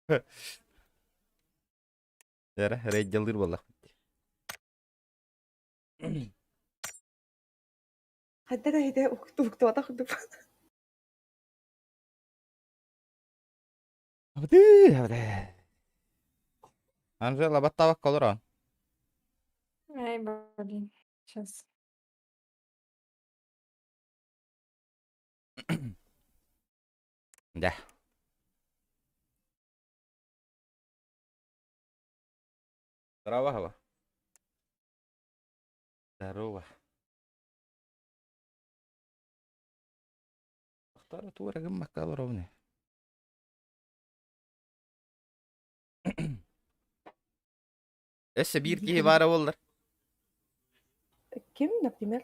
Эрэ, рейдялыыр буоллахпыт дии. Хайда да иһитэ уктубатах курдук. Абытыы, абытыы. Анжела баттаабакка олорон. Ай, блин. Сейчас. Да. Здорово, Хава. Здорово. Ахтара туора гыммакка олоробун. Өссө биир киһи баара буоллар. Ким, например?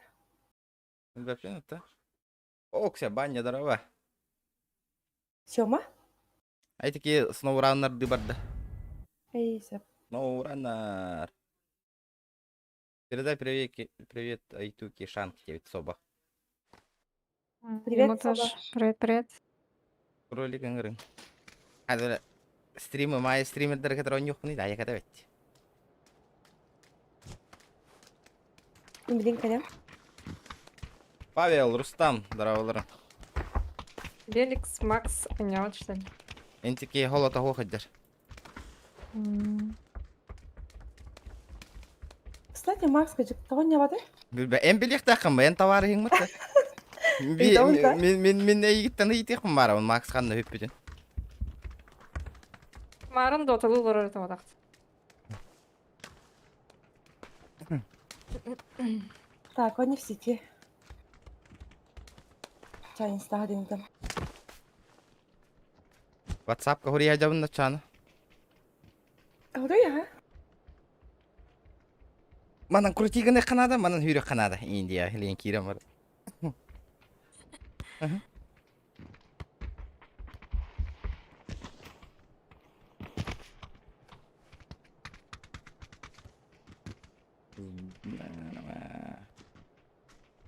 Вообще это. Окся, баня, здорово. Сёма? Айтики сноураннарды барда. Эй, сөп. Сноураннар. Передай привет, привет Айтуки Шанки, Соба. Привет, Ему тоже. Соба. Привет, привет. Ролик ыҥырыҥ. Хадыр стримы май стримердер кытары оонньуохпунуй да айаката бэт. Билин кэлэн. Павел, Рустам, здороваларым. Великс, Макс, понял, что ли? Энтики холото хуохайдар. М. Кстати, Макс, тоҕо ньабатай? Билбэ, эн билиэхтээххин ба, эн товарыһыҥмыт да. Ыйтабын да? Мин мин мин эйигиттэн ыйытыахпын баарабын Макс ханна үппүтүн. Марын доталыы олорор этим атахт. Так, он не в сети. Чай инстаҕа диэн WhatsApp-ка хуруйа дьабын да чаана. Хоруй аха. Манан крутиганы канада, манан хүрэх канада. Индия хилен киирэн бар.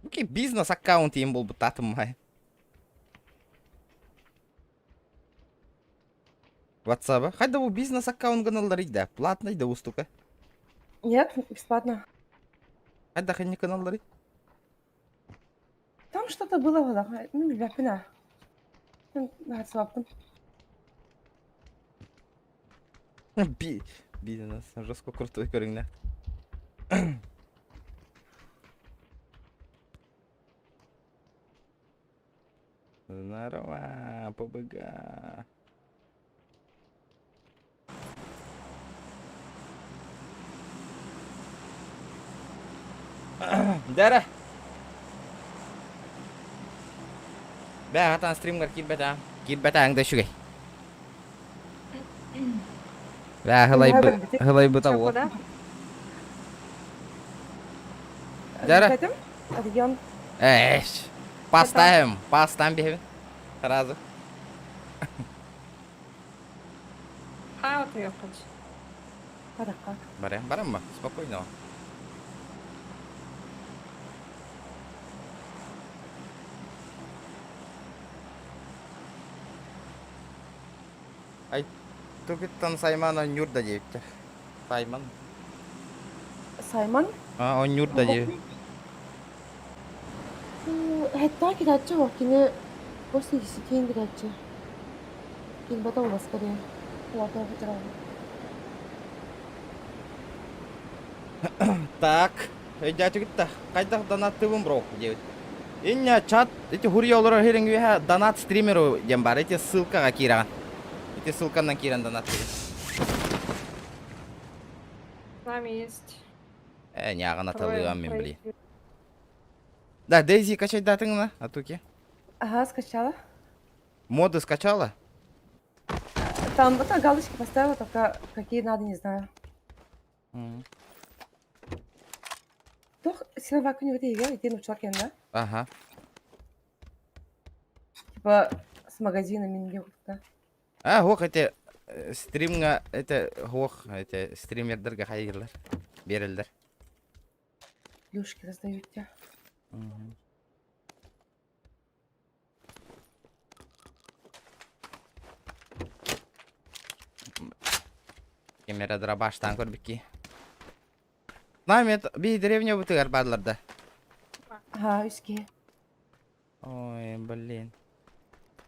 Окей, бизнес аккаунт им буолбуттаатым май. WhatsApp. Хайда бу бизнес аккаунт гыналлар да? Платный да устука. Нет, бесплатно. Хайда ханни гыналлар? Там что-то было было. Ну, билбэппин аа. Наһаа Би бизнес жестко крутой көрүҥнэ. Здорово, ПБГ. Дара. Бээ, хатан стримгар киирбэтэ. Киирбэтэ да үчүгэй. Бээ, хылайбыта уол. Куда? Дара. Регион. Эш. Поставим, поставим биһэбин. Сразу. А, вот ехать. Баракка. Барам, барам спокойно. Ай, тугуттан Сайман оонньуур да диэбиттэр. Саймон. Саймон? А, оонньуур да диэбит. Хэттээх киирээччи уох кини после десяти киирээччи. Киирбэтэ буолла скорее. Так, өйдөөтүгүт да, хайдах донаттыыбын бро диэбит. Инньэ чат ити хуруйа олорор иһириҥ үөһэ донат стримеру диэн баар. Ити ссылкаҕа киирэҕин. Ити ссылканан киирэн донаттыгын. С нами есть. Э, ньааҕын аталыам мин блин. Да, Дейзи качайдаатыҥ на, Атуки? Ага, скачала. Моды скачала? Там вот галочки поставила, только какие надо, не знаю. Туох Синоваку не ити нуччалар да? Ага. Типа с магазина минге да. А, һуох эти стримҥа это һуох эти стримердергэ хайыыллар биэрэллэр. Плюшки раздают тебе. Ким эрэ дробаштаан көрбүкки. Намет би деревня бытыгар бааллар да. Ага, үс киһи. Ой, блин.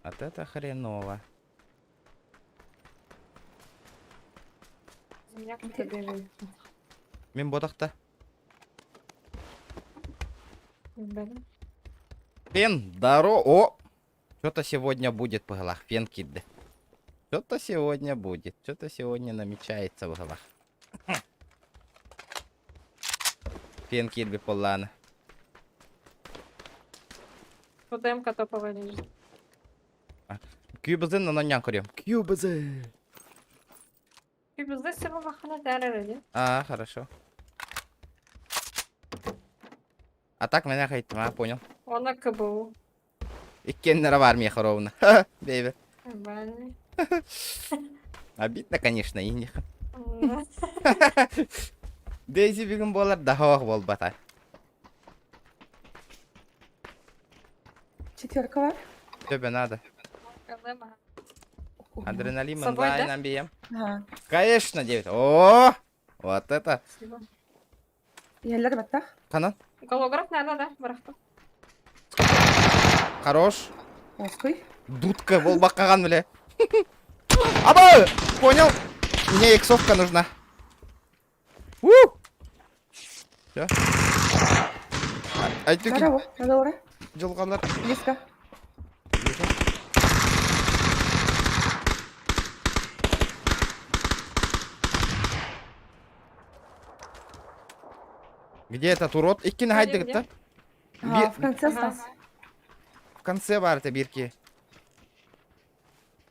Вот это хреново. За меня кто-то бежит. Мин ботахта. Блин. Фен, даро. О! Что-то сегодня будет в головах. Фен кидды. Что-то сегодня будет. Что-то сегодня намечается в головах. Фен кирби поллана. Тут МК топовая лежит. Кюбзын на нян көрем. Кюбзы. Кюбзы сего махана тәрәрі. А, хорошо. А так меня хайтма, а, понял. Она КБУ. Иккеннere бар миэхэ ровно. Бэйбэ. Нормально. Обидно, конечно, инних. Дейзи бүгүн буолар да хоох буолбата. Четверка бар. Тебе надо. Адреналин С собой, да? онлайн бием. Ага. Конечно, девять. О, вот это. Спасибо. Иһэллэр баттах. Ханан. Голограф надо, да, барахта. Хорош. Оской. Дудка буолбаккаҕын, бля. Аба! Понял? Мне иксовка нужна. У! Все. Айтыки Браво. Надо ура. дьылҕалар. Близко. Где этот урод? Иккини Где, хайдыгыттар. Ага, в конце Ага. остался. В конце бар это бирки.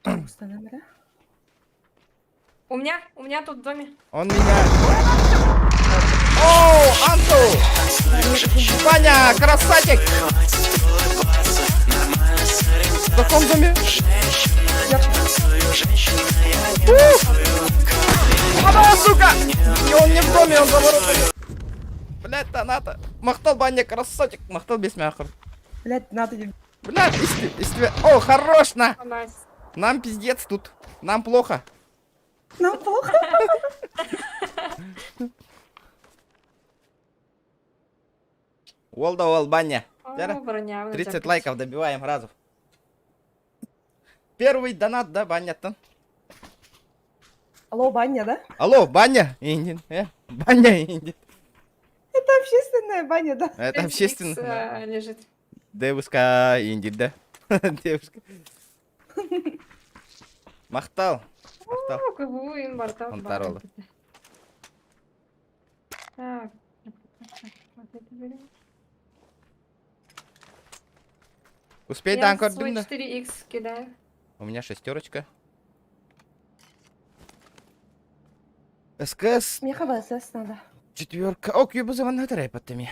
Устанавливай. У меня тут в доме. Он меня... О, Анту! Ваня, красавчик! В каком доме? Аба, сука! И он не в доме, он за воротами. Блядь, Таната. Махтал баня, красавчик. Махтал без мяхар. Блядь, надо. Блядь, исти... О, хорош, на! О, nice. Нам пиздец тут. Нам плохо. Нам плохо. Уол да уол баня. О, броня. 30 лайков добиваем разов. Первый донат, да, баняттан? Алло, баня, да? Алло, баня, Индин. Баня, Индин. Это общественная баня, да? Это общественная. лежит. Девушка, Индин, да? Девушка. Махтал. Махтал. О, КБУ им бортал. Онтаролы. Так. Вот это берем. Успей Я танк свой да? 4х кидаю. У меня шестерочка. СКС Мне ХВСС надо. четверка. О, кюбы на паттами.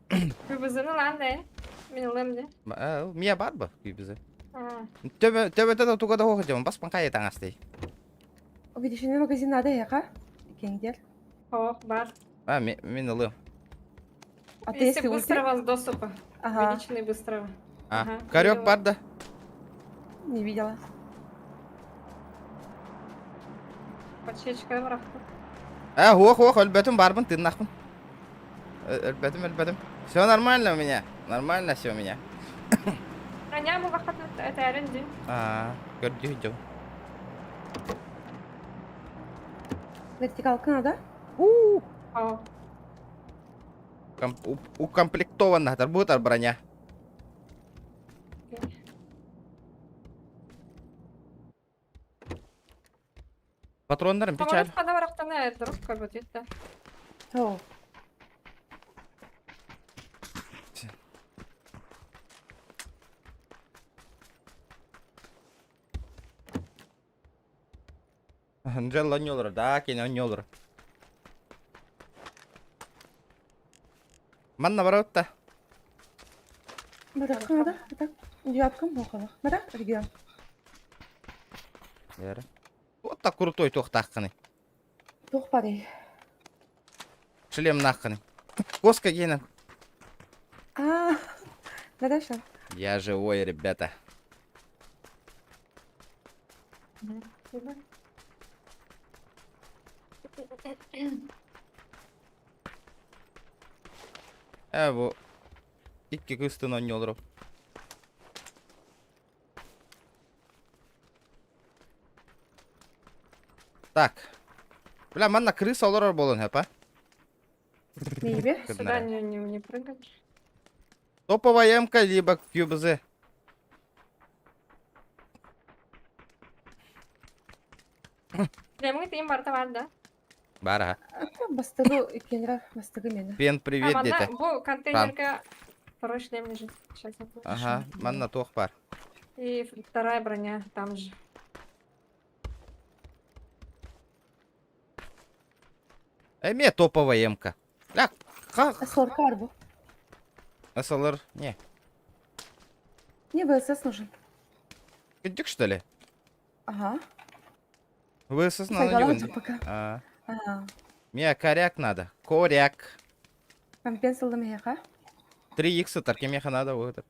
КБЗ, ну ладно, э. Мин ылым дии. Мия барба кюбы. А, Төбө төбө төбө туга да хоходьон бас панкай таңасты. Увеличенный магазин надо, яка? Кеңдер. Ох, бар. А, мен ылым. А ты Если если ульти? быстрого с доступа. Ага, Увеличенный быстрого. А, Ага, хорек видела. бар да. не видела. Подсечка барахта. А, ох, ох, өлбөтүм барбын тыыннахпын. Өлбөтүм, өлбөтүм. Все нормально у меня. Нормально все у меня. Броня бу вакыт это дии. А, көрдүү жол. Вертикалка надо? О, Укомплектована, будет броня. окей. Патроннарым печаль. Самолет хана барахтана дроп как да. О, Анжела ньолор, да, кини ньолор. Манна бараутта. Барахка надо? Так, девятка мохала. Бара, регион. Вот так крутой туохтааххыный. Туох пари. Шлем наххыный. Коска гена. А, Наташа. Я живой, ребята. Спасибо. Ээ бу икки кыыстын оонньуу олорор. Так. Бля, манна крыса олорор буолан сөп, а? Мейбе? Сюда не прыгать. Топовая МК либо QBZ. Прямый тыын барыта бар да? Бар аха. Бастыгы иккиэннэрэ бастыгы миэнэ. Пен привет А, диэтэ. манна бу контейнерга второй шлем лежит. Сейчас я покажу. Ага, манна туох бар. И вторая броня там же. Эмиэ топовая МК. Ля, ха... Сорка бар бу. СЛР, не. Не ВСС нужен. Кырдьык, что ли? Ага. ВСС надо Сайгалаах не пока. А. А. Мне коряк надо. Коряк. Компенсалда миэхэ. 3 икса таркемеха надо вот.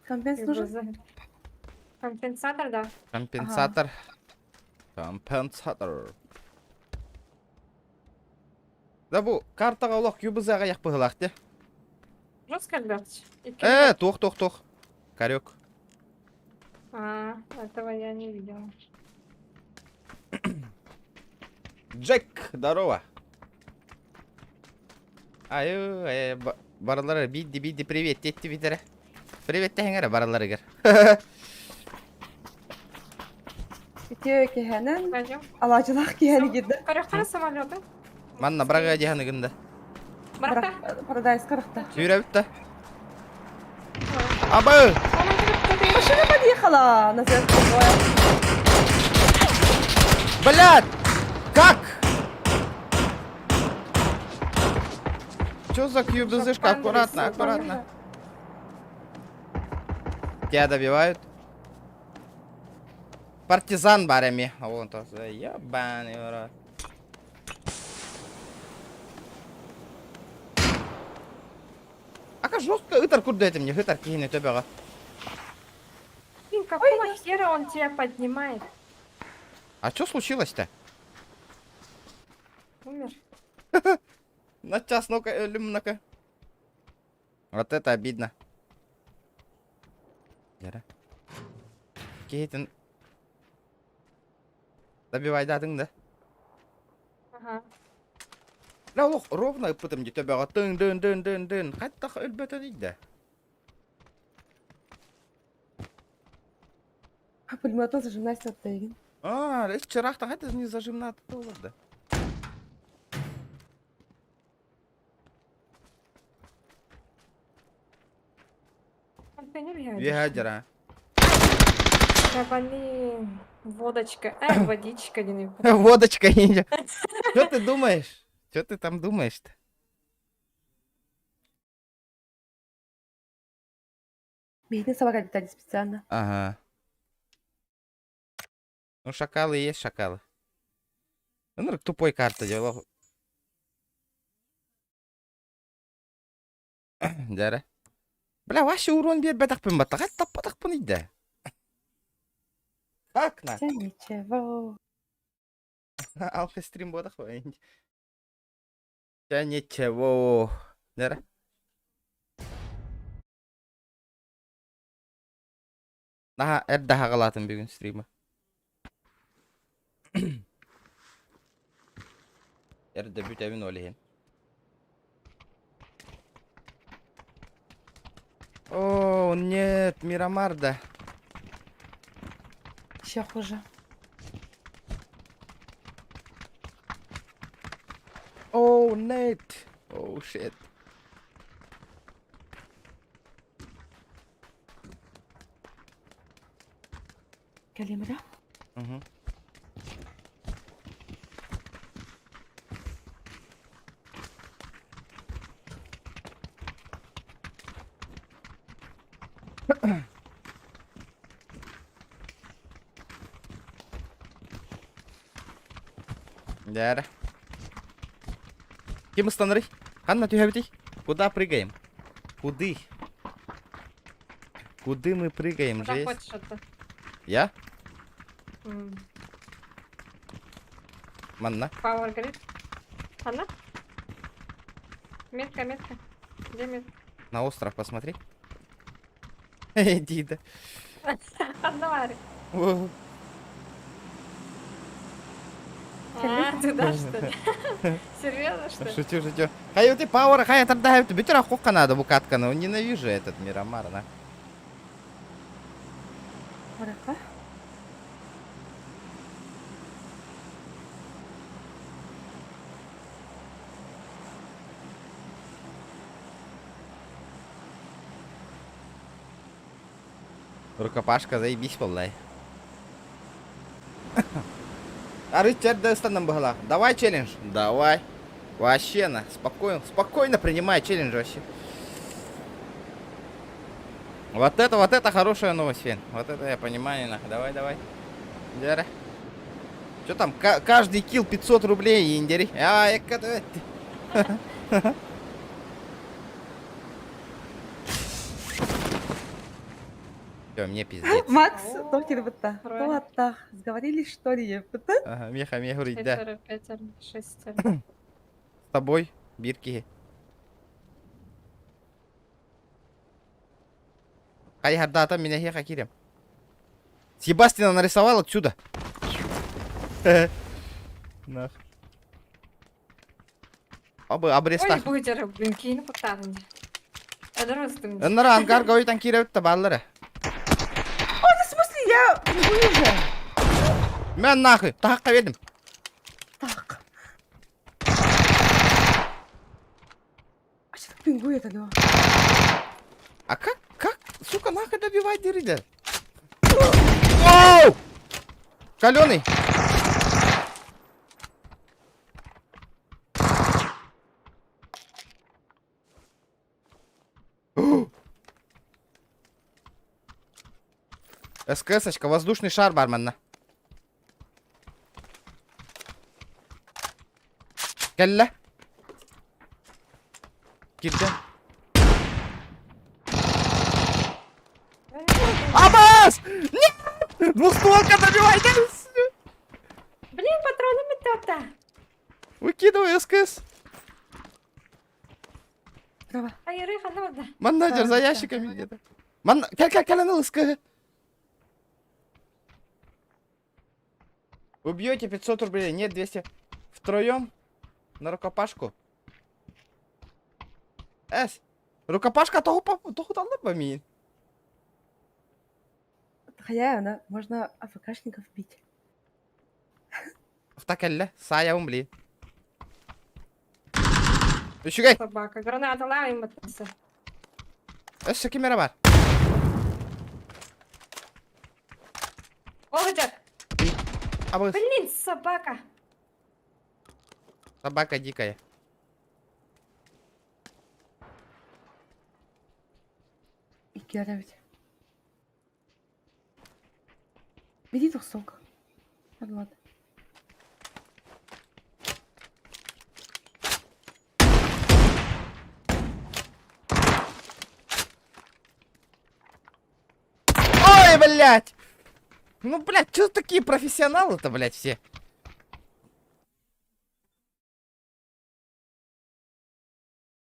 Компенс нужен? Компенсатор, да. Компенсатор. Компенсатор. Да бу картаҕа олох QBZ аҕыйах быһылаах дии. Жестко альберт. Э, туох туох туох. Корек. А, этого я не видела. Джек, здорово. Ай, ай, баралары бидди бидди привет тетти битере. Привет тэһиҥ эрэ бараларыгар. Үтүө киһэнэн Пойдем. алаадьылаах киһэни киирдэ. Көрөххө самолеты. Манна бырага дьаһаныгын да. Барахта. Парадайска барахта. Сүүрэбит да. Абы! Машина подъехала на Блядь! Как? Чё за QBZ-шка? Аккуратно, аккуратно. Тебя добивают. Партизан баар эмиэ. А вон то. Ебаный в рот. Ака жестко ытар курдуэтим не ытар киһини төбөҕө. Блин, какого хера он тебя поднимает? А что случилось-то? Умер. На час ну-ка, өлүм ну-ка. Вот это обидно. Яра. Киһитин добивайдаатыҥ да? Ага. Бля, олох ровно ыппытым дии төбөҕө тыҥ дын дын дын дын хайдах өлбөтөн да. Пулеметон зажимная саттайгин. А, вчера хайда не зажимна да. Контейнер я Вегадера. Да блин, водочка. Эй, водичка, не Водочка. Что ты думаешь? Что ты там думаешь-то? Миһитин саба кэлбитэ специально. Ага. Ну, шакалы есть шакалы. Ну, тупой карта делал. Дьэ. Бля, вообще урон биэрбэтэхпин баттаҕа таппатахпын иде. Как на? Чэ ничего. Алфа стрим буолах Да ничего. Дьэ. Наһаа эрдэ хаҕалаатым бүгүн стрима. Эрдэ бүтэбин ол иһин. О, нет, Мирамар да. Еще хуже. О, нет. О, shit. Кэлиэм эрэ. Угу. Дьэ. Ким ыстанарый? Ханна түһэбитий? Куда прыгаем? Куды? Куды мы прыгаем, Куда жесть? хочешь это? Я? Манна. Power grid. Ханна? Метка, метка. Где метка? На остров посмотри. Иди, да. Ханна баар. О, А, туда что ли? Серьезно, что ли? Шучу, шучу. Хай ты пауэр, хай тогда бүтер охока надо букатка, но ненавижу этот Мирамар, на. Барахха. Рукопашка заебись буоллай. Арыт да ыстанным быһалаах. Давай челлендж. Давай. Вообще на. Спокойно, спокойно принимай челлендж вообще. Вот это хорошая новость, Фен. Вот это я понимаю, нах. Давай, давай. Дера. Что там? Каждый килл 500 рублей, индери. А, я Все, мне пиздец. Макс, доктор бытта. Трое. Туаттах. Сговорились, что ли? Бытта? Ага, меха, меха, говорит, да. Четверо, пятеро, шестеро. С тобой, бирки. Хайхардата меня хеха кирем. Себастина нарисовал отсюда. Нах. Абы Ой, абрестах. быдьар, блин, киин куттаатын дии. Эдэр ыстым дии. Ыннара ангар гойтан кииребит баллары. Ой, в смысле, я пингую уже. Мен нахуй, тахакка бердим. Так. А что так пингует, алло? А как, как, сука, нахуй добивать дыры Оу! Каленый! СКС-очка, воздушный шар барменна. Кэллэ. Кирдэ. Абас! Нет! Двухстволка добивай! Блин, патроны метата. Выкидывай СКС. Право. Айыры ханна барда. Маннажер за ящиками где-то. Ман... Кэл, кэл, кэл, СКС. Убьете 500 рублей, нет 200. Втроем на рукопашку. Эс. Рукопашка того того мин. Хотя она, можно АФКшников бить. Втакелле, сая умли. Үчүгэй. Собака. Граната лайм баттасы. Өссө ким эрэ бар. Олжак. Абыс. Блин, собака. Собака дикая. Икки Бери двухсотку. Ладно, ладно. Ой, блядь! Ну, блядь, что такие профессионалы-то, блядь, все?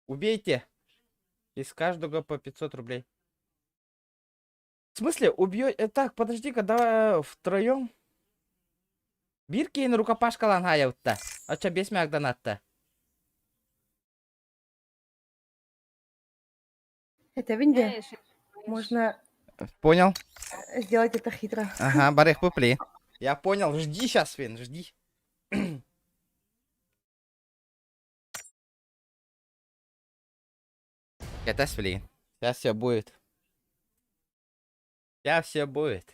Убейте. Из каждого по 500 рублей. В смысле, убьете... Так, подожди-ка, давай втроем. Биир киһини рукопашкалаан хаайабыт. Оччо биэс мэх донатта. Это винде. Можно Понял. сделать это хитро. Ага, барых пупли. Я понял, жди сейчас, Фин, жди. Это блин. Сейчас все будет. Сейчас все будет.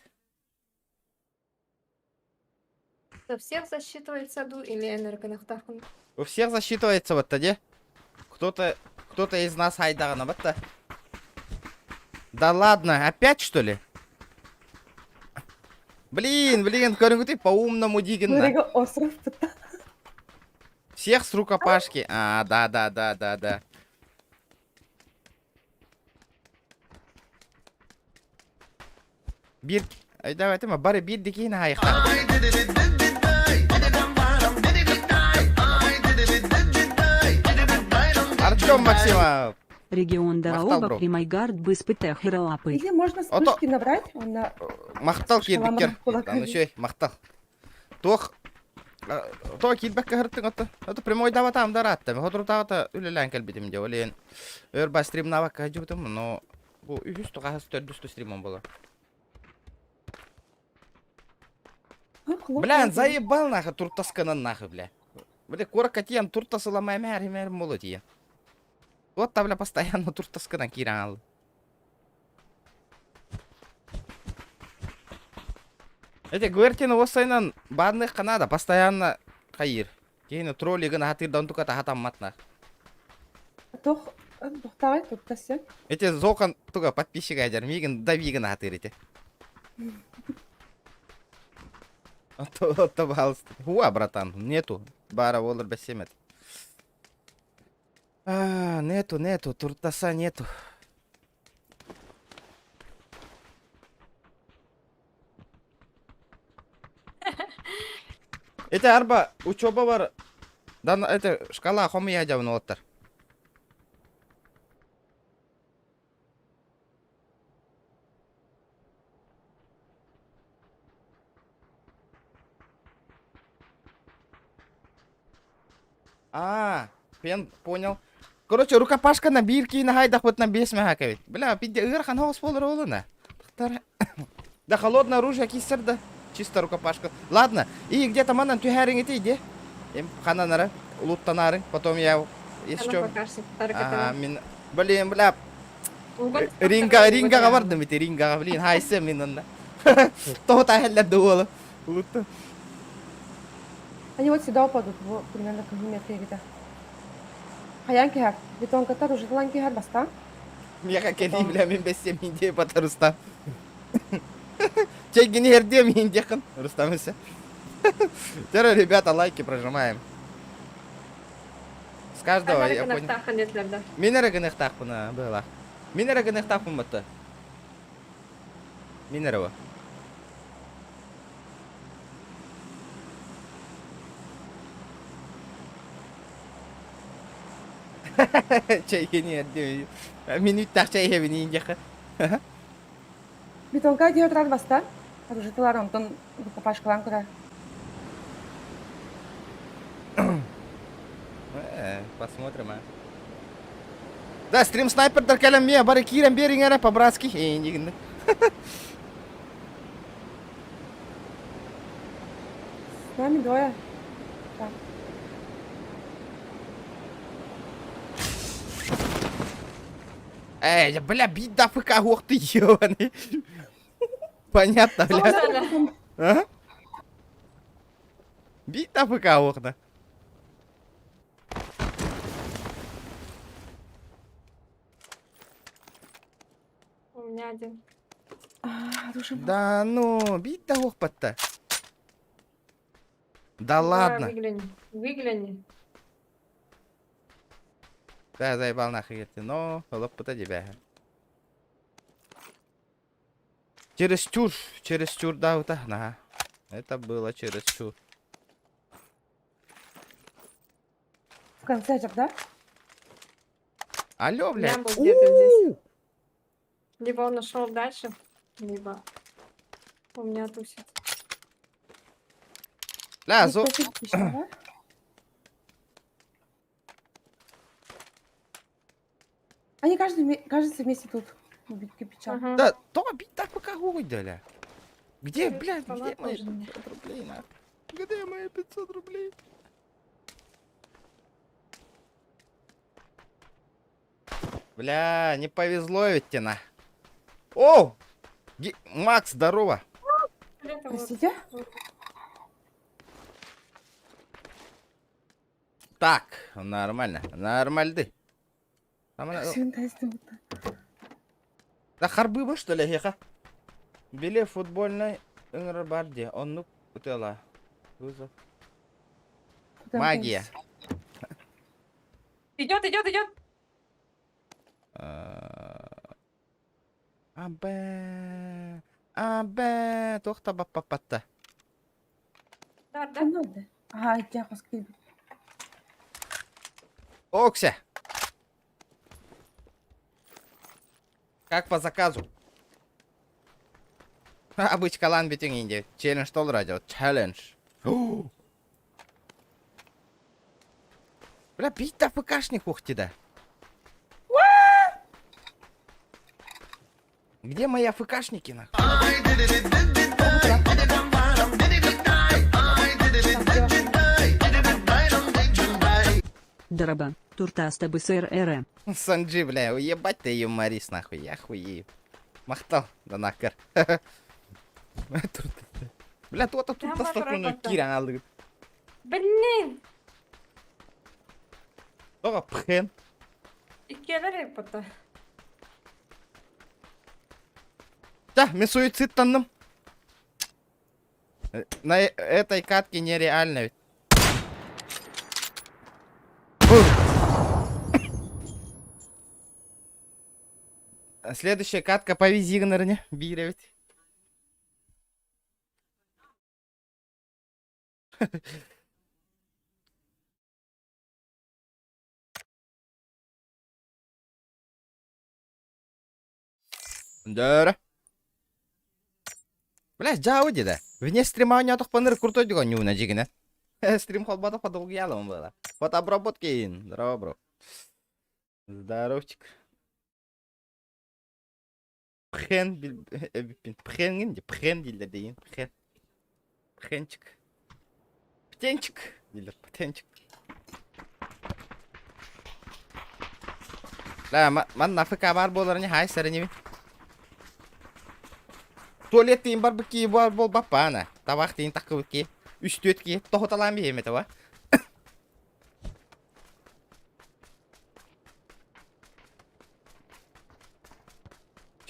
У всех засчитывается ду или энергонахтахун? У всех засчитывается вот тогда. Кто-то кто-то из нас хайдагана вот Да ладно, опять что ли? Блин, блин, ты по-умному дигин. остров Всех с рукопашки. А, да, да, да, да, да. Биир. Өйдөөбөтүм, бары биир дикиин аһайыктаах. Артем Максимов. Регион Махтал, Дараоба бро. Примайгард быспытэх лапы. Или можно Ото- вспышки набрать, он на Махтал киирбиккэр. Кулак. Үчүгэй, махтал. Туох то киирбэккэ сырыттыҥ ото. Ото прямой даватаам да ыраатта. Соторутааҕыта үлэлээн кэлбитим дьэ. Ол иһин өр ба стримнаабакка сылдьыбытым, но бу үһүс тухаһыс төрдүс стримом буолар. Бля, заебал нахуй, туртасканан нахуй, бля. Бля, куоракка тиийэн туртас ыламай мээр мээр буолуо тиийэн. Вот бля, постоянно туртасканан киирэн хаалла. Эти Гвертин уоссайынан баанныахха наада, постоянно хайыыр. Киһини троллигын аһатыыр да онтука таһатаммат на. Тох тохтаҕай туттасен. Эти Зохан туга подписчик айдьар, миигин давигын аһатыыр ити. Ото, пожалуйста. Хуа, братан, нету. Бара болар бэсемет. А, нету, нету, туртаса нету. Это арба учеба бар. Дан это шкала хомия дьабын уолаттар. А, пен понял. Короче, рукопашка на биир киин хайдахпытына биэс мэһээкэбит. Бля, пидде ыарахан соҕус буолар уолуна. Да холодное оружие киссер да. Чисто рукопашка. Ладно, и где-то манан түһээриҥ ити иди. Эм хананара, улуттанаарыҥ. Потом я еще... Ага, мин... Блин, бля, ринга, рингаҕа бардым ити, рингаҕа, блин, хайсы мин онно. Тоҕо таһэллэр да уолу. Улуттан. Они вот сюда упадут, вот примерно километр где-то. Хайан киһэр, бетонкаттар уже талан киһэр бастаан. Миэхэ кэлии бля мин бэссиэм индия бата Рустам. Чэйгини эрдиэм индияхын Рустам өссө. Теперь, ребята, лайки прожимаем. С каждого, я понял. Мин эрэ гыныахтаахпын быһыылаах. Мин эрэ гыныахтаахпын батта. Мин эрэ бу. Чэйгини эрдиэм. Мин үттээх чэй иһэбин индияхын. Бетонка диэ турар бастаан. Оружитылар онтон рукопашкалаан көрөр. Посмотрим, а. Да, стрим снайпердар кэлэн миэ бары киирэн биэриҥ эрэ по-братски. Эйигин. С нами двое. Так. Эй, бля, бить да ФК, ух ты, ебаный. Понятно, бля. А? Бить да ФК, ух да. У меня один. А, Да ну, бить да ох батта. Да ладно. Выгляни, выгляни. Да, заебал нахуй, но лопута тебя. Чересчур, чересчур, да, вот, ага. Это было чересчур. В конце же, да? Алло, блядь. Я был где-то здесь. Либо он ушел дальше, либо у меня тусит. Бля, зо... Они каждый, кажется, вместе тут. Кирпича. Ага. Да, то бить так пока бля. Где, блядь, где мои 500 рублей, на? Где мои 500 рублей? Бля, не повезло ведь тебе, на. О! Макс, здорово. Простите? Так, нормально, нормальды. Да харбыба, что ли, хеха? Били футбольный ыҥырар бар дии, оннук ытыала. Вызов. Магия. Идет, идет, идет. А, Б. А, бэ, туох да баппаппатта. Да, да. Ханна да? Аха, икки хос киирбит. Окся! Как по заказу. Обычкалаан бүтүҥ инде. Челлендж толура дьэ. Челлендж. Бля, бить АФКшник ухти да. Где мои АФКшники нахуй? Дороба, туртаста БСРР. Санджи, бля, уебать ты юморист, нахуй, я хуею. Махтал, да нахер. Бля, туота Там туртастахпына работа. киирэн алдыгыт. Блин! Тоҕо пхен. Иккиэлэр эппата. Да, мен суицидтанным. На этой катке нереально ведь. Следующая катка повези гынарыне биир эбит. Дөрө. Бля, дьаабы диэтэ. Вне стрима оонньоотохпунар крутой диэн оонньууна дьигинэ. Стрим холбоотоххо долгуйаалым буолла. Фотообработки Здорово, бро. Здоровчик. Пхен эбиппин. Пхенгин дии. Пхен дииллэр диин. Пхен. Пхенчик. Птенчик дииллэр. Птенчик. Да, манна АФК баар буоларыни хаай сэринибин. Туалет тиин барбыт кии буол буолбаппаана. Табах тиин таккыбыт кии. Үс-түөрт кии тоһуталаан биһиэм этэ ба.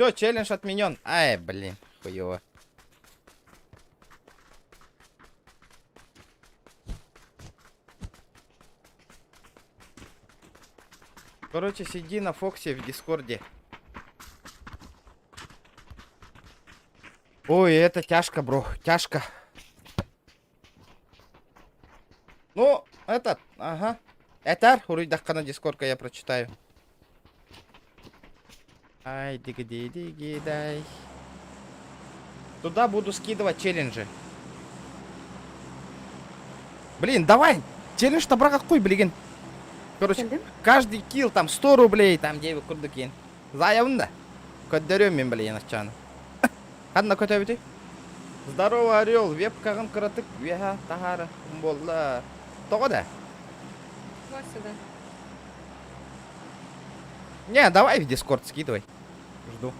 Все, челлендж отменен. Ай, блин, хуево. Короче, сиди на Фоксе в Дискорде. Ой, это тяжко, бро, тяжко. Ну, этот, ага. Этар, уруйдаххана Дискордка я прочитаю. Ай, диги диги дай. Туда буду скидывать челленджи. Блин, давай! Челлендж какой, блин. Короче, Кэллим. каждый килл там 100 рублей, там 9 курдук Заявын да. Көрдөрүөм мин блин аччааны. Ханна көтөбүтүй? Здорово, Орел, вебкаҕын кыратык үөһэ таһаара буолла. Тоҕо да? Вот сюда. Не, давай в Дискорд скидывай. Жду.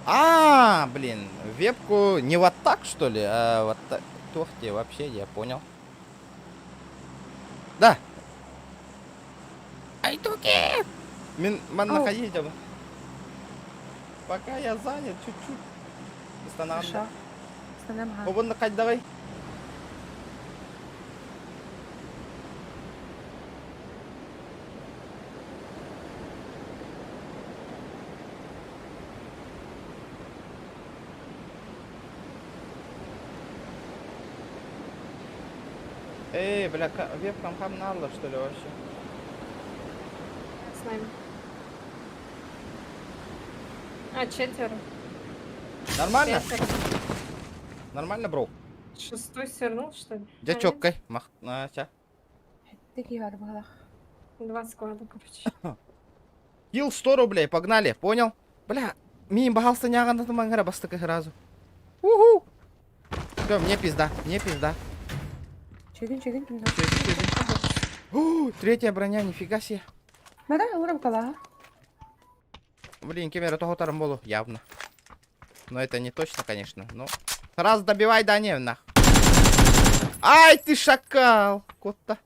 А, блин, вебку не вот так, что ли, а вот так. Тух тебе вообще, я понял. Да. Айтуки! Мин манна Ау. ходить Пока я занят, чуть-чуть. Останавливай. Хорошо. Станем ха. Обонна давай. Эй, бля, вебкам хамналла, что ли, вообще? С нами. А, четверо. Нормально? Пятеро. Нормально, бро? Шестой свернул, что ли? Дячоккой. Мах... А, ща. Такие бар быһалах. А, нет? Два склада, короче. Килл 100 рублей, погнали, понял? Бля, мин баһалста няҕан мангара бастакы сразу. Уху! Все, мне пизда, мне пизда. Чэгин чэгин ким У, третья броня, нифига себе. Мара ылырым калаha. Блин, кемера тоҕотарым болу, явно. Но это не точно, конечно, но... Сразу добивай, да не, нах. Ай, ты шакал! Кот-то.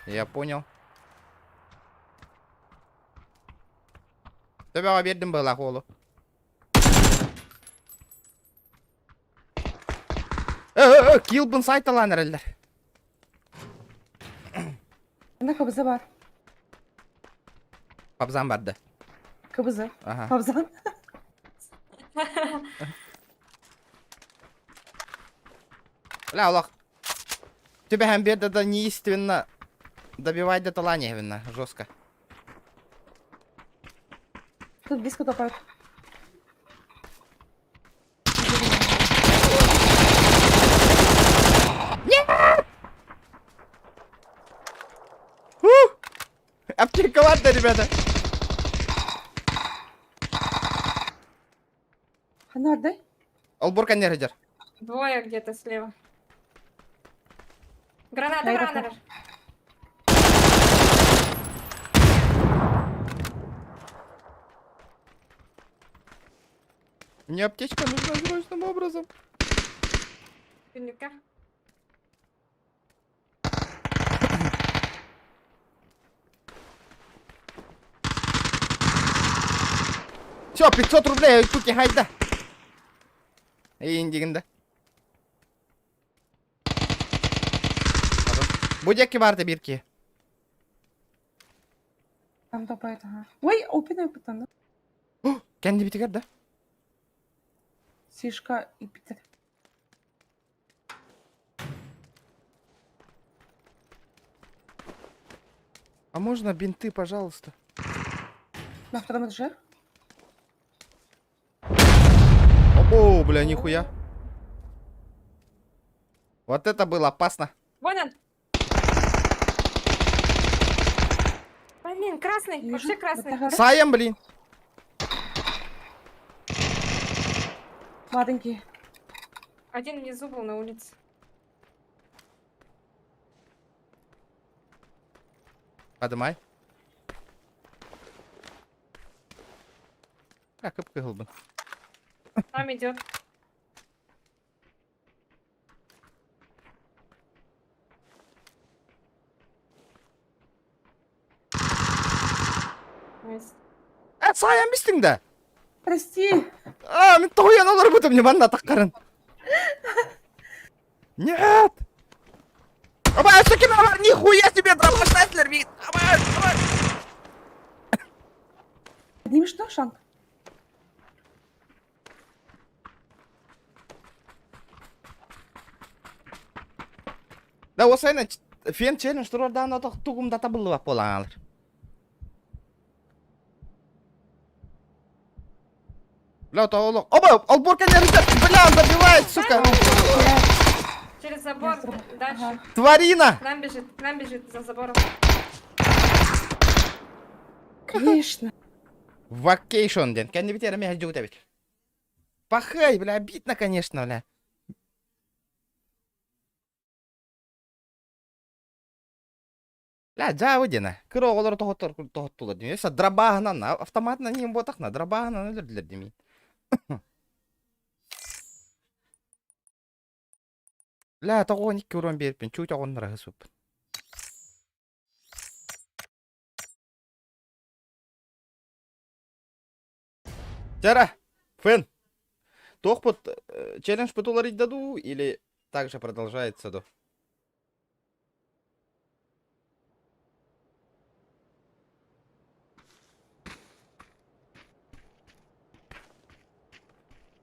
Я понял. Төбөҕө биэрдим была холу. Э, килбын сайталаан эрэллэр. Мына кыбыза бар. Пабзан барды. Кыбыза. Ага. Пабзан. Бля, олох. Түбэһэн биэрдэ да неистинно добивай да таланевина жестко. Тут близко топают. Аптека ладно, ребята. Ханардай? Олбор коннер Двое где-то слева. Граната, Хайда, граната. Мне аптечка нужна срочным образом. Күннүккэ. Все, 500 рублей, тут не хайда. Индигінде. Будяки барды бирки. Там топает, ага. Ой, опина пытан, да? Кэнди битигер да? Сишка и Питер. А можно бинты, пожалуйста? На втором этаже? О, бля, нихуя. Вот это было опасно. Вон он. Блин, красный, Вижу. вообще красный. Вот так. Саем, блин. Маленький. Один внизу был на улице. Подымай. А, кып-кыһылбын. Там идет. Найс. Э, саайан бистиҥ да? Прости. А, мин тоһуйан олорбутум, не манна таххарын. Нет! Оба, өссө ким бар? Нихуя себе, дробашнайслер бит! Оба, оба! Поднимешь что, Шанг? Да, осайна фен челлендж турардаан отох тугум да табыллыбат буолаҥалар. Бля, то олох. Оба, олбор кэллэритэ, бля, забивает, сука! Через забор, дальше. Ага. Тварина! К нам бежит, к нам бежит за забором. Конечно. Vacation диэн. Кэннибит эрэ мэһэ дьугут эбит. Пахай, бля, обидно, конечно, бля. Бля, дьаабы диэнэ. Кыра оҕолору тоһоттор тоһоттулар дии. Өссө дробааһынан, автоматынан иһин буотахна, дробааһынан өлөрдүлэр дии. Бля, тоҕо 12 урон биэрпин, чуть оҕоннор сыппын. Тара, Фэн, туохпут челлендж уларыйда дуу или также продолжается до?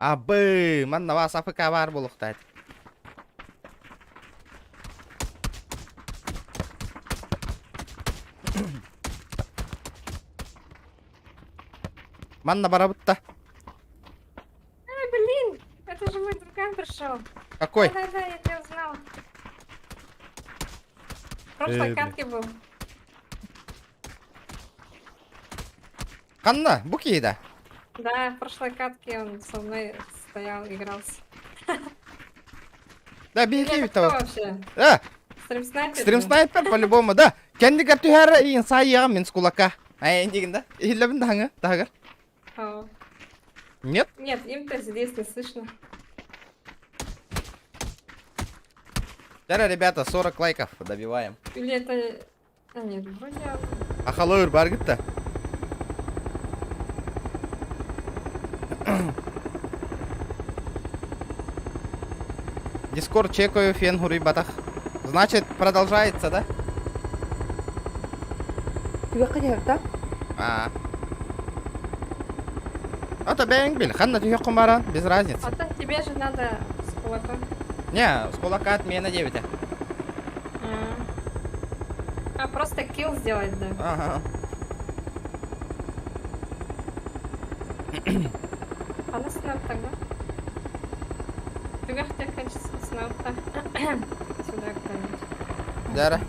Абы, манна вас АФК баар буолуохтаах. Манна барабыт да. Ай, блин, это же мой друган пришел. Какой? Да-да-да, я тебя узнала. В прошлой Э, блин. катке был. Ханна, бу киһи Да, в прошлой катке он со мной стоял, игрался. Да, Или биһиги это кто того. вообще? А, Стрим снайпер? стрим снайпер по-любому, да. Кэннигэр түһэр иин саайыаҕым мин с кулака. Ай, диигин да. Иһиллэбин даһаҥы, таһыгар. О. Нет? Нет, им-то здесь не слышно. Дара, ребята, 40 лайков добиваем. Или это... А нет, вроде... Ахалыр бар гытта. Дискорд чекаю, фен батах. Значит, продолжается, да? Түгэххэ түһэбит А. А то бэйэҥ бил, ханна түһүөххүн баран, без разницы. А так тебе же надо с кулака. Не, с кулака отмена диэбитэ. А, просто килл сделать, да. Ага. А на снап тогда? Түгэх кончится снапта. Сюда куда-нибудь. Дара.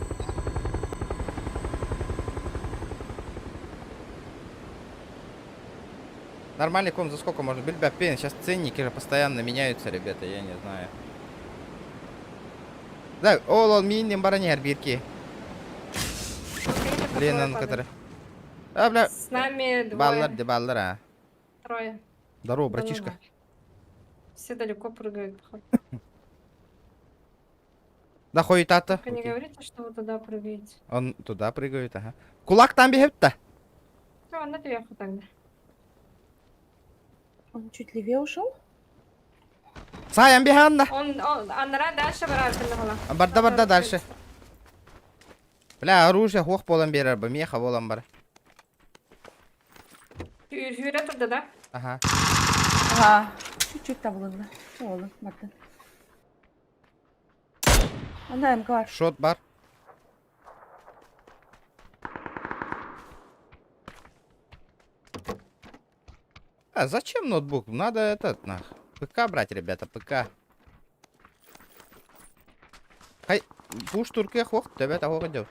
Нормальный ком за сколько можно? Бильбапен. Сейчас ценники же постоянно меняются, ребята, я не знаю. Да, ол ол мииннин баран иһэр биир Ленан который. А, бля. С нами двое. Баллар, де баллар, а. Трое. Здорово, братишка. Да ну Все далеко прыгают, походу. Да хуй тата. Только не говорите, что вы туда прыгаете. Он туда прыгает, ага. Кулак там бегает-то. Все, он наверху тогда. Он чуть левее ушел? Саян биханна. Он, Анра дальше барар Барда барда дальше. Бля, оружие хуох болан берер бу, меха болан бар. Сүүрэ турда да? Ага. Ага. Чуть-чуть табылынна. Оҕолун бардын. Ана МК бар. Шот бар. А зачем ноутбук? Надо этот, нах. ПК брать, ребята, ПК. Хай, пуш турке хох, тебе того идет.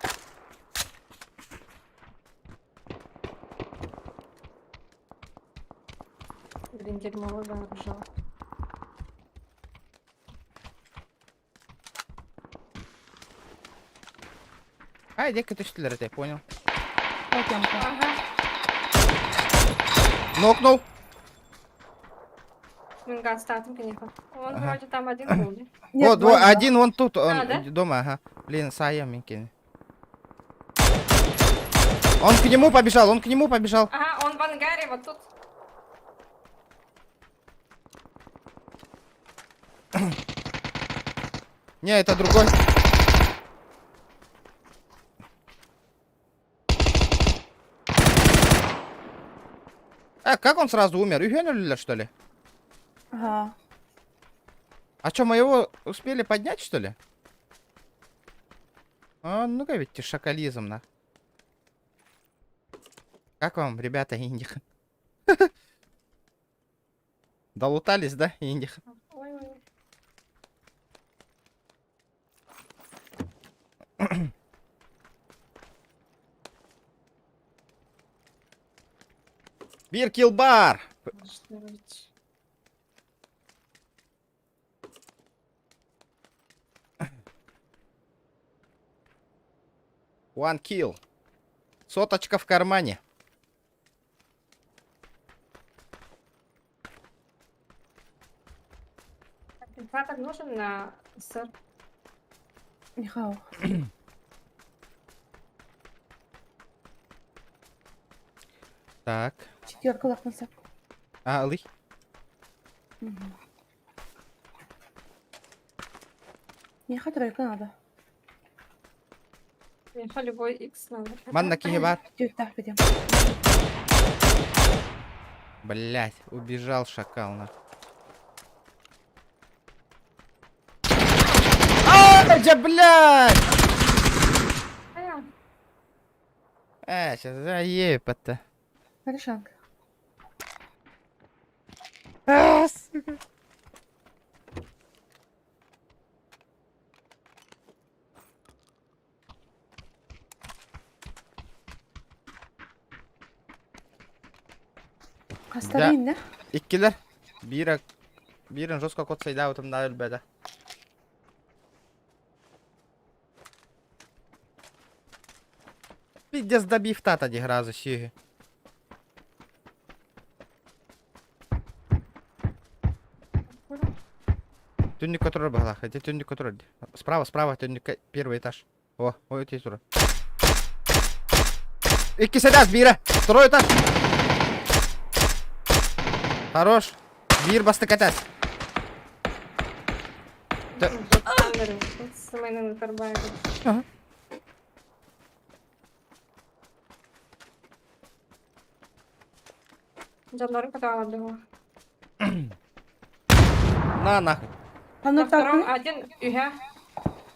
Блин, дерьмо вооружила. Ай, дека түстүлэр это, я понял. Вот МК. Ага. Нокнул. Мингастатом, конечно. Он Ага. вроде там один был, да? Нет, Вот, двое вот, один вон тут, он А, да? дома, ага. Блин, Сая Минкин. Он к нему побежал, он к нему побежал. Ага, он в ангаре, вот тут. Не, это другой. А, как он сразу умер? Юхенули, что ли? Ага. А что, мы его успели поднять, что ли? А, ну-ка ведь шакализм, на. Как вам, ребята, Индих? Долутались, да, Индих? Ой-ой. Бир килл бар! Что ведь? One kill. Соточка в кармане. Компенсатор нужен на сыр? Михаил. Так. Четверка лахнался. А, ылый. Миха тройка надо. Миха любой X надо. Манна киһи бар. Түөртээх битим. Блять, убежал шакал на. А, да, блядь! А, А, сейчас заебать-то. Хорошанка. А, сука. Хастарын да? Иккилэр. Биир биирин жестко кот сайдаабытым да өлбөтө. Пиздец добив тата дигразу сиги. Түннүк которой была, хотя түннүк которой. Справа, справа, түннүк первый этаж. О, ой, эти тура. Икки садас, биирэ. Второй этаж. Хорош. Биир бастакы этээс. Да. Ага. Дьоннорун көтөҕөлөр дуу. На нахуй. Ханнык На втором такой? один үһэ.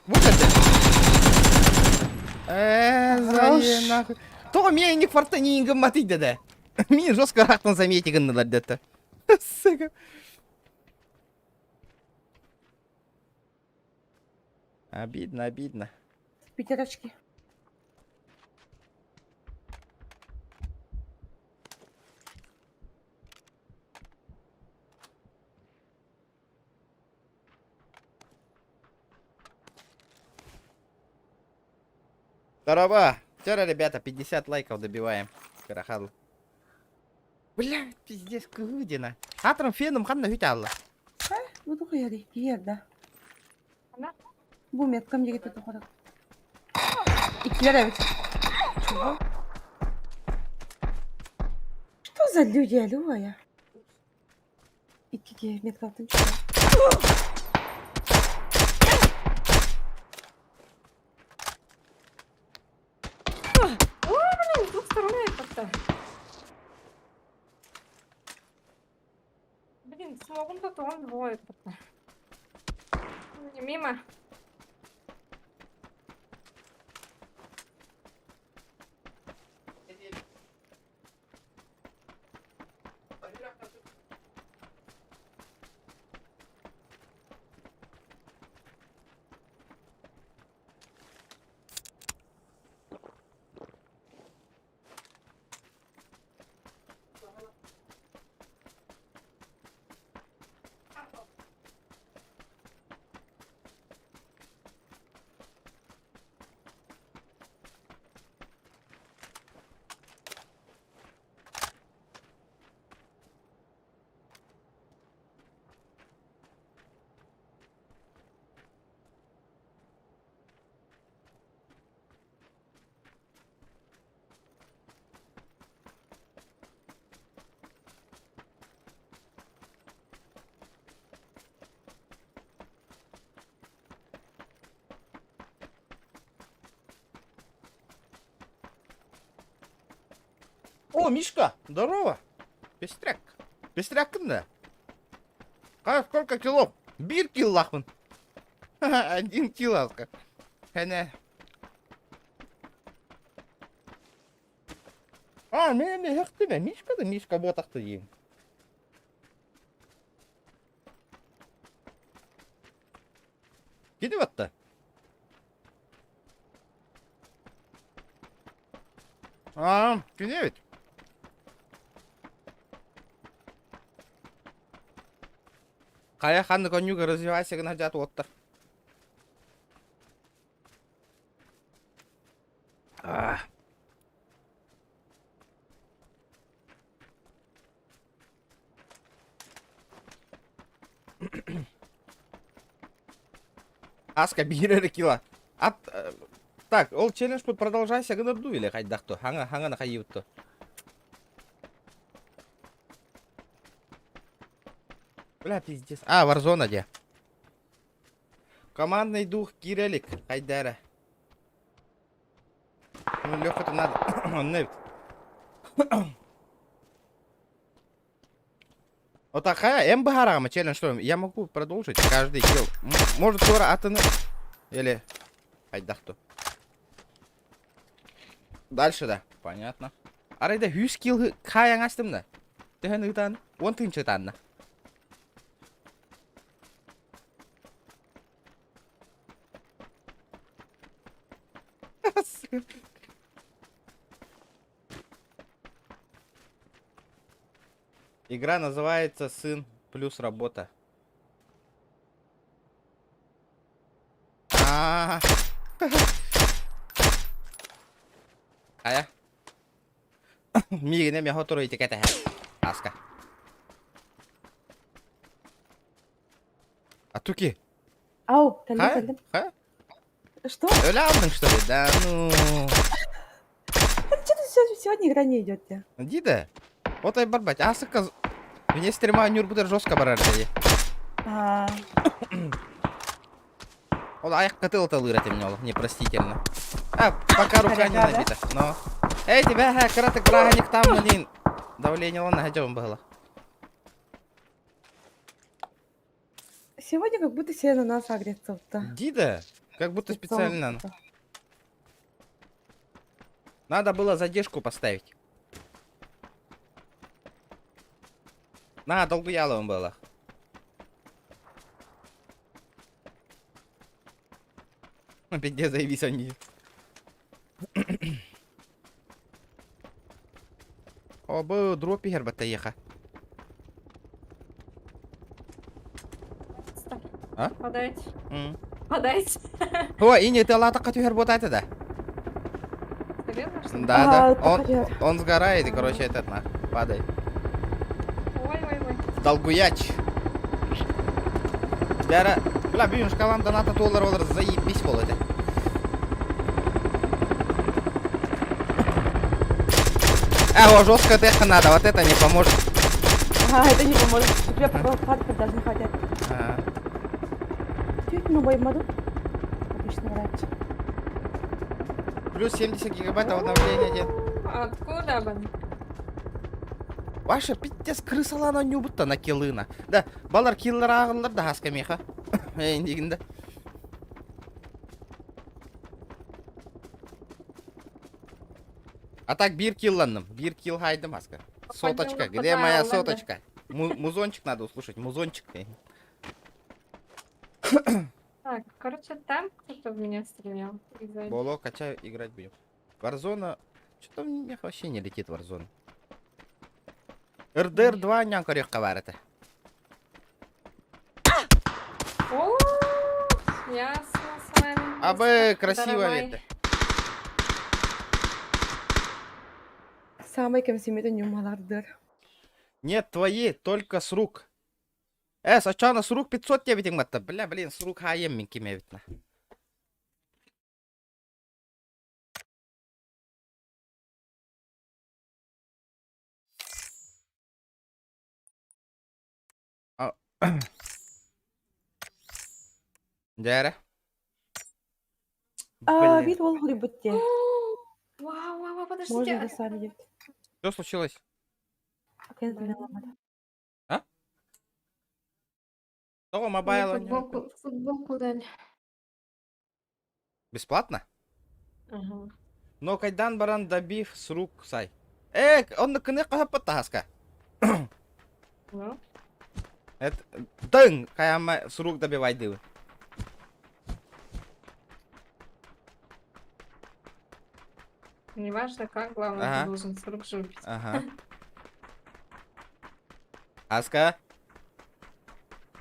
Вот это. Э, Хорош. зае нахуй. Тоҕо миэ инник форта не гымматый да. Мин жестко рахтан замети гыннылар дето. Сука. Обидно, обидно. Пятерочки. Здорово. Вчера, ребята, 50 лайков добиваем. Карахал. Бля, пиздец, кыдина. Атром феном ханна хүталла. Бу тухуяри, киерда. Ана? Бу меткам дегете тухарак. Иккилэр эбит. Чего? Что за люди, алло, я? Икки киһи меткалтын Блин, с двух сторон как-то. Блин, смогу то он двое как-то. Не мимо. О, Мишка, здорово. Пестряк. Пестряк кімді? Қа, сколько кило? Бір кило Один кило. Әне. А, мен мен мен Мишка да Мишка ботақты деймін. Кетіп атты. А, кене бит. Хайа ханны конюга развивайся гына жат оттар. А. Аска биир кило. Ат так, ол челлендж тут продолжайся гынырду или хайдахту? Хаңа хаңа на хайюту. Бля, пиздец. А, Warzone де. Командный дух Кирелик. Хайдара. Ну, Лёха-то надо. Он не Вот такая МБ челлендж, что я могу продолжить каждый килл. Может, скоро атыны... Или... Хайдахту. Дальше, да. Понятно. Арайда хүс килл каяң астым да. Төһөн ытан, он тынчы ытанна. Игра называется Сын плюс работа. А. Ая. Мигине мен хотору итикете. Аска. А туки? Ау, кэллим, Ха? кэллим. Ха? Что? Өлө алдың, что ли? Да ну. Что-то сегодня игра не идет тебе. Дида. Вот ай барбать. Асыка. Вне стрима нюрбутер жестко барар дии. А, Ол аяқ кытыл талыр это мне, непростительно. А, пока рука не Коряга, да? набита. Но. Эй, тебя, краток браганик там, блин. Давлениелан наһаа дьабын быһыла. Сегодня как будто все на нас агрятся. Дида, как будто Лицом специально. как-то. Надо было задержку поставить. На, долгуяловым было. Пизде заебись они. О, бу дроп иһэр баттайыха. А? Подайте. Подайте. О, и не ты латака түһэр буотаата да? Серьезно, что ли? Да, да. Ага, Он, похер. он сгорает и, короче, этот на, падает. Ой-ой-ой. Долгуяч. Дяра, бля, бүгүн шкалам доната туолар олар заебись бол это. А, о, жестко теха надо, вот это не поможет. Ага, это не поможет. У тебя пока падать даже не хотят. Ага. Чуть на боймаду. Обычно раньше. Плюс 70 гигабайт обновления дед. Откуда бы? Ваша пиздец крысалана нюбутта на килына. Да, балар киллер ағылар да хаска меха. Эндигінде. А так бир килланным. Бир килл хайдым хаска. Соточка. Где моя соточка? Музончик надо услышать. Музончик. Так, короче, там кто-то в меня стрелял. Боло, качаю, играть будем. Варзона. Что-то у меня вообще не летит Warzone. РДР 2 нян бар это. О, ясно с вами. А бы красиво ведь. Самый кемсимете нюмалардыр. Нет, твои, только с рук. Сначала с рук 500 тебе видим это. Бля, блин, с рук хаем минки ведь на. Дьэ А, вид ол хурибутте. Вау, вау, вау, подождите. Можно да сами делать. Что случилось? А? Того мобайла. Футболку, футболку дали. Бесплатно? Ага. Но кайдан баран добив с рук сай. Он на кыны кахаппаттаһаска. Ну? Это тын каяма с рук добивай дылы. Не важно как, главное, Ага. ты должен с рук же убить. Ага. Аска.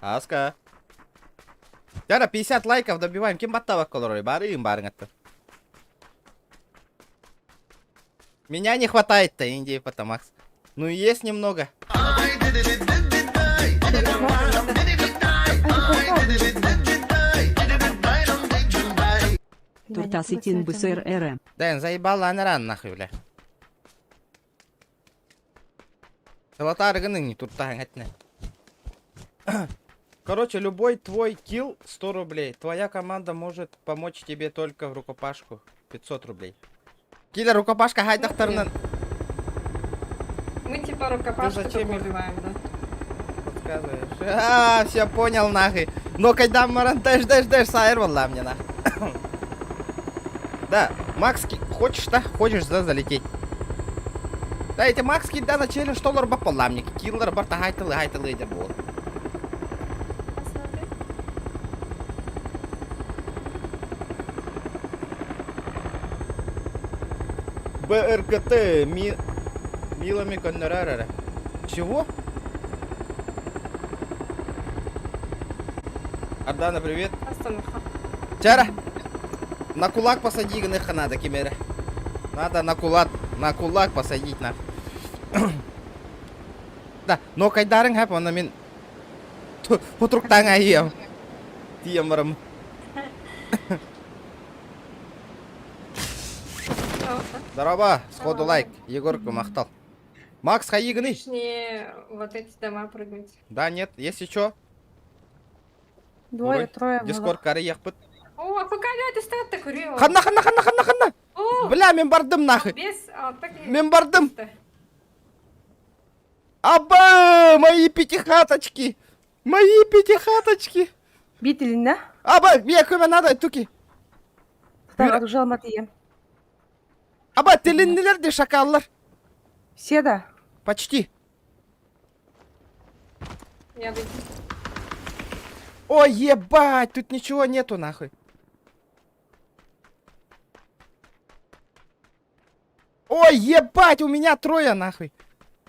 Аска. Тяра 50 лайков добиваем. Ким баттавак колорой? Бары им барың атты. Меня не хватает-то, Индии Потамакс. Ну есть немного. Туртаситин БСРР. Дэн, заебала она нахуй, бля. Золотарыганы не туртаң Короче, любой твой килл 100 рублей. Твоя команда может помочь тебе только в рукопашку. 500 рублей. Киллер рукопашка хайдахтарынан Мы типа рукопашку зачем только их? убиваем, да? подсказываешь. А, все понял нахуй. Но когда маран дэш дэш дэш сайр валла мне нахуй. Да, Макс, хочешь, да? Хочешь, да, залететь? Да, эти Макс да на челлендж доллар бапалла мне. Киллер барта хайтылы хайтылы деп бол. Посмотри. БРКТ ми... Милами коннорарара. Чего? Ардана, привет. Чара! На кулак посади, гныха надо, кемера. Надо на кулак, на кулак посадить, на. Да, но кайдарың хэп, оны мен Хутруктаң айым. Тием барым. Здорово, сходу лайк. Егорка мақтал. Макс, хайыгны. Лишние вот эти дома прыгать. Да, нет, если чё, Двое, трое было. Дискорд кары яқпыт. О, а пока ты что так курила? Ханна, ханна, ханна, ханна, ханна. О, Бля, мен бардым нахуй. без, а, так и Мен бардым. чисто. Аба, мои пятихаточки! Мои пятихаточки! Биир тилиннэ. Аба, мне көмө надо, туки. Так, оружие алмат ийэм. Аба, тилиннилэр де шакаллар. Все да? Почти. Я выйду. Ой, ебать, тут ничего нету нахуй. Ой, ебать, у меня трое нахуй.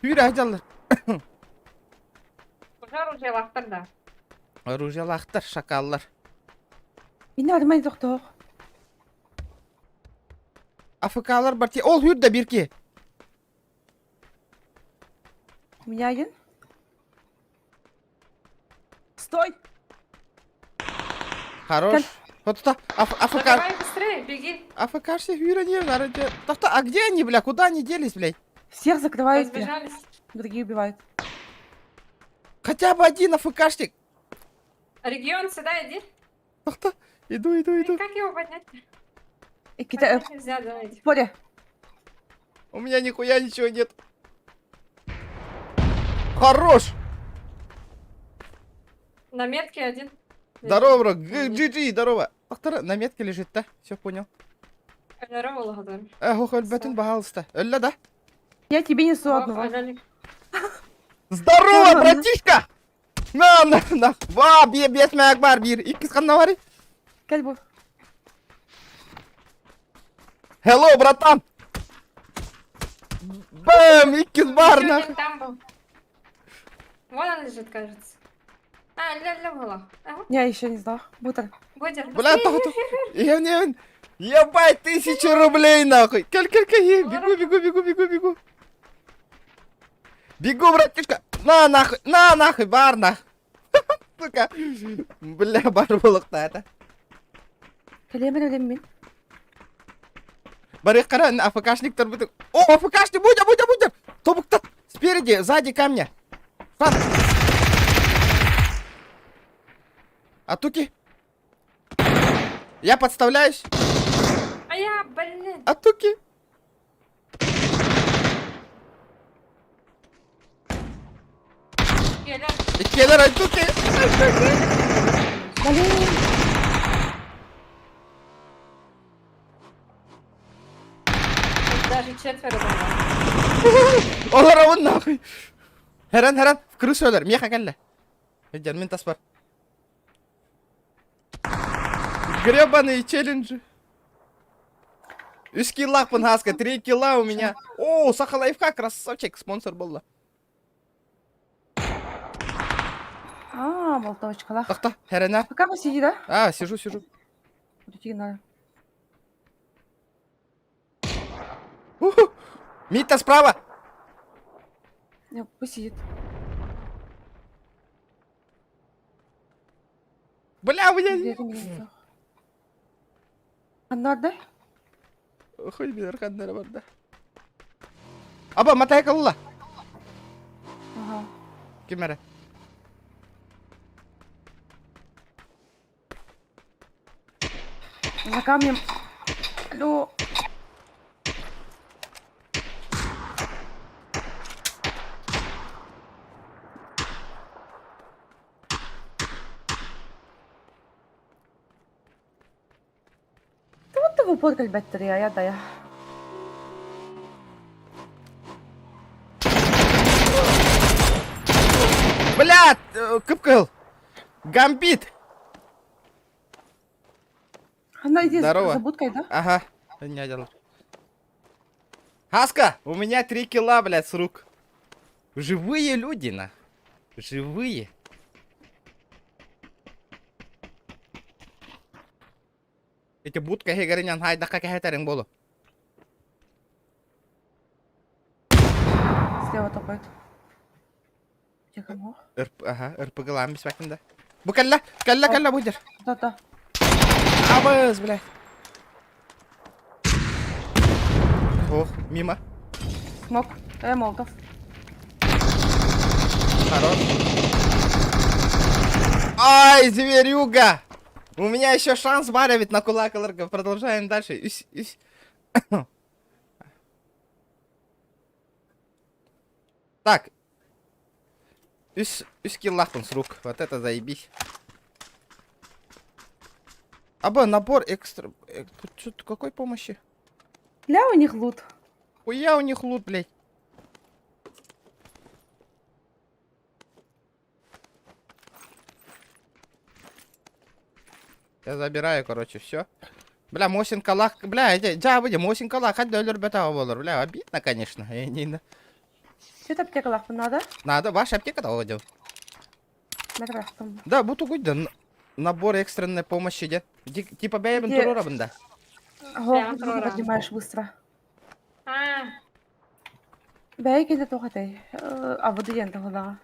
Юрий, дьаллар. Уже оружиелаахтар да. Оружиелаахтар, шакаллар. Инне барымай тохтоох. АФКлар бар. Ол хүрдэ бирки. У меня один. Стой! Хорош. Вот туда. АФК. Давай быстрее, беги. АФК все хюра не А где они, бля? Куда они делись, блядь? Всех закрывают. Разбежались. Другие убивают. Хотя бы один АФКшник. Регион, сюда иди. Тохто. Иду, иду, иду. Как его поднять? Кита... Поднять нельзя, давайте. Поле. У меня нихуя ничего нет. Хорош! На метке один. Здорово, бро. GG, здорово. Доктор, на метке лежит, да? Все понял. Здорово, благодарю. Эх, өлбөтүн, пожалуйста. Өллө да? Я тебе несу одного. Здорово, братишка! На, на, на. Ва, бие, биэс мээк баар биир. Иккис ханна баарый. Кэл бу. Hello, братан! Бэм, иккис баар, на. Там был. Вон он лежит, кажется. А, ля-ля была. Ага. Я еще не знал. Бутер. Бодер. Бля, то, то. Я не... Ебать, 1000 рублей, нахуй! Кэл, кэл, кэл, бегу, бегу, бегу, бегу, бегу. Бегу, братишка! На, нахуй, на, нахуй, баар, нах. Сука. Бля, баар буолуохтаах это. Кэлиэмэр өлөммүн. Бары кара, АФКшник торбытык. О, АФКшник, будя, будя, будя! Тобукта, спереди, сзади камня. Фан. Атуки. Я подставляюсь. А я, блин. Атуки. Кэлэр. Кэлэр Атуки. Блин. Тут даже четверо было. Олоробун нахуй. Хэрэн, хэрэн, в крышу өлөр. Миэхэ кэллэ. Дьэн, мин таспар. Гребаные челленджи. Үс киллаахпын хаска, 3 килла у меня. О, Саха Лайфхак, красавчик, спонсор был. А, болтовочкалаах. Тохто, хэрэнэ. Пока посиди, да? А, сижу, сижу. Буду надо. Уху. Мита справа. Не, пусть сидит. Бля, у меня... Где-то меня Надо? Хуй билэр ханна барда. Аба, матай калла. Ага. Ким эрэ. За камнем. Алло. Ты вот в упор кэлбэттэр я, я да я. Бля, кып-кыһыл. Гамбит. Она иди Здорово. за будкой, да? Ага. Не делал. Хаска, у меня 3 килла, блядь, с рук. Живые люди, на. Живые. Эти будка хегаринан хайдакка кэһэтэрин буолуо. Слева топает. Тихо, мох. РП, ага, РПГ лаам бис да. Бу кэллэ, кэллэ, кэллэ бу Да-да. Абыз, блядь. Ох, мимо. Смок. Молотов. Хорош. Ай, зверюга! У меня еще шанс баар ведь на кулак ыларга. Продолжаем дальше. Үс, үс. Так. Үс, үс киллаахпын с рук. Вот это заебись. Аба, набор экстра... Тут какой помощи? Бля, у них лут. Хуя у них лут, блядь. Я забираю, короче, все. Бля, Мосинка лах, бля, эти, дьа, бу Мосинка лах, хать өлөр болор, бля, обидно, конечно. Я не... Что аптекалаах надо? Надо, ваша аптека того дел. Да, бу тугуй да, набор экстренной помощи де. Типа бэйбин турурабын да. Ого, ты поднимаешь быстро. А. Бэйэ кэлэ туох этэй? Абыды диэн туһулаҕа.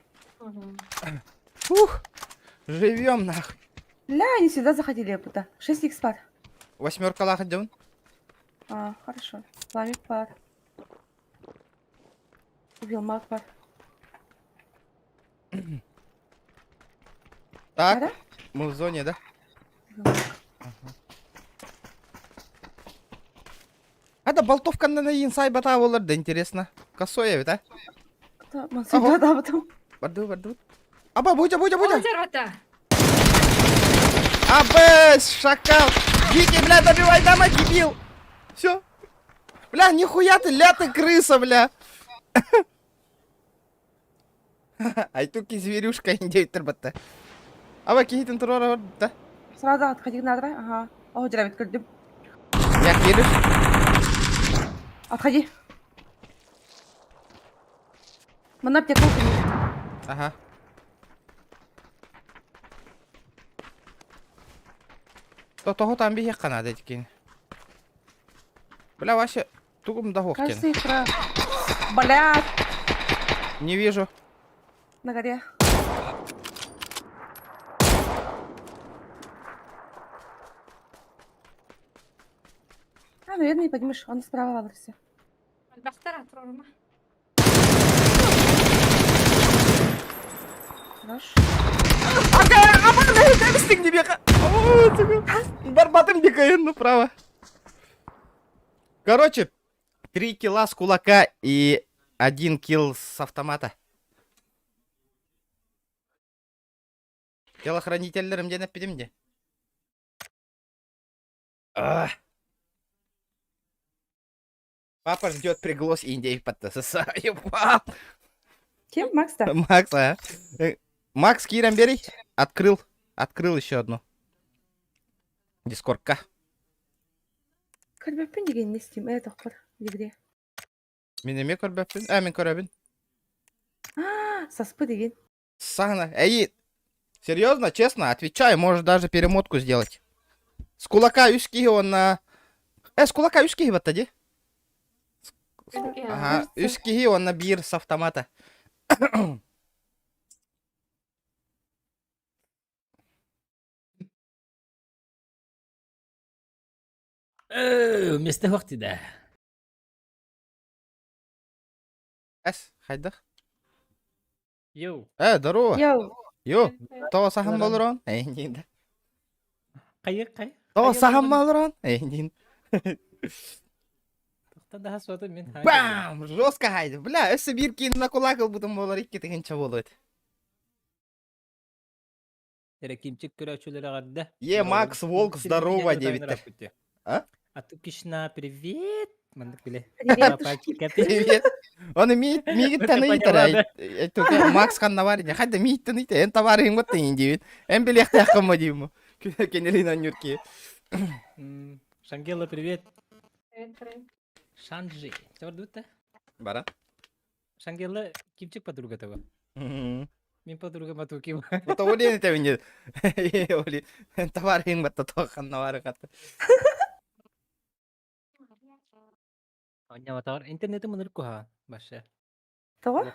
Фух, живем нахуй. Бля, они сюда заходили будто. 6 икс пар. Восьмерка лахат дьон. А, хорошо. Пламик пар. Убил маг пар. Так, мы в зоне, да? А да болтовка на инсай бата болар, да интересно. Косой ведь, а? Ага. Да, потом. Барду, барду. Аба, будя, будя, будя. Будя. Абэс, шакал. Вики, бля, добивай, дама, дебил. Все. Бля, нихуя ты, ля ты крыса, бля. Айтуки зверюшка индейтер батта. Аба кихитин турора да. Сразу отходи надо, ага. О, деревит көрдүм. Я кириш. Отходи. Манна аптека. Ага. То того там бихе канада дикин. Бля, вообще, тугум да хохтен. Кажется, их про... Блядь! Не вижу. На горе. А, наверное, не поднимешь. Он справа валился. Хорош. Ага, Барбатым дикаен направо. Короче, 3 килла с кулака и 1 килл с автомата. Телохранительлерим диэн эппитим дии. А. Папа ждет приглас Индии под Ебал. Кем? Макс-то? Макс, а? Макс киирэн биэрий открыл. Открыл еще одну. Дискордка. Көрбөппүн дигэн истим. Э, тохпор. Дигре. Мин эмиэ көрбөппүн. А, мин көрөбүн. А, саспы деген. Сана. Эй, серьезно, честно, отвечаю, можешь даже перемотку сделать. С кулака үс киһи он на... Э, с кулака үс киһи батта дии? Ага, үс киһи он на биир с автомата. Э, вместо да. Эс, хайдах? Йоу. Э, здорово. Йоу. Йо, тоҕо саһан болорон? Эй, дин. Кайы, кай. Тоҕо саһан болорон? Эй, дин. Бам! Жестко хайды. Бля, өссө биир киин на кулак ылбытым буолар икки тыһыынча буолуо. Эрэ кимчик көрөөччүлэр эҕэрдэ. Е, Макс Волк, здорово, диэбиттэр. А? А ты Кишна, привет. Маннык биле. Привет. Привет. Он миигиттэн ыйытар. Макс ханна баар ини. Хайда миигиттэн ыйыта. Эн товарыһыҥ баттын ин диэбит. Эн билиэхтээххин диим. Кенелин аннюрки. Шангела, привет. Привет, привет. Шанджи. Чабар Бара. Шангела кимчик подруга того. Мин подруга матуким. Вот олен этэбин Оли. Товарыһыҥ батта тоҕо ханна баар хатта. Онньаватар интернети мыныр куһа башы. Тоҕо?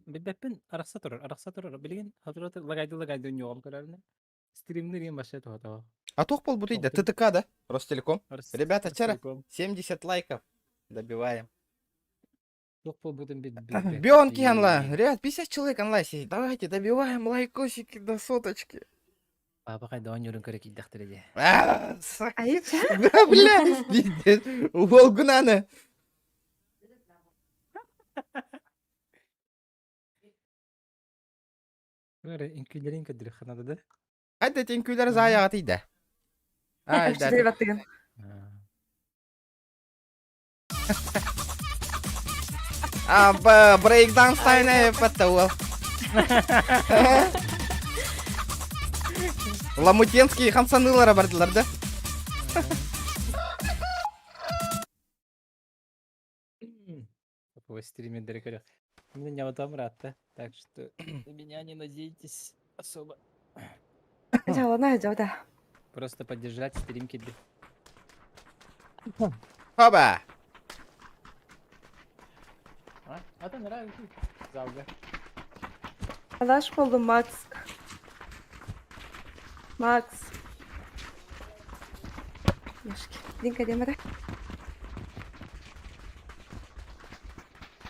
Билбэппин арахса турар, арахса турар. Билигин хатыраты лагайды лагайды ньоҕом көрөрүнэ. Стримнер ең башы туһа А туох буолбут да? ТТК, да? Ростелеком. Ребята, вчера 70 лайков добиваем. Туох буолбутун Бионки онлайн. Ребят, 50 человек онлайн сидит. Давайте добиваем лайкосики до соточки. Папа кайда оонньуурун көрө киирдэхтэрэ дии. А, сак- Айыча. Бля, пиздец. Уолгунаны. Эрэ үҥкүүлэрин көрдөрүөххэ наада да? Хайда ити үҥкүүлэри заайаҕа тиийдэ. Аа, Үчүгэй баттыгын. А, брейкданс тайна эппэтте уол. Ламутенский хамсаныылара бардылар да. Такого стримердері көрөх. Мен няматам ыраатта. Так что на меня не надейтесь особо. Дьалана дьода. Просто поддержать стрим киди. Хоба! А, это нравится. Залга. Алаш болдум Макс. Макс. Ёшки. Динка демере.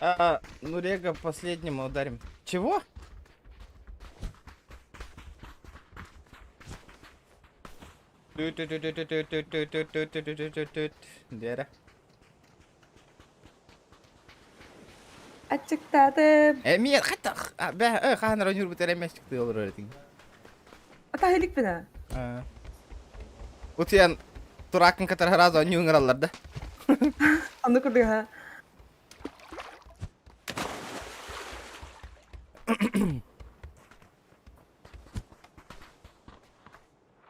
А, ну Рега последнему ударим. Чего? Дера. Ачыктаатым. Эмиэ хата бэ хаһан эрэ ньурбут эрэ эмэчиктыы олорор этиҥ. Атаһы иликпин аа. Утуйан турааккын кытары сразу оонньуу ыҥыраллар да. Оннук курдук аха.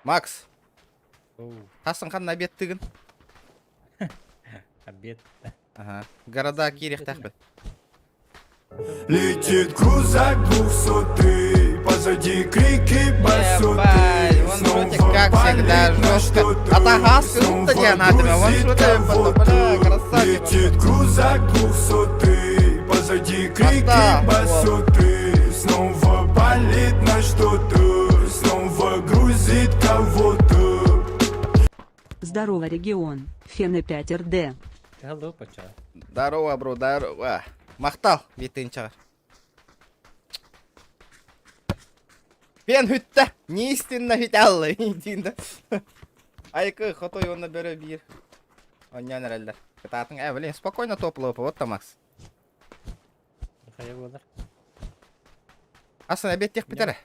Макс, хасын ханна обедтыгын? Обед. Ага. Города киириэхтээхпин. Летит крузак двухсотый, позади крики басоты. Ебать, вон шутик, как всегда, жестко. А тагас круто дианатами, вон шутик, бля, красавчик. Летит крузак двухсотый, позади крики Поставь, басоты. Снова палит на что-то, снова грузит кого-то. Здорово, регион. Фена 5 РД. Hello, пача. Здорово, бро, здорово. Махтал, витынчар. Пен хүттэ, не истинно хүталлы, диин Айкы, хотой онно бөрө биир. Онньоон эрэллэр. Кытаатыҥ, э, блин, спокойно топло, вот там, Макс. Хайа буолар. Асан эбиэттиэх бүтэрэ.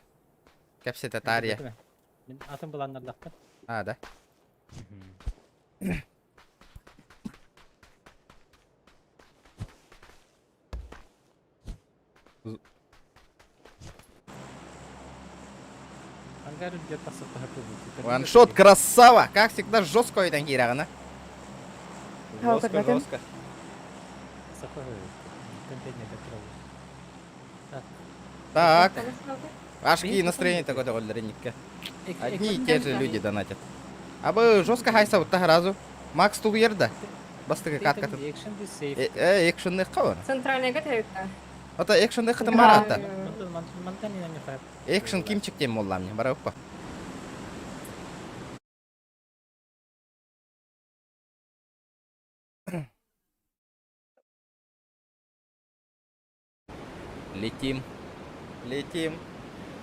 Кэпсэтэ таарыйа. Мин атын былааннардахпын. А, да. Ангар где-то тахсыппаһа Ваншот, красава! Как всегда, жестко өйтөн киирэҕинэ. Жестко, жестко. Так. Аж какие настроения такой такой Одни и те же люди донатят. А бы жестко хайса вот разу. Макс тулуйар да. Бастыгы каткатын. Э, экшенных кабар. Центральный готовится. Ата экшенных хатым баратта. Экшен кимчик тем молламне, бараппа. Летим. Летим.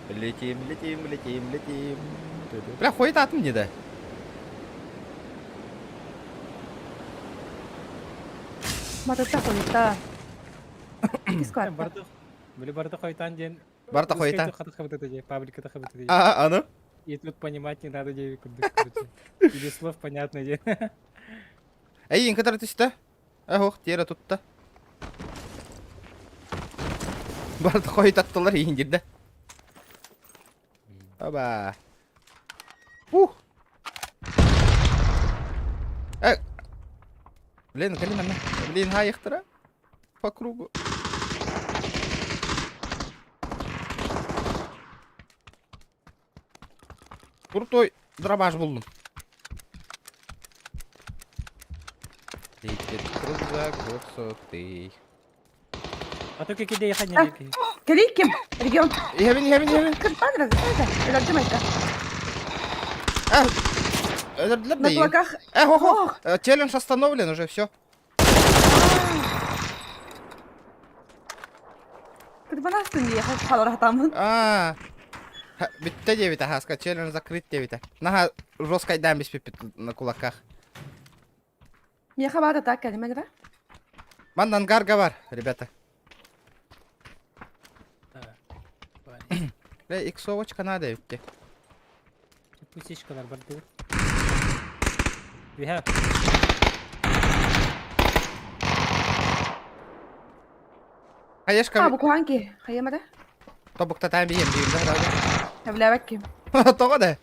Летим, летим, летим, летим. Бля, ходит атом не да. Мататта хойутта. Кискуатта. Барда Били барда хойтан ден. Барда хойтан. Паблика А, а ну? И тут понимать не надо, девик, короче. Или слов понятно, де. Эй, инкатар түстэ. Эх, тиэрэ тутта. Барда хойтаттылар иин дирдэ. Оба. Ух. Э. Блин, кэлин анна. Блин, хайыхтара. По кругу. Крутой дробаш буллум. Летит крузак двухсотый. А то какие идеи ходили? Кэлий ким? Регион. Иһэбин, иһэбин, иһэбин. Кырпан разрешайте. Өлөрдүм айта. А, өлөрдүлэр На да кулаках. Эх, ох, ох. Челлендж остановлен уже, все. Кырбанастын дии халар хатамын. А, бүттэ диэбитэ, хаска челлендж закрыт диэбитэ. Наха жестко айдаан биспиппит на кулаках. Миэхэ баата так кэлимэн эрэ. Манна ангарга бар, ребята. Бля, иксовочка надо эбит. Пусечкалар бардыбыт. We have. Хаешка. А, бу куһаҕан киһи. Хайыам эрэ? Тобуктатаан биһиэм биир да Эбилээбэт ким. Тоҕо да?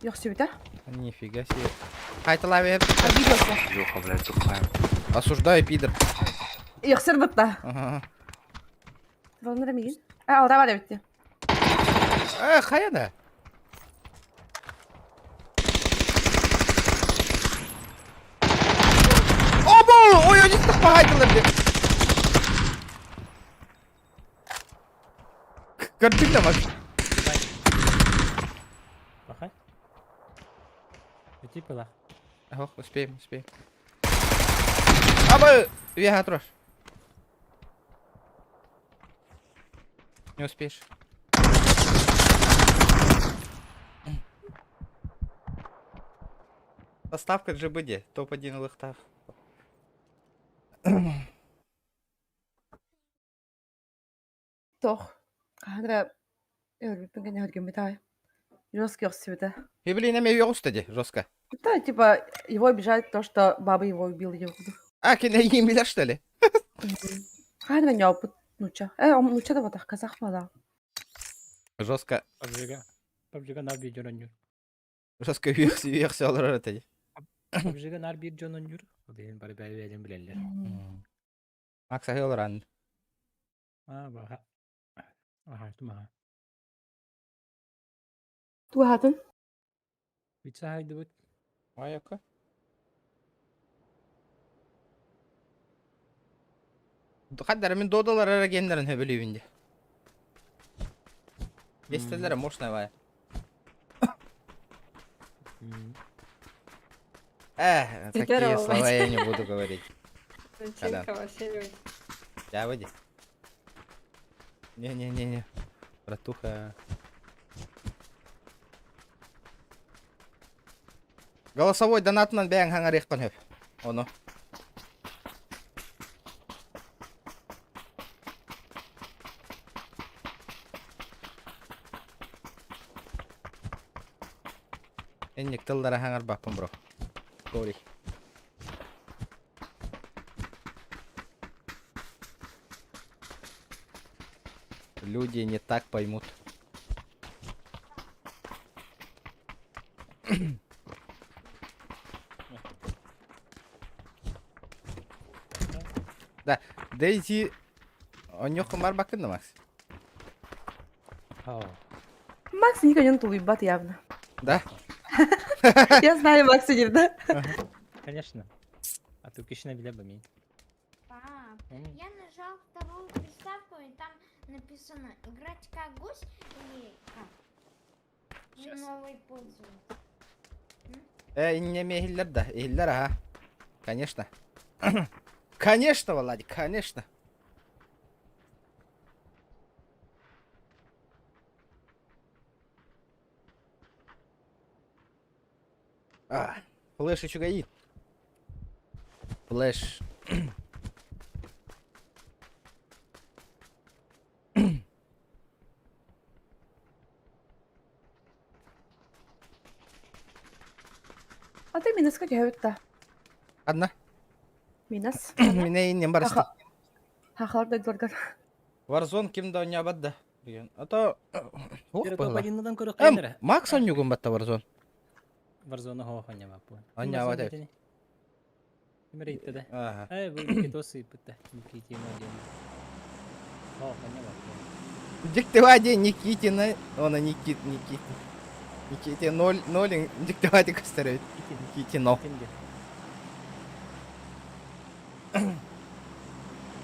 Йөхсүбүтэ. Нифига себе. Хайталаабы Обиделся. Леха, блядь, тухаем. Осуждаю, пидор. Йөхсөр бытта. Ага. Волнара мигин. А, алда бар эбитти. Э, хайа да? Обо! Ой, ой, тахпахайтылар деп. Көрдүң да бак. Бахай. Өтіп ыла. Ох, успеем, успеем. Аба, вега трош. Не успеешь. Доставка GBD, топ-1 лыхтах. Тох. Хаһан эрэ өлбүппүн кэннэ өлгөммүт аҕай. Жесткий охсубута. И блин, эме yoğustu de, жестко. Да, типа, его обижает то, что баба его убила его. А, кине емилер, что ли? Хаһан эрэ ньооппут нуучча. Э, нуучча да батах, казах буолаа. Жестко, PUBG-га. PUBG-га нар биир дьон оонньуур. жестко үйөксө олорор этэ. PUBG-га нар биир дьон оонньуур. Ол иһин бары бэйэ-бэйэлэрин билэллэр. Макс аһыы олоран. Аа, баха. Аха, тумаха. Туһатын? Пицца хайдыбыт. Айака. Хаддар мин додалар эрэ геннерин хөбүлүүбүн дии. Бестеллere мощная бая. Эх, такие Здорово. слова я не буду говорить. Зачем Васильевич? Я выйди. Не-не-не-не. Братуха. Голосовой донатынан бэйэҥ хаҥарыаххын сөп. Ону. Инник тыллара хаҥарбаппын бро. Sorry. Люди не так поймут. Да, Дейзи... Оньохун бар бакын да, Макс? Макс никогда не тулуйбат явно. Да? Я знаю Макса, да? Конечно. А ты кишина биле бами. Пап, я нажал вторую приставку, и там написано играть как гусь или как? Сейчас. Новый пользователь. Э, не иһиллэр да, иһиллэр аха. Конечно. Конечно, Владик, конечно. А, флеш үчүгэй. Флеш. А ты минус как я да. Одна. Минус. Мине иннем барысты. Хахалар дойдуларгар. Warzone ким да оонньообот да. Деген. А то ух было. Топ-1-дан көрөх Эм, кэллэрэ. Макс оонньуугун батта Warzone. Warzone хоох оонньообаппын. Оонньообот эбит. Ким эрэ иттэ да. Ага. Э, бу Никито сыыппыт да. Никитина диэн. Хоох оонньообаппын. Диктивади Никитина, она Никит, Никит. Никите ноль, ноль, диктивади көстөрөйт. Никитино.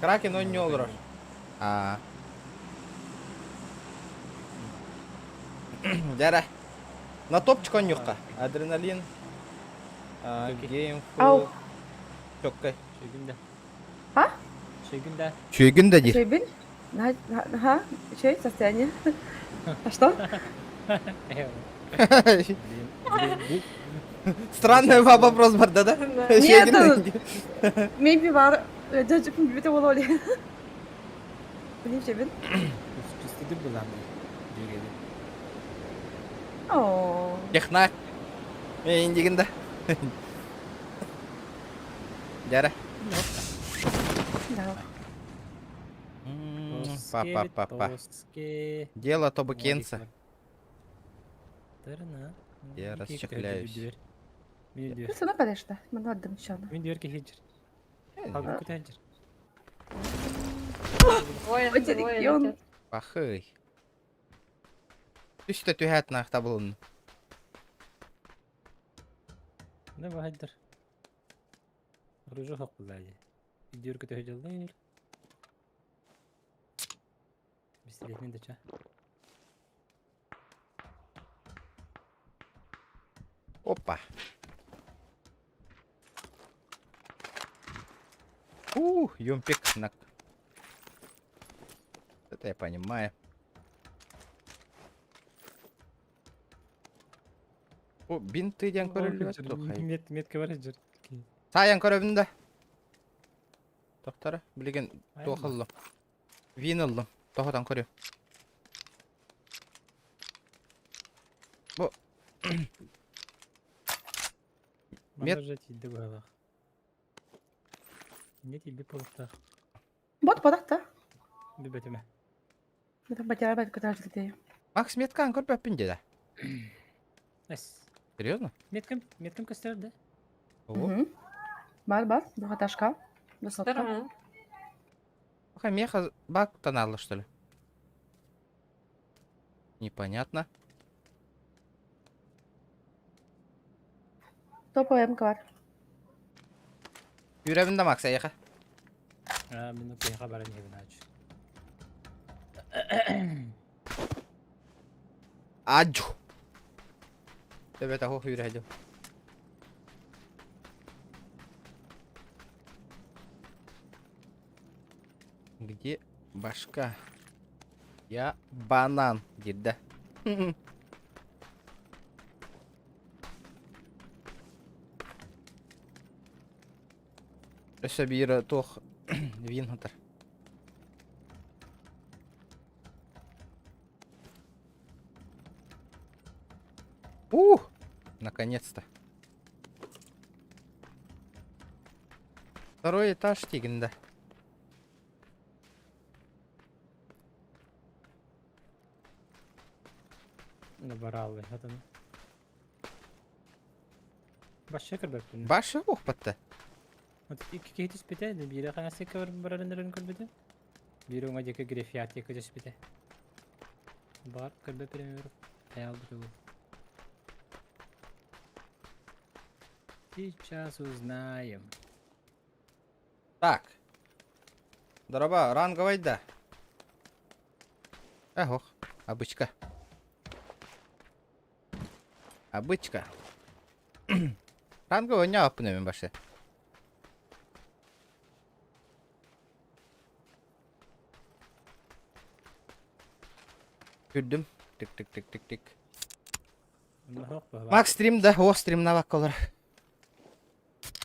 Кракен оонньуу олорор. Аа. Дьэ На топчик оонньуохха. Адреналин. Ау. Геймфул. Чоккай. Шөгүн да. А? Шөгүн да. Чүйгүн да диир. Чөйбүн? Ага, чөй, состояние. А что? Странный вопрос бар да, да? Нет, maybe бар. Дьэ, бүйтэ бололи. Билим чөйбүн. Түстүдүк булам. Дьүгэбин. Оо. Технарь. Индигин да. Дьара. Да. Па-па-па-па. Дело Тобукенца. Я расчехляюсь. Сына конечно. Мана дымчана. Мин дверке хиджер. Алгын күтәнчер. Двое, Ой, двое регион. летят. Пахый. Түстэ түһээт наах табылынна. Не баһайдар. Оружие хоккулаайы. Дверке төһөдөллөр. Бистилетин деча. Опа. Ух, юмпик на... Это я понимаю. О, бинты диэн көрүллүбэт тухай. Мет метке бар жер. Саайан көрөбүн да. Тохтара, билигин туох ыллым. Вин ыллым. Тоһотон көрүө. Бу Мет тиийдэ быһалаах. Не тиийбит буолуохтаах. Бот бодохто. Билбэтимэ. Батярбат көтөрүлтэ. Макс меткаан көрбөппүн деді. Эс. Серьезно? Меткам, меткам көстөр да. Ого. Бар бар, двухэтажка. Высотка. Вторая. Пока меха баг тоналла, что ли? Непонятно. Топовая МК бар. Юрәбин да Макс әйеха. А, мин киһиэхэ баран иһэбин ач. Аджу. Төбөтө хох юрәдү. Где башка? Я банан, диде. Өссө биир туох вин хатар. Ух! Наконец-то. Второй этаж тигинде. Бараллы хатан. Башча көрбөппүн. Башы охпатта. Вот икки киһи түспүтэ, биирэ хаҥаска барарын көрбүтэ. Биир уҥа диэки грифят диэки түспүтэ. Бар көрбө премьер. Хайалбыт Сейчас узнаем. Так. Дороба, ранговый да. Эх, обычка. Обычка. Ранговый не апнемин башы. Күрдүм. Тик тик тик тик тик. Макс стримда, о стримна баккалар.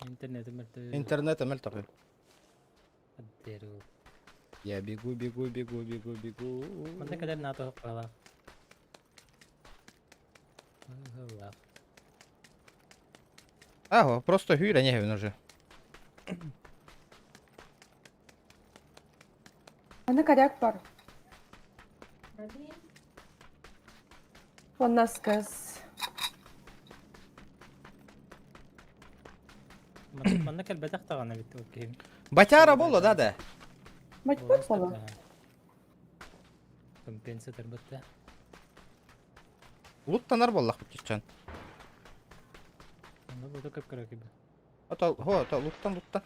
Интернет мөлтө. Интернет мөлтө. Я бегу, бегу, бегу, бегу, бегу. Манна кэлэр НАТО хаалаах. Ага, просто hűre nyelvön уже. Аны коряк бар. Оннас кыз. Манна кэлбэтэх даҕаны эбит ол киһим. Батяра боло, да, да. Бать боло. Компенсатор бытта. Луттанар боллах бутчан. Онно бу да көп-көрө киби. Ото, хо, то луттан, луттан.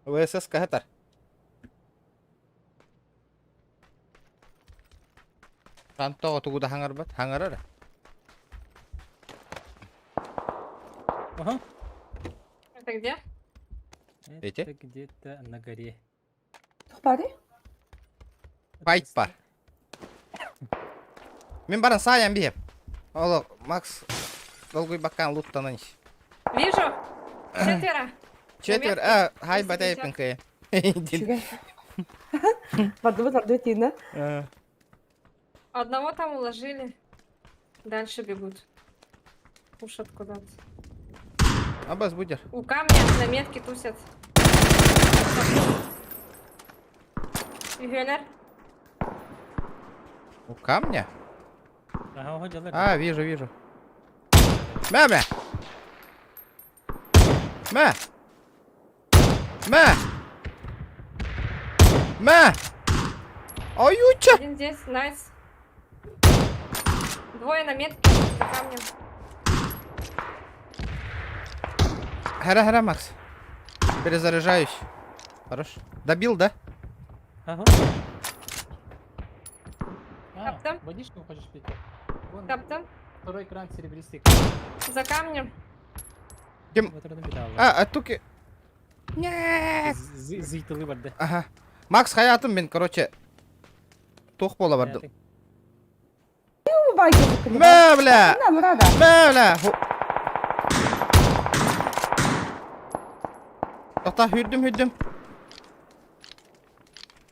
ВСС кахатар. Тантоҕо тугу да хаҥарбат, хаҥарар. Ага. Это где? Эти? Это где-то на горе. Туох баарый? Файт бар. Мин баран саайан биһиэм. Оло, Макс долгуйбаккаан луттанан ис. Вижу! Четверо! Четвер, а, хай батай кая. Үчүгэй. Бардыбыт бардыбыт тиинэ. Одного там уложили. Дальше бегут. Пушат куда-то. Абас будер. У камня на метке тусят. Югелер. У камня? Ага, ого, дьалар. А, вижу, вижу. Мэ, мэ! Мэ! Мэ! Мэ! Аютча! Один здесь, найс. Двое на метке за камнем. Хара, хара, Макс. Перезаряжаюсь. Хорош. Добил, да? Ага. А, Каптан. водичку хочешь пить? Вон, Каптан. второй экран серебристый. За камнем. Кем? Вот это беда. А, а туки. Нет. Зыйтылы барды. Ага. Макс хаятым мен, короче. Тух бола бардым. Мэ, бля! Мэ, бля! Тоқта, хүрдім, хүрдім.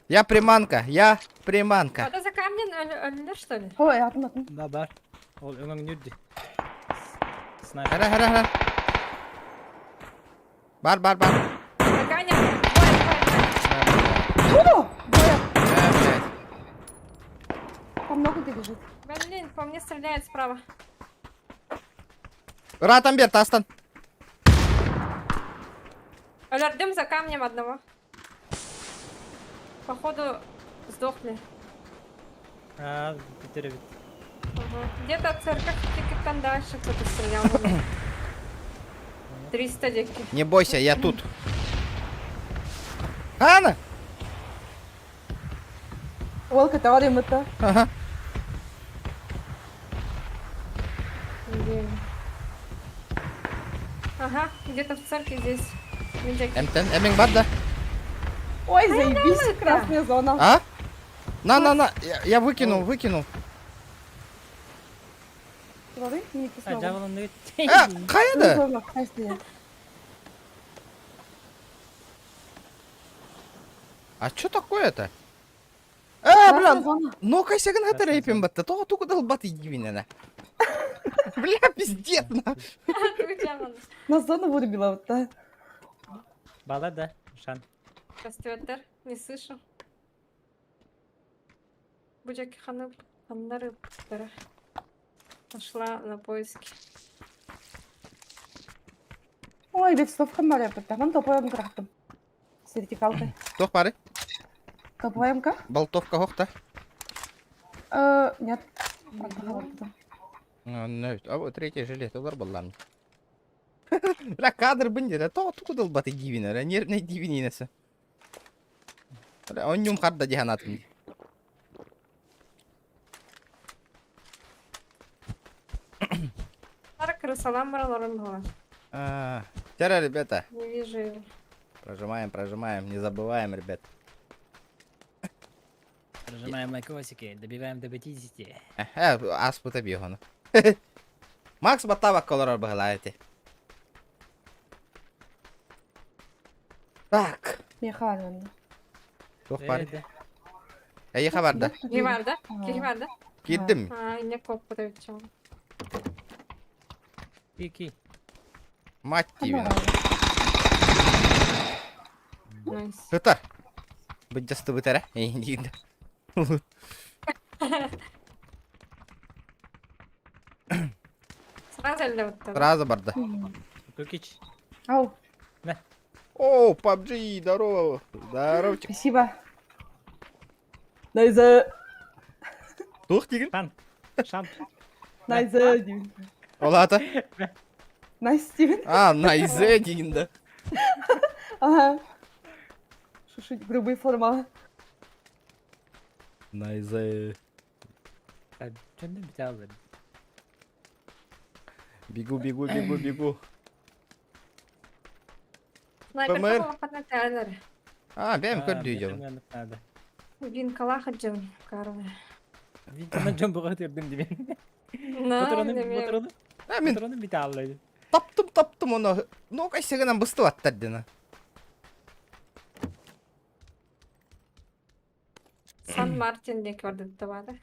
Я приманка, я приманка. Это за камнем өллөр, что ли? Ой, атын атын. Да, бар. Ол өңөң нүрді. Снайпер. Хара, хара, хара. Бар, бар, бар. За камнем. Двое, двое, двое. Фу! Двое. Мэ, блядь. Там много где бежит. Блин, по мне стреляет справа. Ыраатан бер, тастан. Өлөрдүм за камнем одного. Походу, сдохли. А, бүтер бит. Ага. Где-то церковь там дальше кто-то стрелял. во меня. 300 деки. Не бойся, я тут. Ана! Волка, товарищ это. Ага. Где они? Ага, где-то в церкви здесь. Медяки. Эмтен, эмиң бар да. Ой, заебись, это. красная зона. А? На, на, на, я, я выкинул, выкинул. Смотри, не А, жабылын Э, деген. қайда? Зона, красная. А что такое-то? Э, бля, Красная зона. ну кайсагын хата рейпин батта, тоға туку дал бат идивинена. Бля, пиздец, на. На зону вырубила вот да. Бала да, шан. Костюмер, не слышу. Будяки ханы ханнары бара. Пошла на поиски. Ой, бет стоп хамар я Там топовая МК рахтым. С вертикалкой. Тох бары, Топовая МК? болтовка хохта. Нет. Правда, А вот третий жилет, олар боллам. Бля, кадр бінде, тоға туку дал бат идивинена, нервный дивининесі. Бля, он нюм харда диханатын. Пара крысалам брала была. А, Тера, ребята, Не вижу его. прожимаем, прожимаем, не забываем, ребят. Прожимаем лайкосики, добиваем до 50. Э, аспыта бихону. Макс баттабак колорор быһылаайти. Так. Механика. Туох бар? Э, Эйиха барда. Киһи бар да? Киһи бар да? Киирдим. А, не коп подавчал. Ки, ки. Мать тивина. Найс. Сытар. Быдьасты бытара. Эйин Сразу или вот это? Сразу барда. Кукич. Ау, О, PUBG, здорово. Здоровчик. спасибо. Найза, Туох дигин? Шан. Шан. Найза, Дивин. Олата. Найс, Стивен. А, найзе дигин да. Ага. Шушить грубые форма. Найзе. Чөннөн бите алды. Бегу, бегу, бегу, бегу. Снайпер ПМР. какого поднатялер? А, бэм көрдүү жолун. Надо. Вин калаха джем, карвы. Видимо, жон буга тердим дибен. На, Патроны, неме. патроны. А, мен Патроны бите алды. таптым, таптым оны. Ну, кайсыгынан бысты аттар дена. Сан Мартин не көрді тавады.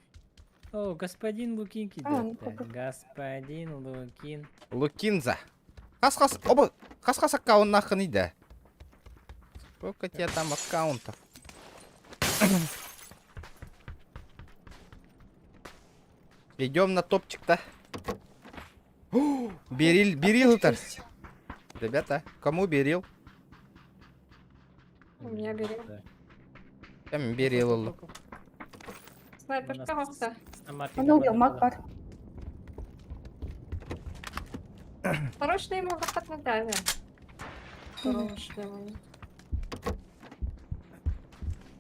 О, господин Лукин А, ну, кидет. пока. Господин Лукин. Лукинза. Хас-хас, оба, хас-хас аккауннааххыный да. Сколько тебе там аккаунтов? Идем на топчик-то. О, Берил, берил это. Есть. Ребята, кому берил? У меня бери. Да. Там берил. Снайперка вовсе. Аны уйалмак бар. Второй шлем его выход дали. Второго шлема нет.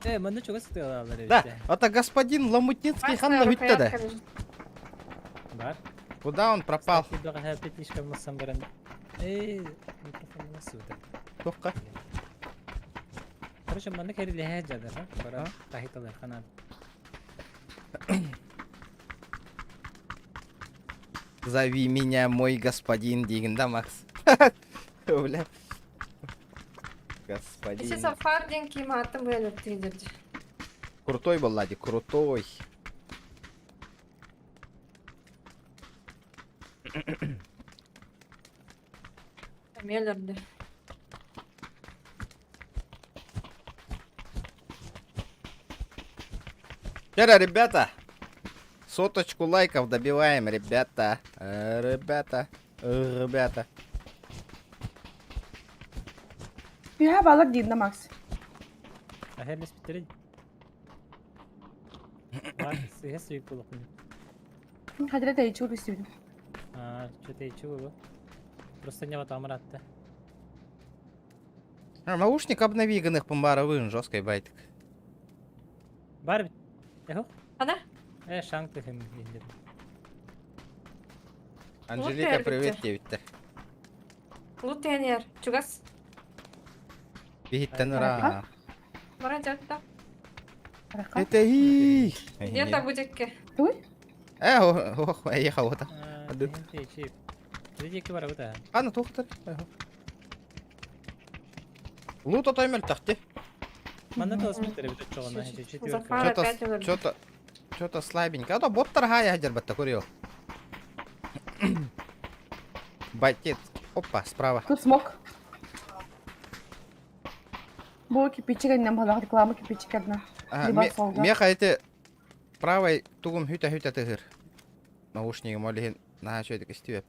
Э, манна чугас сытыалалар Да, эбит. это господин Ламутницкий Красная ханна бүттэ да. рукоятка лежит. Бар. Куда он пропал? Кстати, бэҕэһээ петличка масан баран. Эй, микрофон сууда. Тухка. Короче, манна кэрилэһэ дьадар, а? Бара таһиталар ханан. Зови меня мой господин диигин да, Макс? Бля. Если Господин. сафар деньги матом вылет видит. Крутой был, Ладик, крутой. Мелерды. Вчера, ребята, соточку лайков добиваем, ребята. Ребята, ребята. Үһэ балар диин да, Макс. Аһэр леспиттерин. Бар, сыһа сүйүк булукун. Хадра тэйичи үрүстүбүтүм. А, что-то ичи булу. Просто не вот амаратта. А, наушник обнови гынных пымбаровын, жесткой байтик. Бар бит. Эхо. Ана? Э, шанг тыхым индер. Анжелика, Вот привет эрбиттер. тебе. Лутенер. Чугас. Биһиттен А? ыра. Бара дьатта. Араха. Это и. Где-то будет ке. Туй? Э, ох, эйха ота. Ады. Ичи. Видики бар бута. Аны тухтар. Лут отой тахти. Манна тос биттере бит чоҕона. Четверка. Зафар Что-то, опять өлөрдү. что-то, что-то слабенько. А то боттар хая хадер көрüyor. Байтец. Опа, справа. Тут смог. Бу кирпичик иннем балах реклама кирпичик одна. А, Либо солга. Меха эти правой тугум хүтә-хүтә тыгыр. Наушнигым олихин наха чөйдік истибеп.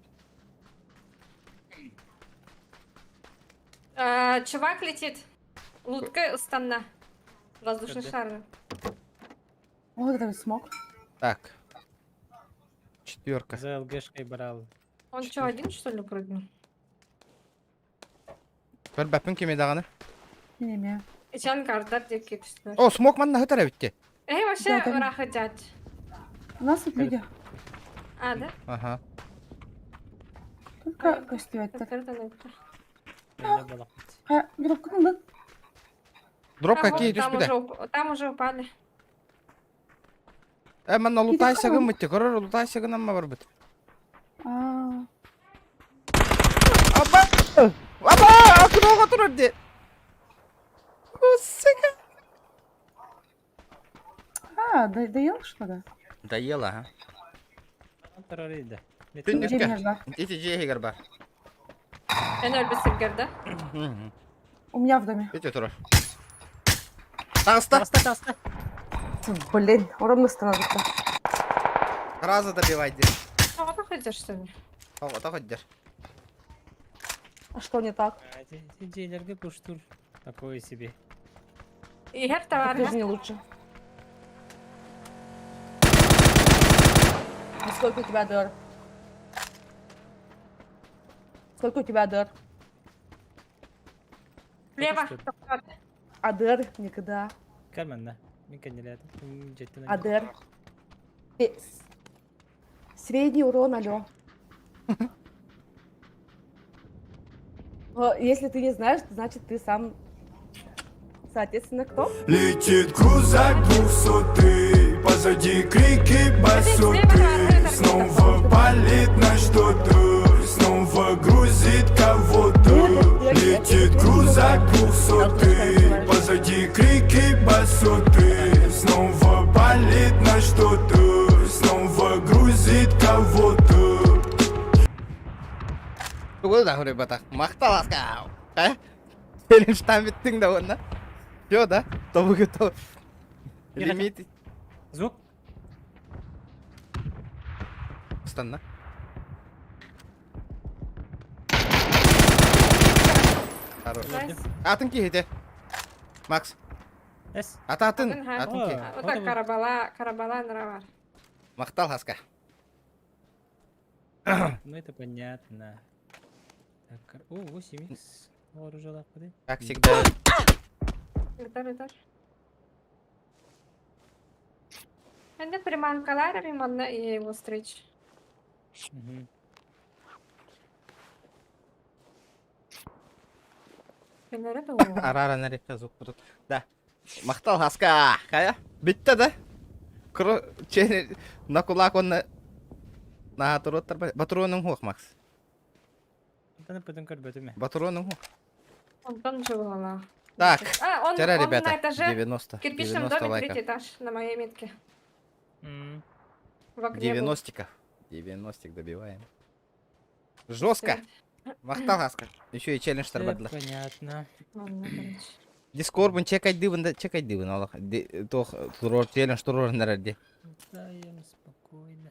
Чувак летит. Лутка ыстанна. Воздушный Когда? шар. Вот это смог. Так. Четверка. За ЛГшкой брал. Он что, один что ли прыгнул? Бір бәпін кеме дағаны. Не имею. Ичан кардар диэки түстүлэр. О, смок манна хытара битти. Эй, вообще Да, там- ыраах дядь. У нас тут люди. А, да? Ага. Только көстүбэттэр. Эле балак. Ха, дропканы ылык. Дроп Там какие там түспүдэ. Там уже упали. Э, манна лутай Киде сагын мытты. Көрөр лутай сагын амма бар бит. А, Аба! Аба! Акырога турар де. О, сука. а, доел что ли? Доела, а? Террорида. Түндүккэ. Дьиэ бар. Ити дьиэ бар. Эн өлбүт да? У меня в доме. Ити турар. Таста. Таста, таста. Блин, ровно становится. Сразу добивай, де. А, вот ходишь, что ли? О, вот А что не так? Дьиэлэргэ пуштур. Такое себе. Игорь Так товар. жизни лучше. А сколько у тебя дыр? Сколько у тебя дыр? Лево. А дыр никогда. Карманна. Мин кэннилээтим. Дьиэттэн. А дыр. Средний урон, алло. Если ты не знаешь, значит ты сам, соответственно, кто? Летит крузак 200-й, позади крики басоты. Снова палит на что-то, снова грузит кого-то. Летит крузак 200-й, позади крики басоты. Снова палит на что-то, снова Тугу да хуруйбатах. Махтал аска. Э? Челленджтан бүттүҥ да уонна. Все, да? Тобугу то. Лимит. Звук. Станна. Хорош. Nice. Атын киһи Макс. Эс. Ата атын. Атын, ха. Атын киһи. Вот так карабала, карабала нравар. Махтал хаска. Ну это понятно. Так, о, 8х. Оружие Как всегда. Этар, этар. Менде приманкалар манна и его встреч. Угу. Арара нарекка звук будут. Да. Махтал хаска. Кая? Битте да? Кро че на кулак он на туруттар батронун хуох Макс. Онтон пытын көрбөтүм. Батронун хуох. Онтон жывала. Так. А, он, Вчера, он ребята, на этаже. 90. В кирпичном 90 доме лайков. третий этаж на моей метке. М. В окне был. 90-ков. 90 добиваем. Жестко. Махтал хаска. Еще и челлендж Всё тарбадла. Понятно. Ладно, короче. Дискорд чекайдыбын да чекайдыбын олох. Тох турор челлендж турор нэрди. Даем спокойно.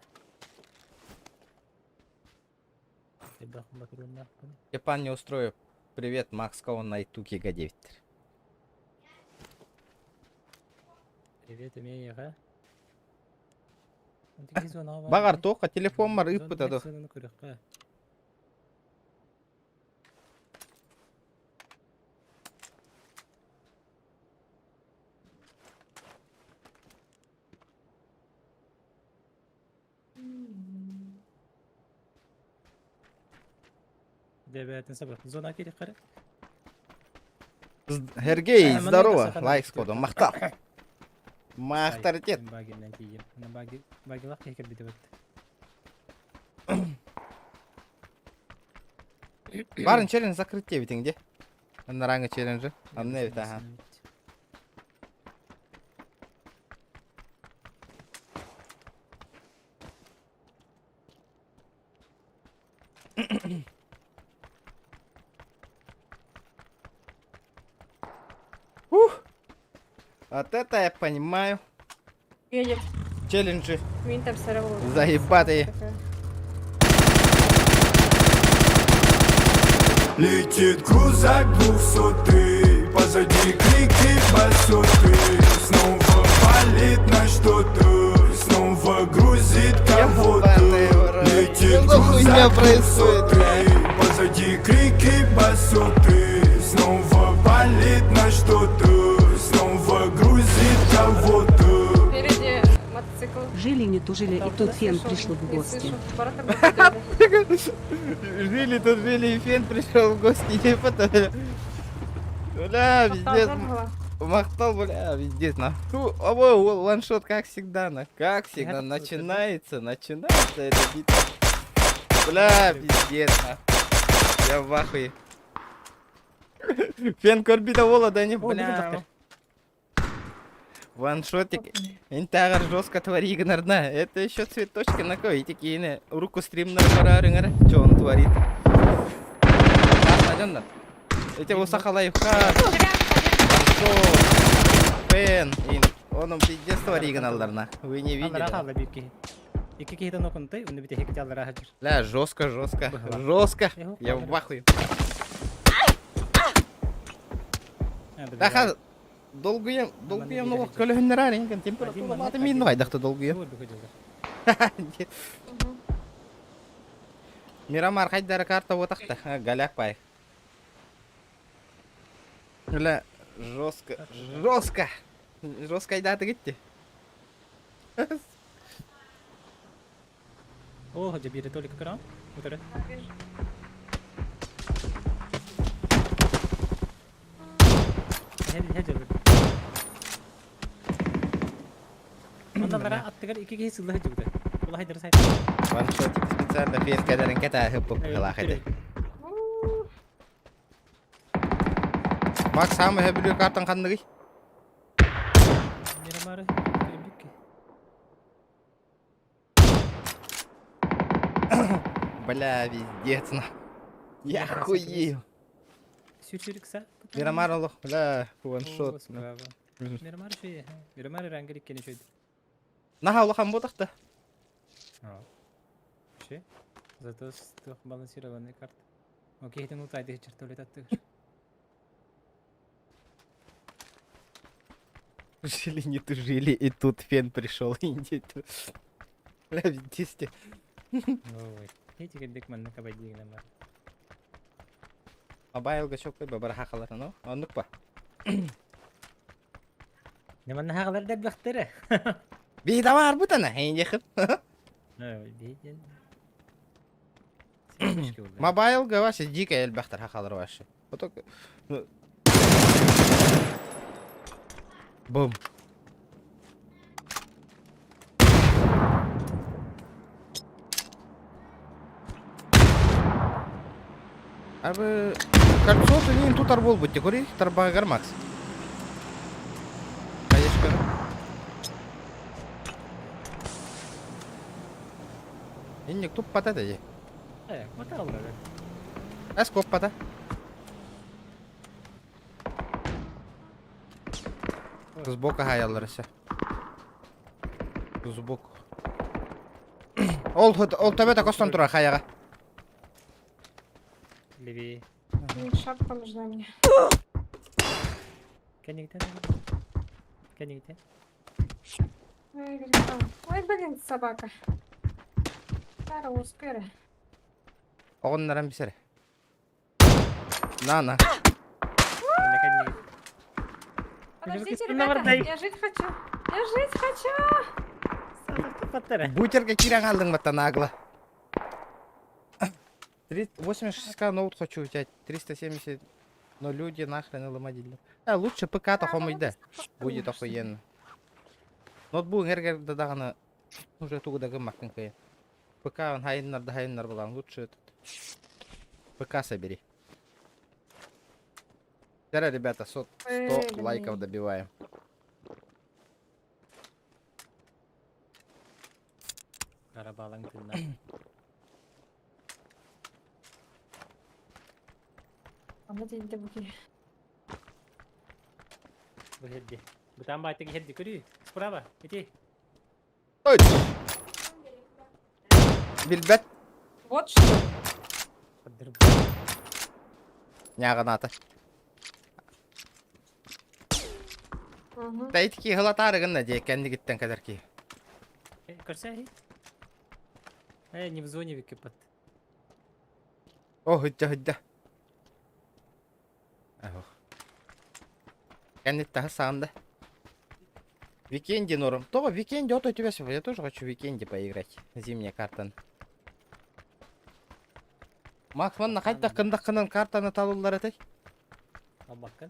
Степан не устрою. Привет, Макс Каун на Итуки Г9. Привет, умею, Багар тоха телефон бар ыппыта до. Сергей, здорово. Лайк с кодом. Махтал. Махтаритет. Барын челлендж закрыть тебе где? Наранга челленджи. Анне ведь, ага. Ух! Вот это я понимаю. Едет. Челленджи Мин там сорвал. заебатые. Летит крузак двухсотый, позади крики басоты. Снова палит на что-то, снова грузит кого-то. Ёбаный в рот. Летит Что за хуйня крузак происходит, двухсотый, позади крики басоты. Снова палит на что-то, снова грузит кого-то. Впереди мотоцикл. Жили не тужили, и тут фен Слышу, пришел в не гости. слышу. Ворота будут Жили тут, жили, и фен пришел в гости, не потом. Бля, пиздец. Махтал, бля, пиздец, на. Ту, обой, ваншот, как всегда, на. Как всегда, начинается, начинается эта битва. Бля, пиздец, на. Я в ахуе. Фен көрбүтэ буолла да не, бля. Ваншотик. Интагар жестко твори гнарна. Это еще цветочки на кой такие руку стримнер барарынгар. Че он творит? Найден Эти усаха лайфхак. Ваншот. Фен. Он он пиздец твори гналарна. Вы не видели. Бля, жестко, жестко. Жестко. Я в ахуе. Аха, долгуем, долгуем, ну, көлөһүннэр арин, температура маты мин хайдахта долгуем. Мирамар хайдара карта вот ахта, голяк пай. Бля, жестко, жестко. Жестко айдаты гитти. О, дьэ только кран. Утары. Онда аттыгар икки киһи сылла сылдьыбыта. Улаһайдары сайт. Ваншотик специально фен кадарын ката хыппып хылахады. Макс саамай сөбүлүүр картан ханныгый? Мирамары бүкке. Бля, пиздец, на. Я хуею. Сүр-сүр ыкса. Мирамар олох, бля, ваншот. Мирамар үчүгэй. Мирамар эрангер иккини үчүгэй. Наһаа улахан буотах да. Вообще. Зато с балансированный карта. Окей, это ну тайды чертовлет аттыгыр. Жили не тужили, и тут фен пришел. Бля, винтисти. Ой, эти кэлбик манна кабайдыгынан бар. Мобайлга чоккой бабара хахалар, ну, оннук па. Манна хахалар да бахтара. Би давар бутана, хейн Ой, Мобайлга вообще дико элбэхтэр хахалар вообще. Вот ну... Бум. Абы кольцо не тут арбол будет, кури тарбагар Макс. Конечно. Инник туп пата дии. Э, маталлар. Эс коппата. Сбоку хаяллар эсэ. Сбоку. Ол ол төбөтө костон турар хаяга. Левее. Шапка нужна мне. Кэннигитен. Кэннигитен. Ой, блин, ой, блин, собака. Русская. Оҕоннорон бисер. На на. Подождите, ребята, я жить хочу. Я жить хочу. Бутерге киирэн хааллыҥ бата нагло. 86к ноут хочу взять, 370, но люди нахрен ылымадилер. А лучше ПК-то хомойда. Будет охуенно. Ноутбук эргэр да даҕаны уже тугу да гыммаккын кыайан. ПК он хайыннар да хайыннар булан лучше этот ПК собери. Вчера, ребята, 100 лайков добиваем. Карабалаң тынна. Ана буки. Бу хедди. Бутан байтыгы хедди көрүү. Справа. Иди. Ой! Билбэт. Вот что. Ньааҕынаата. Тайтики хылатаары гынна дии кэннигиттэн кэлэр киһи. Көрсө Э, не в зоне википат. О, хыдда хыдда. Ох. Кэнниттаһы саанда. Викенди норм. То, Викенди, вот у тебя сегодня. Я тоже хочу Викенди поиграть. Зимняя карта. Макс, манна хайдах кындах картаны талыллар этэй? Албаккын.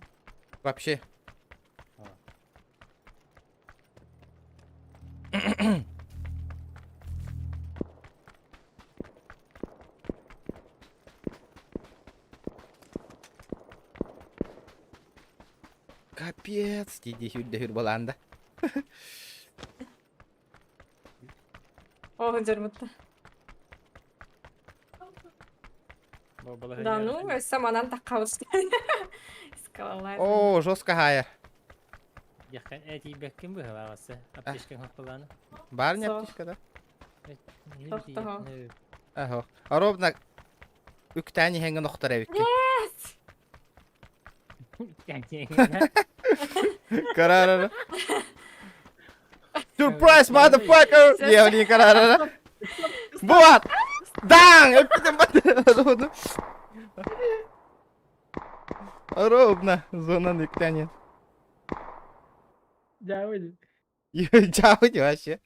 Вообще. Капец, диди хүрдэ хүр баланда. О, дермутта. Да ну, саманан таккабыс. Скалалар. О, жестко хая. Яха, эти беккин быһалаасы. Аптечкаң хаппаланы. Бар не аптечка, да? Тохтоо. Ага. Ровно үктэни хэнген охтор эбикки. Карарара. Surprise, motherfucker! Диэвни карарара. Вот! Дан! Эппитем бат. Ровно зонан үктэни. Жауди. Жауди вообще.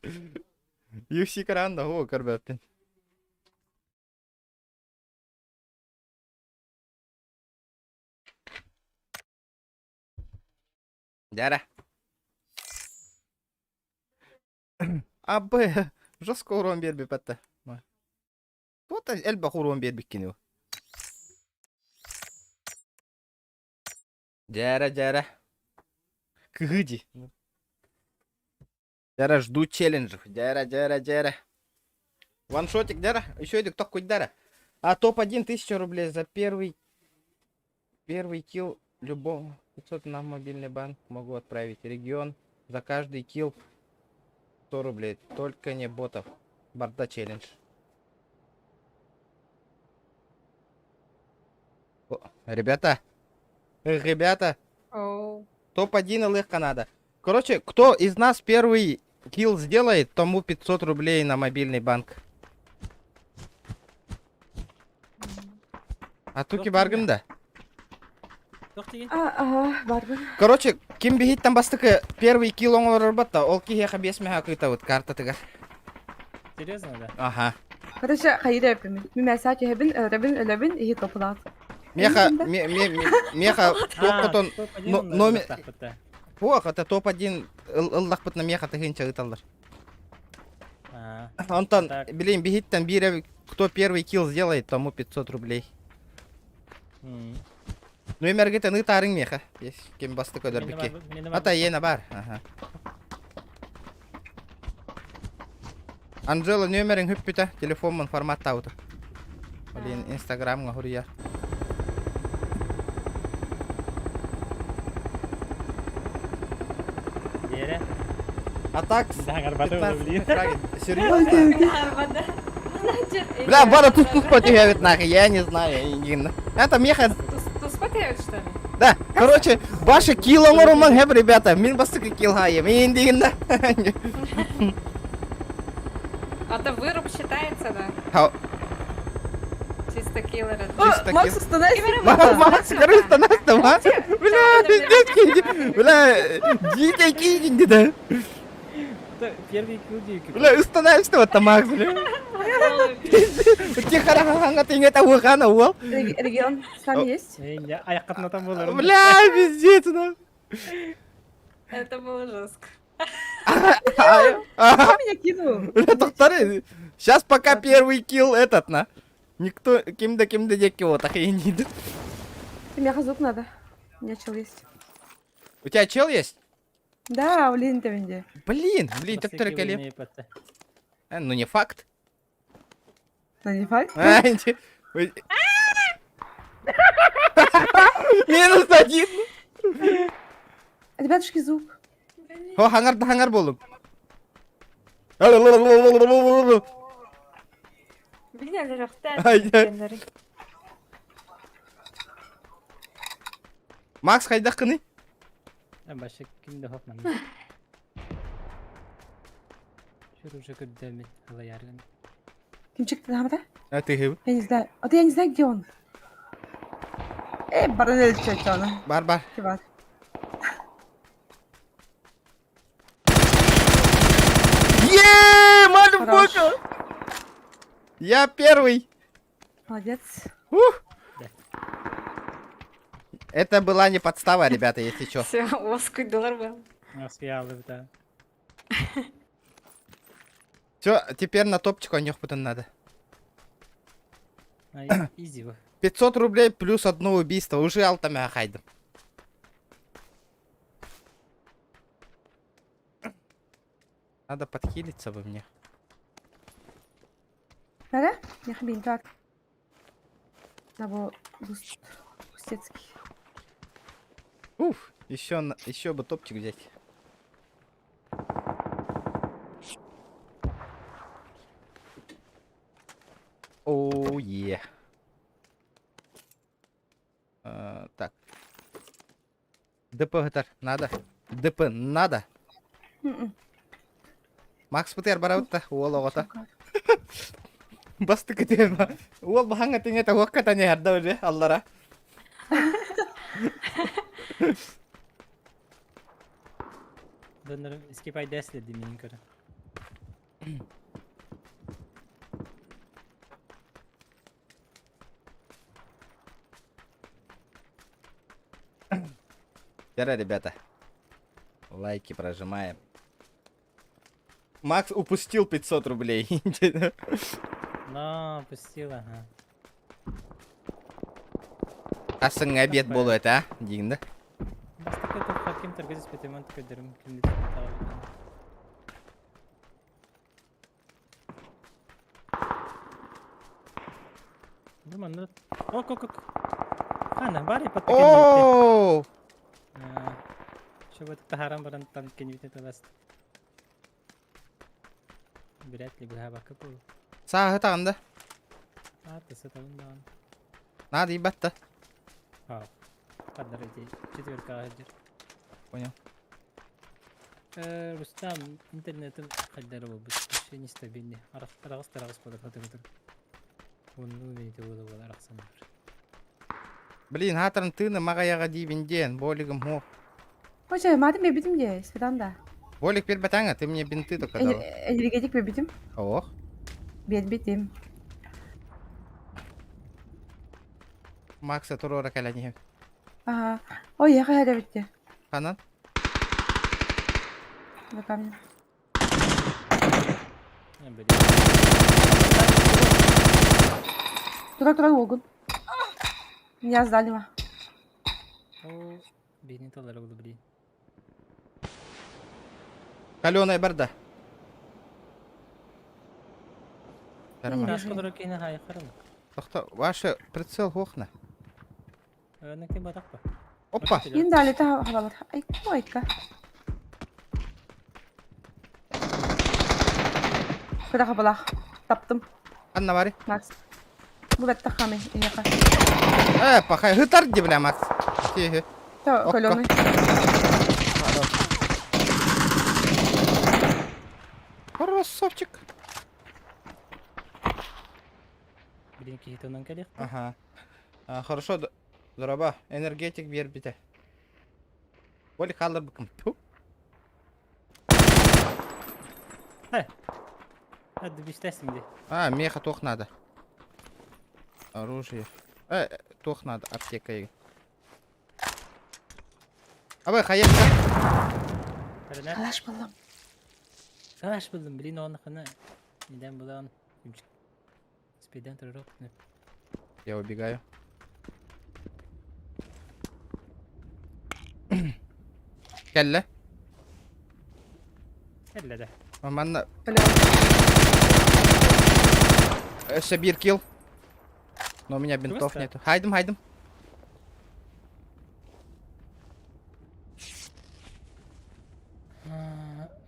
UFC каранда хоо көрбөппүн. Дяра. Абы, жестко урон биэрбиппэтэ. Тута элбэх урон биэрбиккин Дяра, дяра. Кыгыди. Дяра, жду челленджев. Дяра, дяра, дяра. Ваншотик, дяра. Еще идик, токкуй дяра. А топ-1 1000 рублей за первый первый килл любого 500 на мобильный банк могу отправить. Регион за каждый килл 100 рублей. Только не ботов. Барда челлендж. О, ребята, ребята, Оу. топ-1 ЛХ надо. Короче, кто из нас первый килл сделает, тому 500 рублей на мобильный банк. А туки баргын да. А, ага, барбын. Короче, ким биһиттэн бастакы первый килл оҥорорбот да, ол киһиэхэ биэс мэһэ кыытабыт картатыгар. Серьезно, да? Аха. Короче, хайыра эппимин. Мин мәсә түһэбин, өлөрөбүн, өлөбүн, иһи топулаат. Меха, меха, туох номер... Туох, это топ-1 ыллахпытына меха тыһыынча ыыталлар. Онтон, билин, биһиттэн биирэ кто первый килл сделает, тому 500 рублей. Нүөмэргитин ыытаарыҥ миэхэ. Ким бастык өлөрбүкки. Ата иэнэ бар. Аха. Анжела нүөмэриҥ хүппүтэ, телефоммун форматтаабыта. Блин, инстаграмҥа хуруйар. Диэрэ. А так, Серьезно? Бля, Бля, бара тут тут потягивает нахуй, я не знаю. Это меха... Туспа что ли? Да, короче, баша килл оҥорумаҥ хэп, ребята, мин бастакы килл хаайым, мин дигин да. А то выруб считается, да? Хау. Чисто киллер. Чисто Макс, остановись. Макс, короче, остановись, ма. Бля, пиздец, бля, дикий киинди, да. Первый килл дикий. Бля, остановись, вот там, Макс, бля. Тихо, ты не уол. Регион с нами есть? Бля, пиздец, ну. Это было жестко. Кто меня кинул? Бля, доктор, сейчас пока первый килл этот, на. Никто, ким-да ким-да деки вот, охренеть. Мне звук надо. У меня чел есть. У тебя чел есть? Да, блин, ты мне. Блин, блин, так только Ну не факт. Ну не факт. Минус один. Ребятушки, звук. О, хангар да хангар болдум. Макс хайдах кыны? Баша ким да хопман. Шүр уже көрдөмүн алаяргын. Кимчик ты да? А ты хып. Я не знаю. А ты я не знаю, где он. Э, баран чачана. Бар бар. Бар. Еее, motherfucker! Я первый. Молодец. Ух. Это была не подстава, ребята, если что. Все, оскуй доллар был. да. Все, теперь на топчик у них потом надо. Изи. 500 рублей плюс одно убийство. Уже алтами хайдым. Надо подхилиться бы мне. Да? Я хабин, так. Того Густецкий. Уф, еще, еще бы топчик взять. Оу, е. Так. ДП гытар надо. ДП надо. Макс Путер барабытта, уол оҕото. Бастык этем. Уол баһаҥа тиҥэ тавакка таня ярда уже аллара. Донор скипай десли димин көрө. Вчера, ребята, лайки прожимаем. Макс упустил 500 рублей. Но, упустил, ага. Асын обед болу это, а? Дигин, да? Бастакы тоққа ким торгыз петемон көдөрүм ким Бу манна ок ок ок. Хана бар Оо! Чтобы таһааран баран там кенюте таласт. Вряд ли быһаабакка буолуо. Сааһы таҕында. Аата сытабын даҕаны. Наада ибатта. Аа. Ханнар эти четверкаҕа сылдьар. Понял. Э, Рустам, интернетим хайдары буолбут. Вообще нестабильный. Араҕас тараҕас буолар хатырытыр. Оннуу бэйэтэ буола буола арахсан бар. Блин, хаатарын тыыны маҕайаҕа диибин диэн, болигым һуох. Хоча, матын бэбитим дии, свидан да. Болик бербэтээҥ, ты мне бинты только дал. Энергетик бэбитим. Ох. Биэрбитим. Макса туруора кэлэн иһэн. Ага. Ой, я хайа битти. Ханан? За камнем. Тура тура уолгун. Я сдалила. О, бейни талары булды блин. Каленая барда. Ваше прицел хохна. Опа! Мин да лета хабалар. Ай, айка. Кыра хабалах. Таптым. Анна бары. Макс. Бу бэтта хами. Эйэхэ. Э, пахай, хытар ди, бля, Макс. Тихо. То, каленый. Красавчик. Блин, киһи кэлиэх. Ага. А, хорошо, дороба. Энергетик биэрбитэ. Оли хаалар быкым. Тьфу. Hadi бистәсиң ди. А, меха тох надо. Оружие. Э, тох надо, аптека. Абы, хаятка. Калаш булдым. Калаш булдым, блин, оны хана. Нидән булан. Спиден турырок. Я убегаю. Кэллэ. Кэллэ да. Манна Өссө биир килл. Но у меня бинтов нету. Хайдым, хайдым.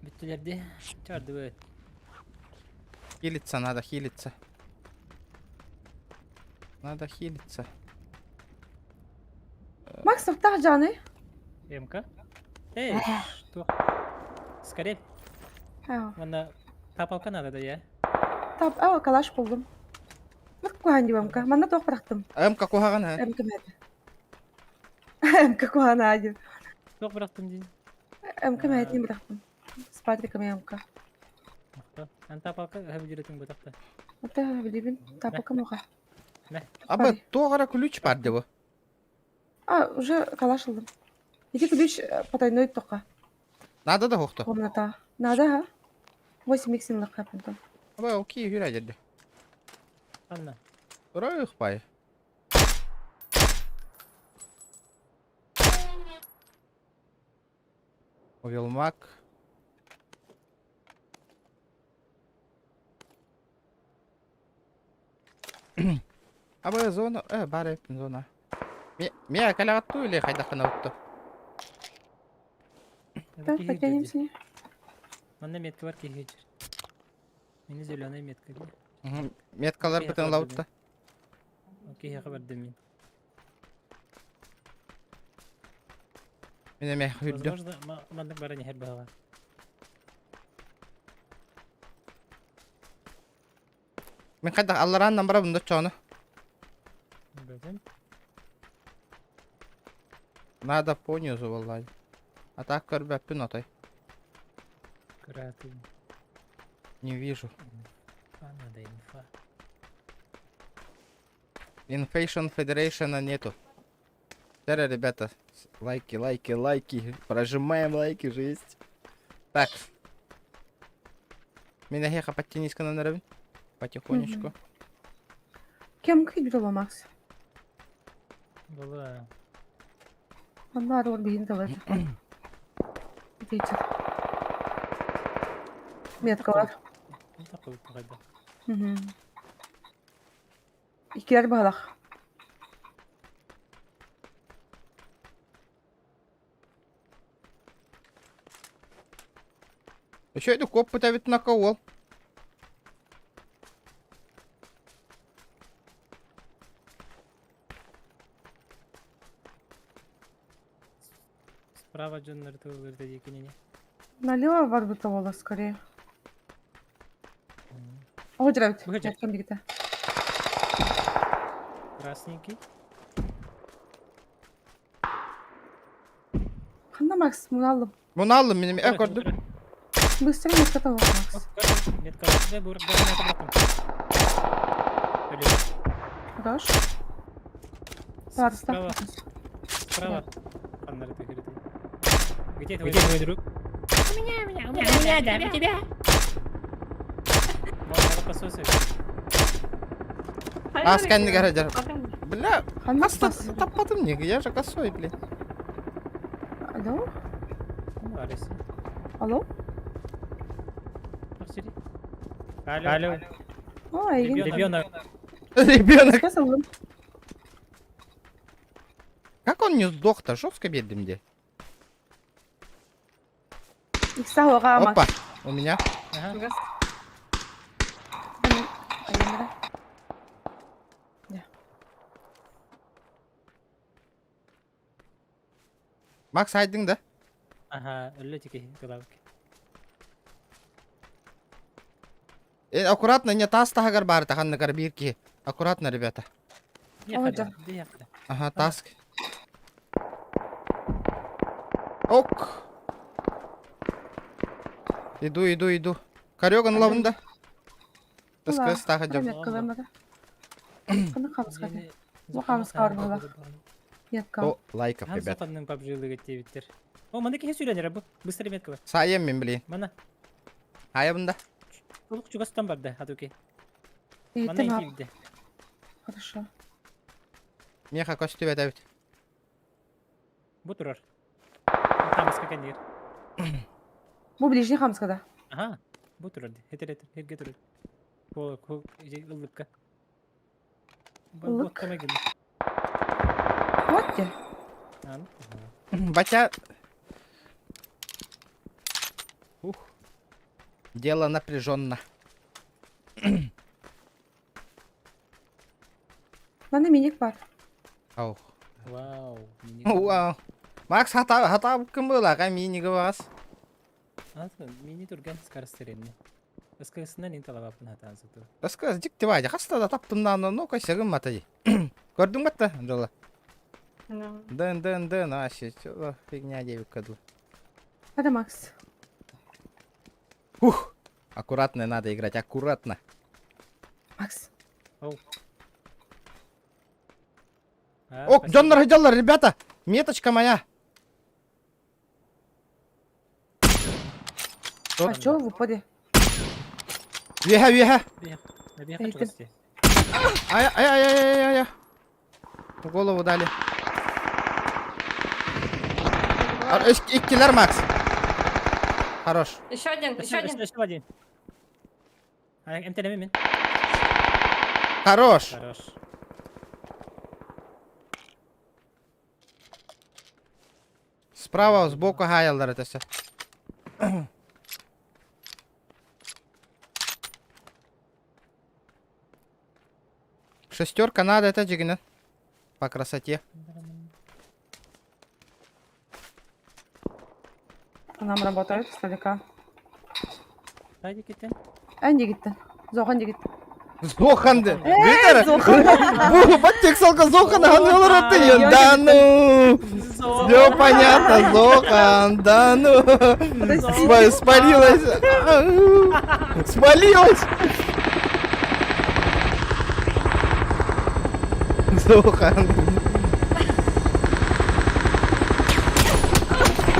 Бүттүлэр Чардыбыт. Хилиться надо, хилиться. Надо хилиться. Макс, тоқтақ жаны. МК? Эй, что? Скорее. Манна тапалка надо да я. Тап, ау, калаш булдым. Мык куһан дибамка. Манна тоқ бырақтым. МК куһаҕан ха. МК мәді. МК куһан аадим. Тоқ бырақтым дейін. МК мәдин бырақтым. С Патриком МК. Ан тапалка хэб жүрөтүң бутакта. Ата билибин тапалка муха. Абы тоғара ключ бар деп. А, уже калаш ылдым. Эти ключ потайной тоққа. Надо да хохто. Комната. Надо, ха? 8 иксин лаққа потом. Абы окей, хүрә жерде. Анна. Турайық бай. Увелмак. Абы зона, э, бар зона. Ме калягатту или хайдахана утту? Так, потянемся. Манна метка бар киһи Мини зеленая метка. Меткалар бытын лаутта. Окей, хабар мин. Мен эме хүрдүм. Возможно, маннык бара нехер баҕа. Мен хайдах алларааннан барабын да чону. Бөтен. Надо понизу валлай. А так көрбөппүн отой. Кыратын. Не вижу. Инфа надо, инфа. Inflation Federation нету. Теперь, ребята, лайки, лайки, лайки. Прожимаем лайки, жесть. Так. Меня хеха подтянись на наравень. Потихонечку. Кем күйдү Макс? Была. Манна арор биһин талар. Вечер. Метка бар. Такой погода. Иккилэр быһалах. Еще куоппут эбит нака уол. Справа дьоннор тыллырда дии кинини. Налево барбыта буолар скорее. О, дьэрэбит. Быһа дьэ. Яткам дигитэ. Красненький. Ханна Макс, муналлым. Муналлым минем э көрдүм. Быстро метка того, Макс. Метка. Да, бур, да, метка. Хорош. Бар, Справа. Справа. Ханнары тыгырды. Где твой, Где твой друг? У меня, у меня, у меня, у меня, да, у тебя. Мама пососет. Ас кэннигэр сылдьар. Бля, Ханна хаста Макс? таппатым не, я же косой, блин. Алло? Ну, Алис. Алло? Алло. Алло. О, эйигин. Ребенок. Ребенок. Сказалым. Как он не сдох-то? Жестко бедным где? Икса оҕа Макс. Опа, у меня. Ага. Айымра. Макс айдың да? Ага, өллө тики тылабык. Э, аккуратно, не тас таһыгар баар таханныгар биир киһи. Аккуратно, ребята. О, да. Ага, таск. Ок. Иду, иду, иду. Кореган лавында. Ула. СКС таха жам. Метка вемара. Ханна хамска. Бу хамска бар буолар. Метка. О, лайков, Хам ребят. сапанның пабжилыгы тебиттер. О, манда кихи сүрәнер бу. Быстро метка бар. Сайым мен блин. Мана. Айыбында. Улук чугастан барды, хатуки. Мана Иттем ап. икилде. Хорошо. Меха көстүбэт эбит. Бу турар. Хамска кенер. Бу ближний хамска да. Ага. Бу турар. Хетер хетер херге турар. Бу ку ыллыкка. Бу Ыллык. камагын. Вот где. Ан. Батя. Ух. Дело напряженно. Мана миник бар. Ау. Вау. Вау. Макс хата хата ким была, кай мини вас. Мини турган скарстеренне. Ыскысынан ин талабапын хатаан сыту. Расказ дик тивайда хаста да таптым на ну кайсыгым мата. Көрдүң батта, Анжела? Ну, Дын дын дын, вообще, чё за фигня девка ду. Это Макс. Ух. Аккуратно надо играть, аккуратно. Макс. А, О, дьоннор дьоннор, ребята! Меточка моя. А чё в упоре? Веха, веха. Эй, Ай, ай, ай, ай, ай, ай. В голову дали. А, Иккилер, Макс. Хорош. Еще один, еще один. Еще один. Эмтелеме мен. Хорош. Хорош. Справа, сбоку хаялдар это все. Шестерка надо, это джигина. По красоте. Нам работает слегка. Хайди киттен. Энди гитти. Зохан гитти. Зоханды. Видер? Бу, баттек салка Зохана, ханылар атты. Да ну. Все понятно, Зохан, да ну. Спалилась. Спалилась. Зохан.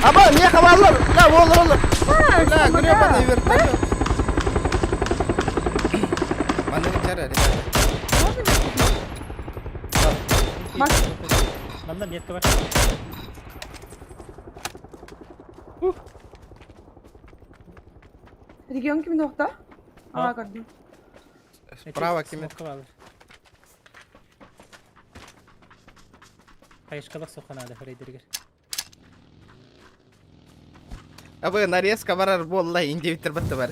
Аба, меха валлар. Да, воллар, воллар. Бля, гребаный вертолет. Манны чара, ребята. Макс. Манда метка бар. Регион ким нокта? А. А, көрдүм. Справа ким? Смокка бар. Хайышкалах суха надо рейдергер. Абы нарезка барар буолла индивиттер батта бар.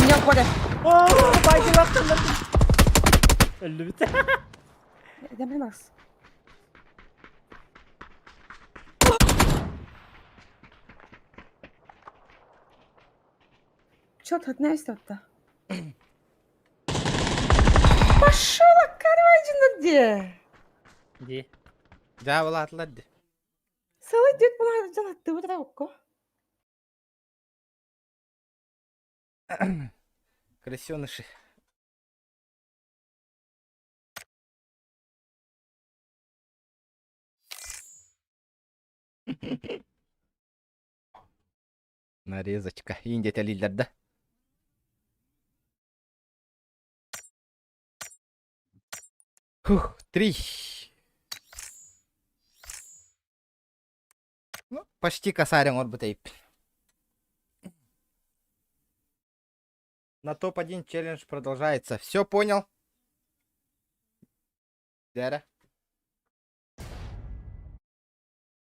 Меня упали. О, байдылар Өллүбүт. Да, блин, Макс. Чё тут на то Пошел, короче, где? Ди. Дьаабылаатылар дии. Целый дед была дьон аттыбыт окко. Крысеныши. Нарезочка. Индетелилер да. Фух, три. Ну, почти косарем орбутейп. На топ-1 челлендж продолжается. Все понял? Дяра.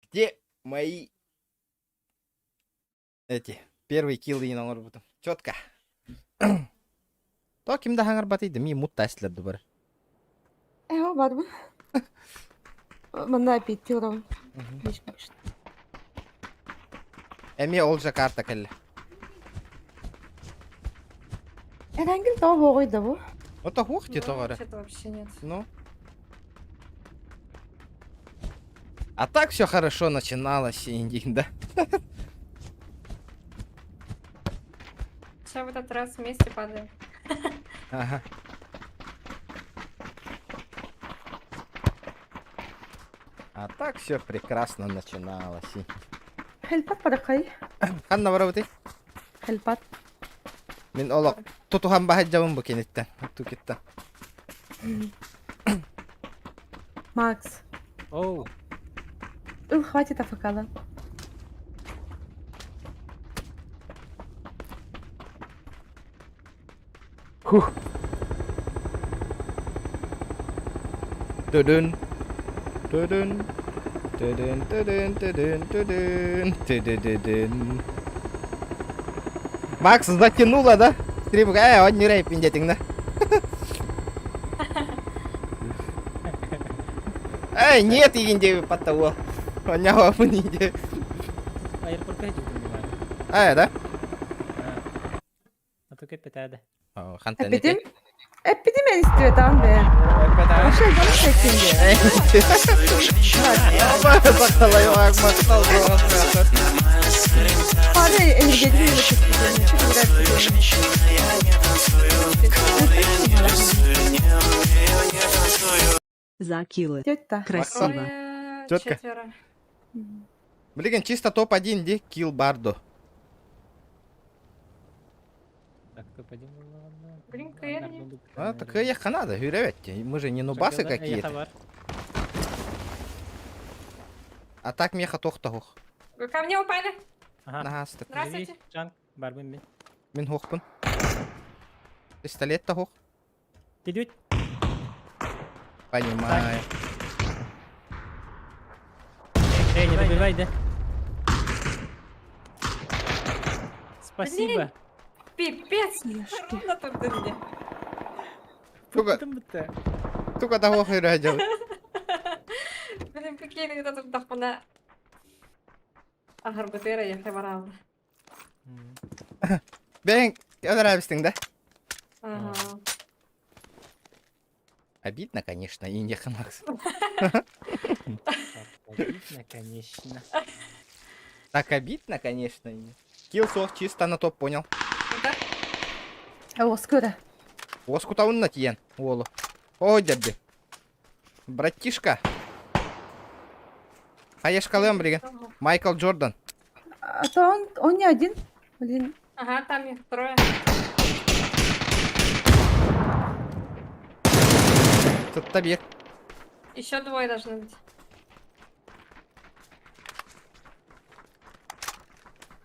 Где мои эти первые киллы на орбуту? Четко. То ким да хаңар батыйды, ми мут тәслерді бар. Э, бар бу. Манна опять урон. Эми ол жа карта кэллэ. Эрангил того боҕуйда бу. Ото хух ти Ну, тоҕо эрэ. Что-то вообще нет. Ну. А так все хорошо начиналось, Индин, да? Сейчас в этот раз вместе падаем. Ага. А так все прекрасно начиналось. Хелпат паракай. Ханна барабыты? Хелпат. Мин олох тутухан баһаджабын бу киниттен. Тукиттен. Макс. Оу. Ыл, хватит афакала. Хух. Тудун. Тудун. Тудун, тудун, тудун, тудун, тудудудун. Макс затянула, да? Стрим, он не рэп, да? Эй, нет, иинде под того. Онява мынинде. Аэропортка життим бар. А, да? А то кеп бетәде. Хантан Эпидем. Эпидем истиветан бе. Вообще, дьон çekindi. Fare energetik mi çıktı? За киллы. Тетя. Красиво. Трое, Чётко. четверо. Блин, чисто топ-1, ди, килл Бардо. Так, топ-1 булганда. Блин, Кэрри. А, так ехать надо, юревать. Мы же не нубасы какие-то. А так меха тохтахух. Вы ко мне упали? Ага. Нахастык. Здравствуйте. Жан, барбын мин. Мин хохпун. Пистолет тахух. Дедють. Понимаю. Эй, не добивай, да? Спасибо. Пипец. Ешки. Ровно тут до меня. Туга, Кым бітті? туга тахух юрэ Блин, прикинь, когда тут дахмана. Ахарбатыра я хабарал. Бен, нравится, да? Ага. Обидно, конечно, Индия Макс. Обидно, конечно. Так обидно, конечно. Килл сох чисто на топ, понял. Да? Оскыра. Оскутаун на тиен, Олу. Ой, дяди. Братишка. Хаешкалым, блин. Майкл Джордан. А то он не один. Блин. Ага, там их трое. Тут табир. Еще двое должны быть.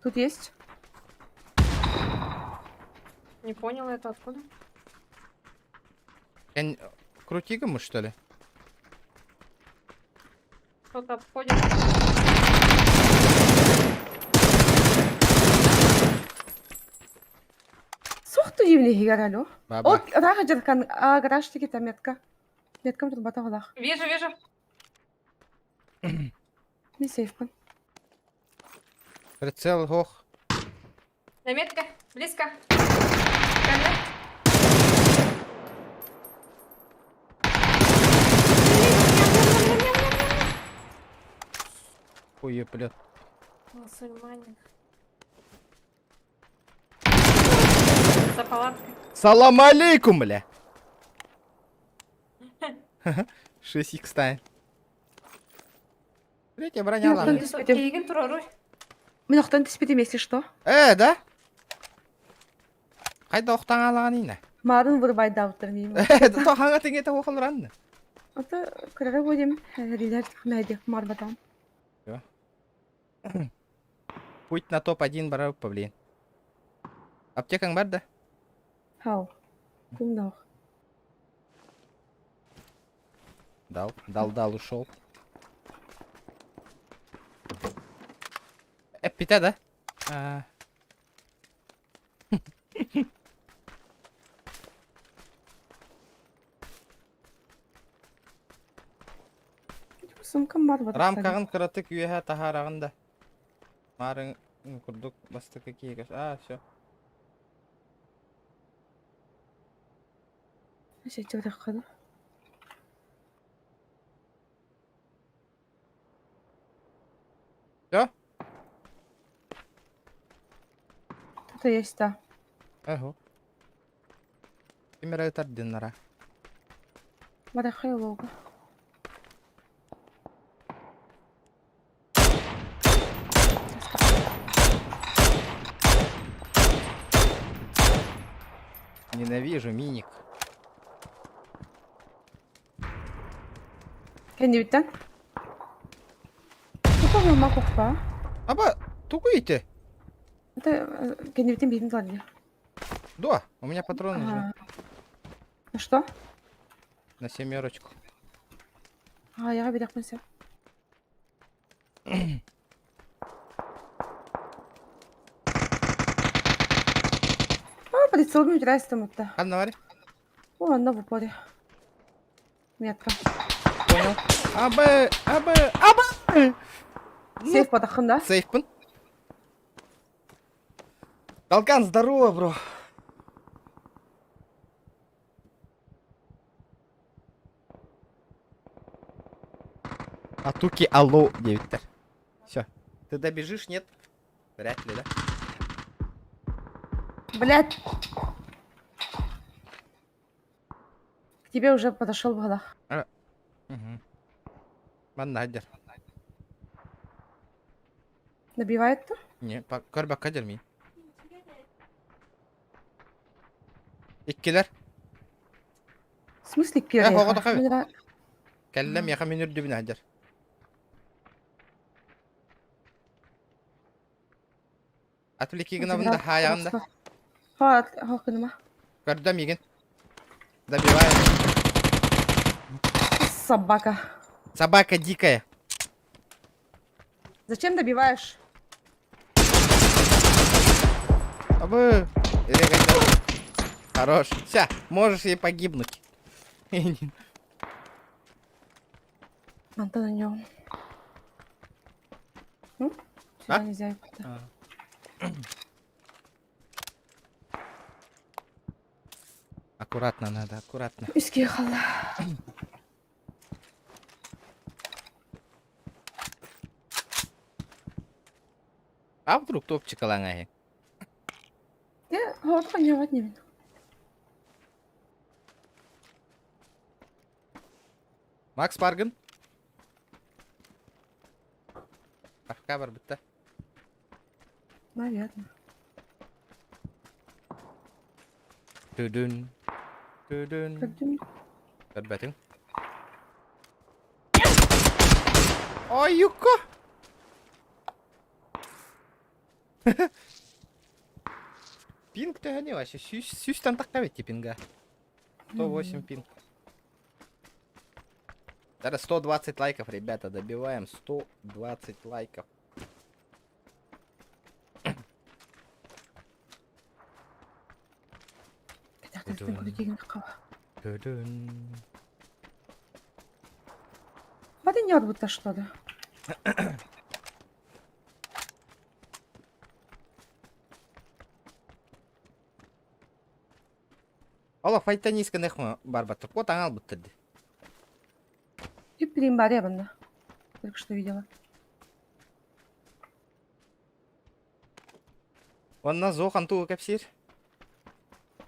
Тут есть. Не поняла это откуда? Крути гыммыт что ли? Кто-то обходит. Суох дьиэбин иһигэр алло. Баба. Ол ыраах дьаркан а гараж тикитэ метка. Меткам турбата олах. Вижу, вижу. Мин сейфпын. Прицел ох. На метке. Близко. Ко мне. Хуеплет. Мусульманин. За палаткой. Салам алейкум, бля. 6х ставим. Третья броня Мин ладно. охтон түспүтүм. Эйигин туруоруй. Мин охтон түспүтүм, если что. Э, да? Хайда охтаҥалаан инэ? Марын вырбайдаабыттар миим. То хаҥа тиҥэтэ уохалларанна. Ото кырара будем, рилер мәдик марбатам. Путь на топ-1 барар блин. Аптекаң бар да? Хау. Кумнох. Дал, дал, дал, ушел. Эппитэ да? А. Сумкам бар бар. Рамкаҕын кыратык үөһэ таһаараҕын да. Маарыҥ курдук бастакы киһи А, все. Сөйтіп Все? Тут есть, да. Эһу. Ким эрэ тардыннара. Барахай лога. Ненавижу миник. Кэннибиттэн. Тупо ма кухпа. Аба, тугу ити? Это кэннибиттэн биирин тылар Да, у меня патроны нужны. Ну что? На семерочку. А, я бириэхпин сөп. А, прицел убирайся там. Ханна барый? О, она в упоре. Метка. Понял. Абы, абы, абы! Сейф подахын, да? Сейфпын. Толкан, здорово, бро. Атуки алло диэбиттэр. Все. Ты добежишь, нет? Вряд ли, да? Блять. К тебе уже подошел Балах. Угу. Манна хадер. Набивает-то? Не, көрбөккө дьэрмин. Иккилэр. В смысле Э, первый? оҕо да Кэллэ миэхэ мин үрдүбүнэ сылдьар. Отвлеки гынабын да хаайаҕын да. Ха, ха, гыныма. Көрдө миигин. Добиваю. Собака. Собака дикая. Зачем добиваешь? Абы. Хорош. Вся, можешь ей погибнуть. Антон на нем. Сюда А? нельзя. А. Аккуратно надо, аккуратно. Үскэ хаалла. А вдруг топчик алаңай? Я вот не не Макс Парган? Парка бар бітті. Наверное. Түдүн. Түдүн. Көрдүм. Көрбөтүҥ. Ой, юкко! Пинг төһөнүй вообще? Сүүс, сүүстэн тахха эбит пинга. 108 пинг. Даже 120 лайков, ребята, добиваем 120 лайков. Хватит не будто что-то. Ола файта низко нехма барбаттыр. Кот аңал буттырды. И примбаре банда. Только что видела. Онна Зохан тугу кэпсиир.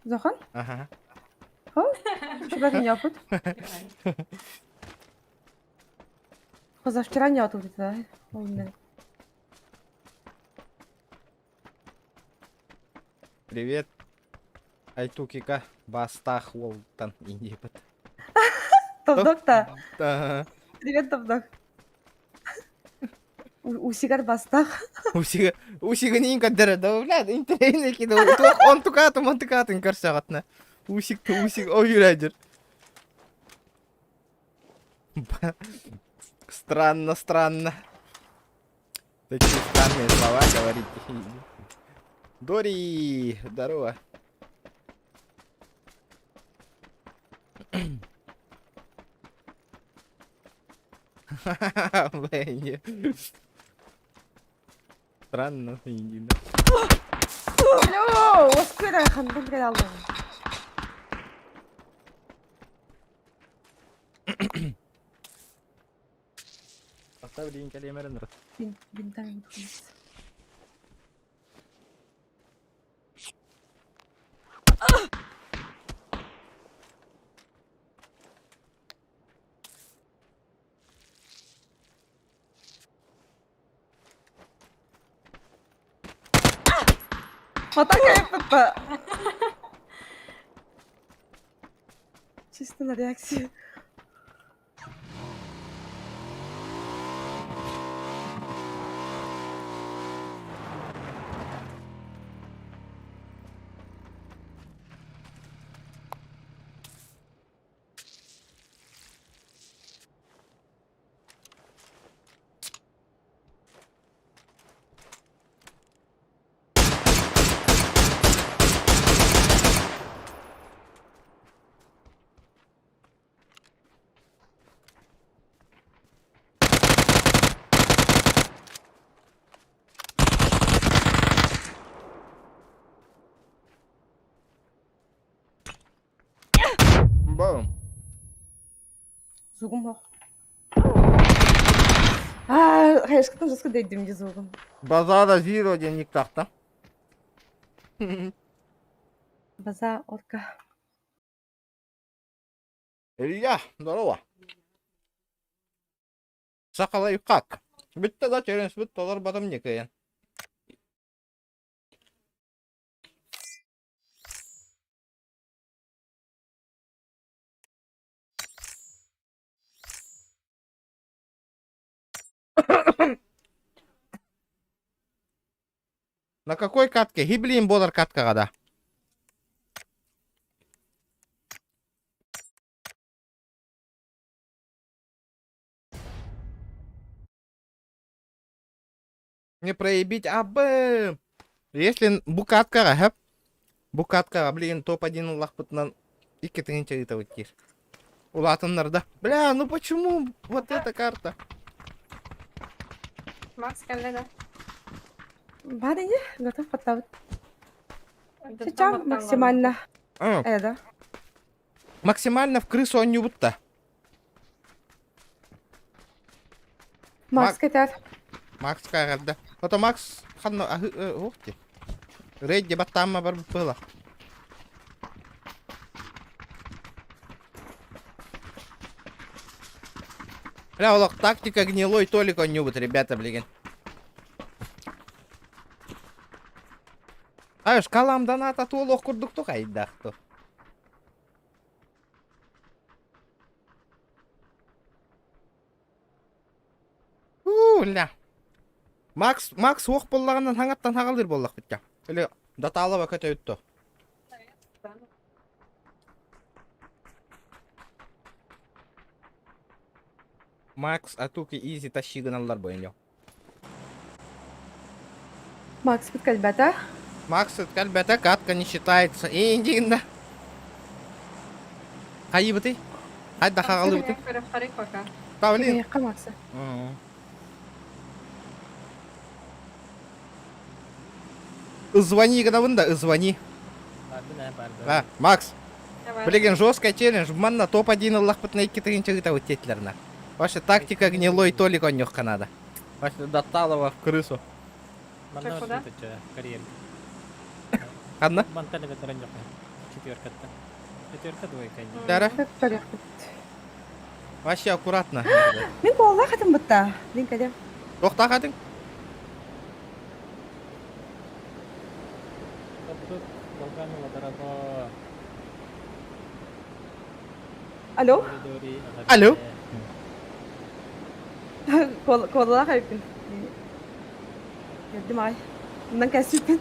Зохан? Аха. Вчера не опыт. Позавчера не опыт, да? Привет. Айтукика Бастах Уолтан Индипет. Топ-дог-то. Ага. Привет, топ-дог. Усигар бастах. Усига усигын көрдөрө да бля интэриэһинэй киһи туох онтукаатын онтукаатын көрсөҕүтүнэ усик усик ойуурайдыр странно странно такие странные слова говорите Дори здорово Бля, Странно, Индина. Алло, оскыра ханбын кэлэ алдым. Поставь линк кэлиэмэрин Бин, бинтан бутулус. Вот такая ПП. Чисто на реакцию. Бум. Звугум бох. Аа, хайышкытын жоско дэйдим ди звугум. Базара Зиро диэн никтахта. База орка. Илья, здорово. Сахалай как? Бүтте да челлендж бүт толор батым никыйын. На какой катке? Гиблин болар каткаҕа да. Не проебить АБ. Если букаткаҕа хэп. Букаткаҕа, блин, топ-1 ыллахпытынан икки тыһыынча ыытабыт диир. Улаатыннар да. Бля, ну почему вот эта карта? Макс кэллэ да. Бар ини, готов подтабыт. Сейчас Сейчас максимально. А, Э, да. максимально в крысу онньуубут Макс кэтэр. Макс каҕарда. Ото Макс ханна аһы ух ти. Рейд баттаама бар была. Бля, олох тактика гнилой Толик онньуубут, ребята, блин. Аш, калам доната туолуох курдук тухайдахту. Уу, ля. Макс, Макс уох буоллаҕынан хаҥаттан хаҕалыыр буоллахпыт дьэ. Или датаалаба көтөбүт дуо? Макс Атуки Изи тащи гыналлар бойньо. Макс кэлбэтэ. Макс кэлбэтэ, катка не считается. Индигинда. Хайыбытый? Хайда хагалыбытый? Харик пока. Павлин. Кириэххэ Макса. Звони гынабын да, звони. Бардын ээ, бардын. А, Макс, Давай. Блин, жесткий челлендж. Манна топ-1 ыллахпытына икки тыһыынча ыытабыт диэтилэр Ваша тактика гнилой Толик онньуохха надо. Ваша Даталова в крысу. Манна Чё, куда? барбыт карьер. Ханна? Мантан эбэтэр онньуохха. Четверкаттан. Четверка двойка. Дара? Көрүөхпүт. Вообще аккуратно. Мин буоллах этим бытта. Мин кэлем. Тохтаах этиҥ? Алло? Алло? Куолалаах эбиппин. Кэлдим аҕай. Мунан кэлсиппин.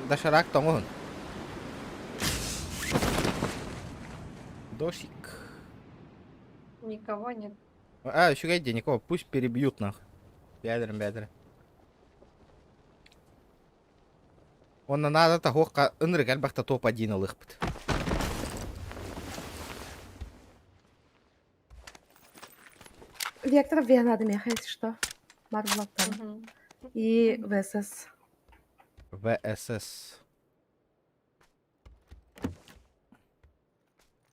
Доширак тоҥуһун. Дошик. Никого нет. А, үчүгэй дии, никого, пусть перебьют нах. Бэдэрин, бэдэрин. Онно наадата хуохха ынырык элбэхтэ топ-1 ылыахпыт. Вектор В надо меха, если что. Марвел там. И ВСС. ВСС.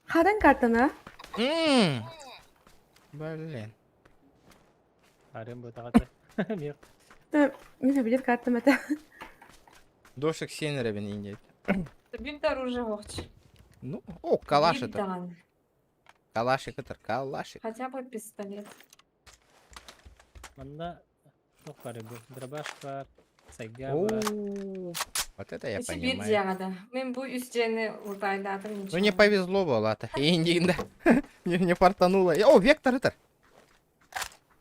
Харын картаны. М. Блин. Арын бутаҕата. Мир. Мин билер картам это. Дошик сенеребин индейт. Бинт оружие вовч. Ну, о, калаш это. Бинтан. Калашик это, калашик. Хотя бы пистолет. Манна туох баар бу? Дробаш баар, сайга баар. О, Вот это я Эти бир понимаю. диагада. Мен бу үс дьиэни утайдаатым ничего. Ну не повезло было, то Индия, да. Не, не фартануло. О, вектор это.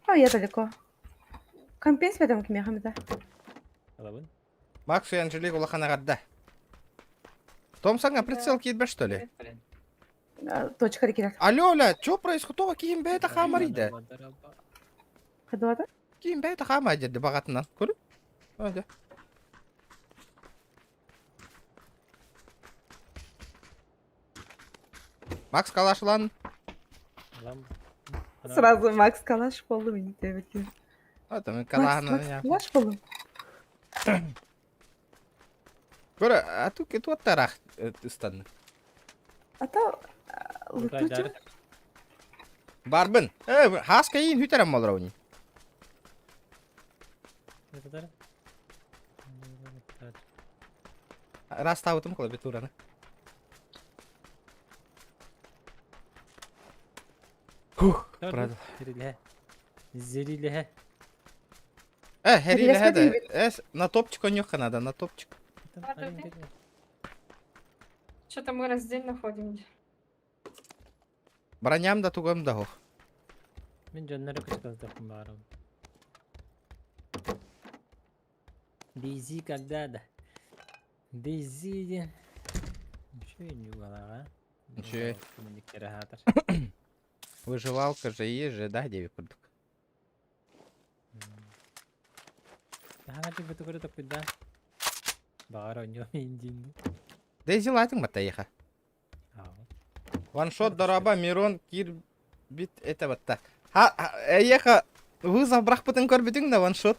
А я далеко. Компенс бедем кимиэхэ да. Ылабын. Максу и Анжелику лохана Томсанга прицел киит что ли? Точка кирер. Алло, ля, что происходит? Това киим бэйта хамарида. Хадуата? Киим бэйта хамарида багатынан. Көрү? Ага. Макс калашлан. Ылам. Сразу Макс калаш болду мен деп. А там Макс калахана. калаш болду. Көрө, а ту кетуаттарах ыстанны. А то лутучу. Барбын. Э, хаска иин хүтерем болор уни. Растабытым клавиатураны. Хух, правда. Зериле. Э, хериле Хериле да. Э, на топчик оньоха надо, на топчик. Что-то мы раздельно ходим. Броням да тугам да хох. Мин дьоннору кычкыздахпын баарым. Дейзи когда да. Дейзи диэн. Үчүгэй ньугалаҕа. Үчүгэй. хаатар. Выживалка же есть же, да, деви курдук. Хаҥа тибити көрө топпуйда. Баҕар онньуом индин. Дейзи лайтинг батаеха. Ваншот дораба Мирон кирбит это вот так. Ха, еха вызов брахпытын көрбүтүң да ваншот.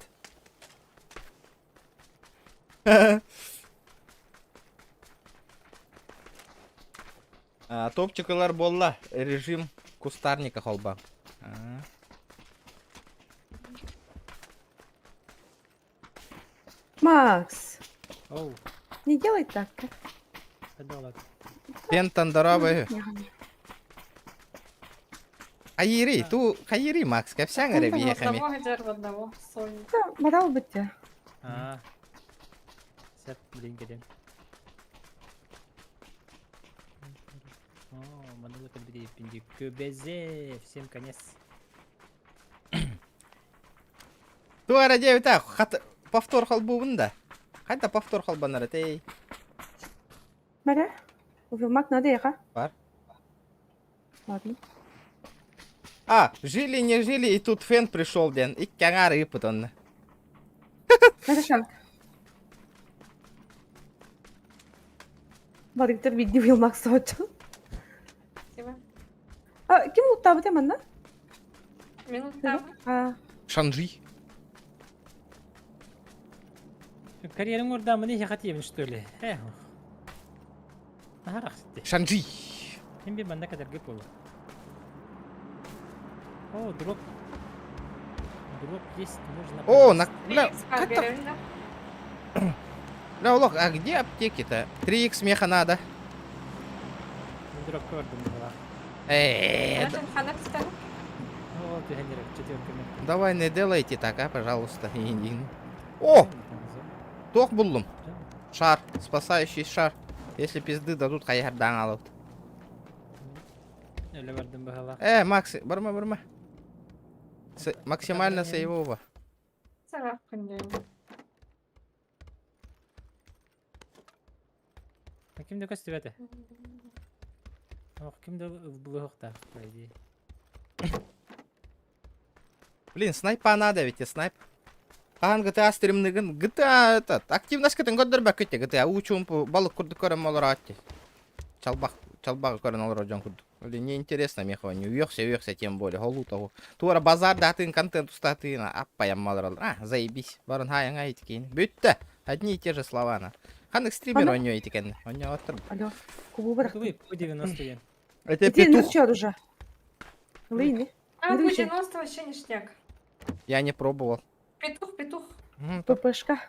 А, Топчикалар болла режим кустарника холба. А. Макс, Оу, не делай так. хадалат. Пентан дораба. Хайири, ту хайири Макс, кэпсээн эрэ биэхэми. Одного хотя бы одного. Соня. Барал бытте. Аа. Сеп блин келем. О, маныла кэлбити пинди көбезе. Всем конец. Ту эрэ диэбитэ хат повтор холбуубун да. Хайда повтор холбанар этей. Мара? Увелмак надо еха? Бар. Ладно. А, жили не жили, и тут фен пришел диэн. Икки аҥаар ыыппыт онно. Хорошо. Барыктар биирдии уйулмак соһуччу. Спасибо. А, ким луттаабыт манна? Мин луттаабыт. А, Шанжи. Карьерин ордамын их хотим, что ли? Эх. Наһаа Шанжи. Ким bir манна кэтэргэ буолла. О, дроп. Дроп есть, можно... О, на... Бля, 3х как так? берем, да? Бля, Олох, а где аптеки-то? 3х меха надо. Дроп көрдүм была. Э, Даже ханак стал. О, түһэннер, четверка мен. Давай не делайте так, а, пожалуйста. О, туох буллум. Шар, спасающий шар. Если пизды дадут, хайыһардаан алабыт. Өлө бардым быһала. Э, Макс, барма, барма. Максимально сейвово. Царапкан Ким да көстүбэтэ? Ох, ким да булуохтаах, по идее. Блин, снайпа надо ведь, и снайп. Хаһан GTA стримныгын GTA этот активность көрдөрбөккүт GTA уу-чуумпу балык курдук көрөн олорооччу. Чалбах чалбах көрөн олорор дьон курдук. Блин, неинтересно миэхэ не үөхсэ үөхсэ тем более холу того. Туора базар датын контент устатын аппаям маларал. А, заебись. Баран хайың айтикин. Бүттэ. Одни и те же слова на. Ханнык стример Ана? онньо итикен. Онньо оттыр. Алло, кубу бырах. Тугуй, 90 ен. Это Ити петух. нырчар уже. Лыйни. А, Выключи. 90 вообще ништяк. Я не пробовал. Петух, петух. ППшка.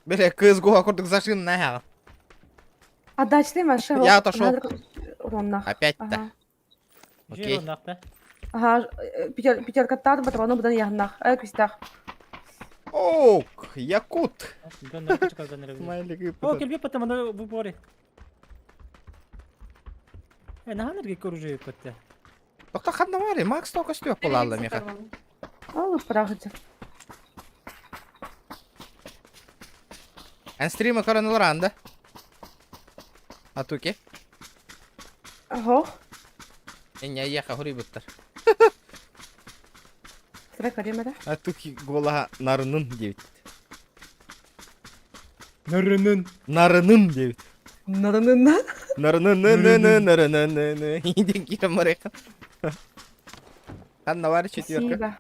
Бля, CSGO курдук зашин на. А дачный маша. Я отошел. Роннах. Опять-то. Ага. Окей. Ага, пятерка тар, патрону будан яхнах. Э, күстах. Ок, якут. О, Смайлик. келбе потом оно в упоре. Э, наһаа оружие көттө. Тоқта ханна бар, Макс только стёк буолла миэхэ. Ал бырахыты. Эн стрима көрөн олоранда. Атуки. Ого. Эня еха хури буттар. Сыра көремеді. Атуки голаха нарынын диэбит. Нарынын. Нарынын диэбит. Нарынын. Нарынын нарынын нарынын. Инден кирем барайка. Ханна бар четверка. Спасибо.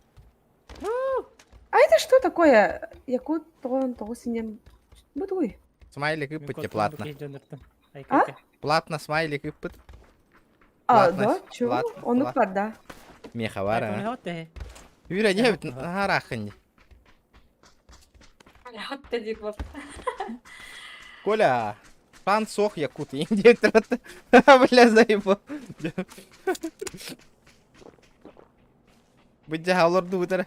А это что такое? Якут тоғын тоғыз синем. Бутуй. Смайлик ыппыт платно. А? Платно смайлик ыппыт. А, Платно, да? Чего? платно, Он платно. упар, да. Меха бар, а. Үрэ диэбит харахын. Вот вот. Коля, пан сох якут. Инден Бля, заебал. Быдя олорду бутара.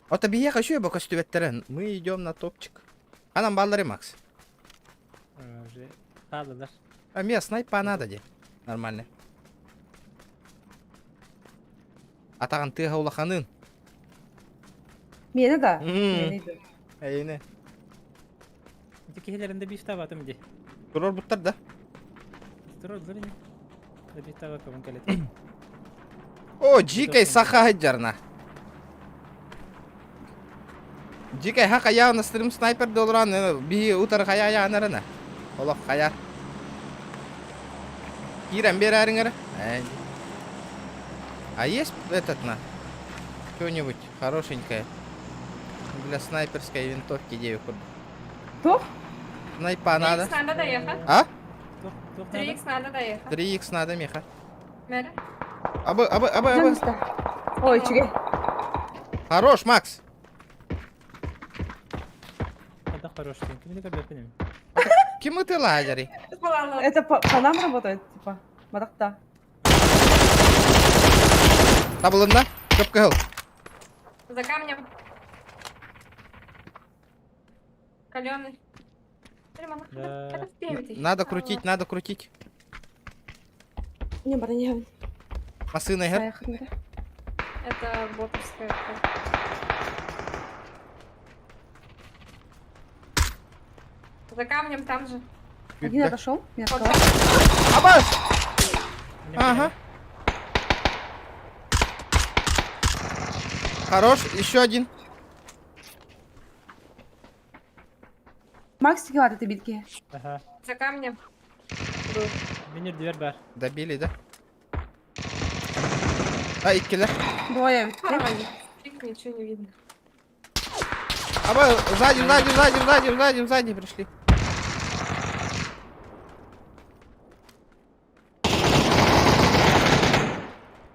Ота бия хочу я көстүбэттерен. Мы идем на топчик. Анам баллары Макс. Уже хаалалар. А мне снайпа надо де. Нормально. Атаган тыга улаханын. Мені да. М. Мені да. Эйне. Ити киһилеринде биф табатым ди. Турор буттар да. Турор дурин. Биф табакабын келет. О, Джикай саха жарна. Джикай хака явно стрим снайпер долран би утар хая я нарана. Олох хая. Киран берәриңер. А есть этот на? Что-нибудь хорошенькое для снайперской винтовки девять. Тух? Снайпа надо. 3х надо доехать. А? 3х надо доехать. 3х надо, меха. Мэри. Абы, абы, абы, абы. Ой, чүгей. Хорош, Макс. Это хорош. Кимни көрбөппүн. Ким ты лагери? Это по нам работает, типа. Маракта. Табылында? Көп кыл. За камнем. Каленый. Да. Надо крутить, надо крутить. Не, бара не. Масына хер. Это ботовская. За камнем там же. Один отошел, меня Аба! Ага. Хорош, еще один. Макс тигелады ты битки. Ага. За камнем. Был. Мин дверь бар. Добили, да? А, иккилэр. Двое бит. Фиг, ничего не видно. Аба, сзади, сзади, сзади, сзади, сзади, сзади пришли.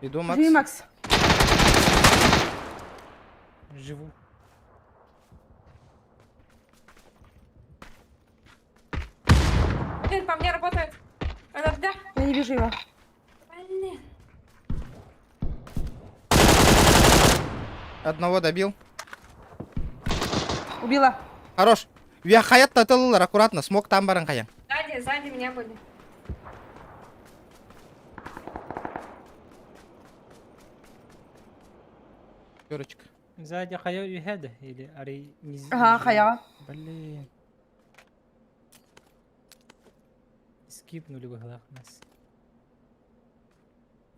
Иду, Макс. Живи, Макс. Живу. Блин, по мне работает. Она, да. Я не вижу его. Блин. Одного добил. Убила. Хорош. Я хаят татылылар, аккуратно, смог там баран хаян. Сзади, сзади меня были. Пятерочка. Сзади хая үһәді или ари низ. Ага, хаяга. Блин. Скипнули быһылаах нас.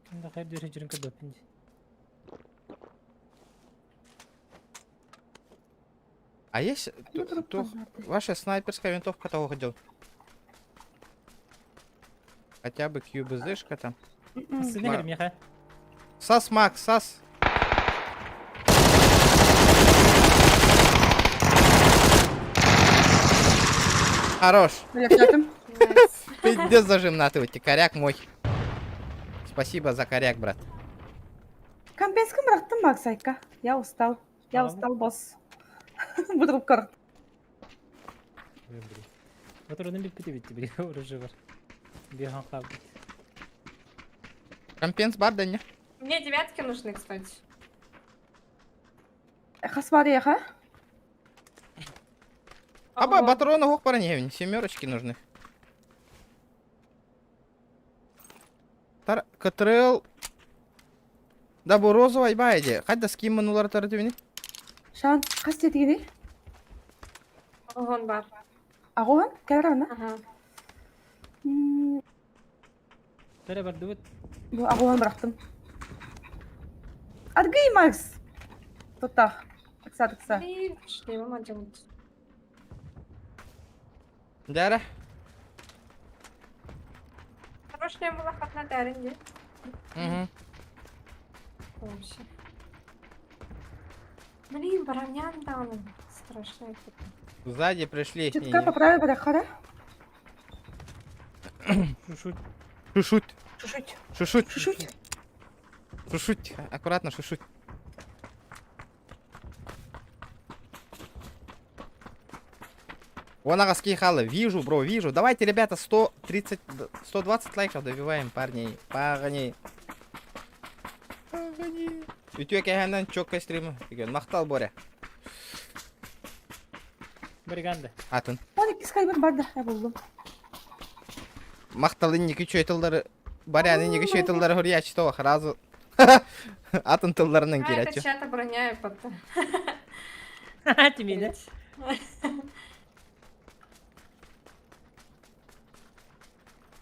Ким да хайр дүрһэ жүрүн көрбөппүн дии. А есть Ну, друг ваша снайперская винтовка того хотел? Хотя бы QBZ-шка там. Сыны кэр миэхэ. Сас, Макс, сас. Хорош. Бэлэхтээтим. Пиздец зажим на ты, коряк мой. Спасибо за коряк, брат. Компенском бырахтым Макс айка. Я устал. Я устал, босс. Буду кор. Батырдын бүппүтэ битти били оружие бар. Бихан хаалбыт. Компенс бар да не? Мне девятки нужны, кстати. Хас бар яха. Аба, патроны ох парни, семерочки нужны. Тар КТРЛ. Да бу розовай байди. Хайда скин мынулар тары Шан, хас тетигини? Вон бар. Агуан, кэлэр Ага. Бэрэ бардыбыт. Бу агуан бырахтым. Аргый Макс. Туттах. Ыкса, ыкса. Блин, шлемом оденут. Дәрі. Хорош шлем была хоть на даренде. Угу. Вообще. Блин, броня там. Страшная Сзади пришли. Чутка поправи барахара. Шушут. Шушут. Шушуть. Шушут. Шушуть. Шушуть. Аккуратно, шушуть. Вон агаски халы. Вижу, бро, вижу. Давайте, ребята, 130, 120 лайков добиваем, парни. Парни. Парни. Үтүө кэһэнэн чокка стрим. Махтал, Боря. Бриганда. Атын. Он иккис кайбар бар да. Я булдум. Махтал инники үчүгэй тыллары. Барян инники үчүгэй тыллары хуруйааччы тоҕо сразу. Атын тылларынан А, это киирээччи. чья-то броня и потом. Тимине.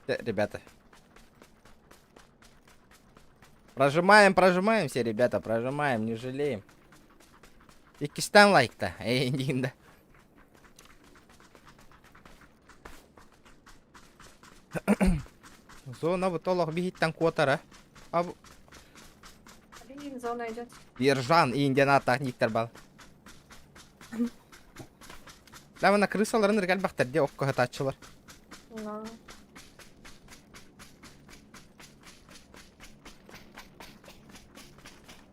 Ребята. Прожимаем, прожимаем все, ребята, прожимаем, не жалеем. Иккистан лайкта, эй, да. Зона вот олох биһиттэн куотара. А Блин, зона идет. Ержан индиан техниктер бал. Да, мына крысаларын иргәл бахтар де окко хатачылар. Но.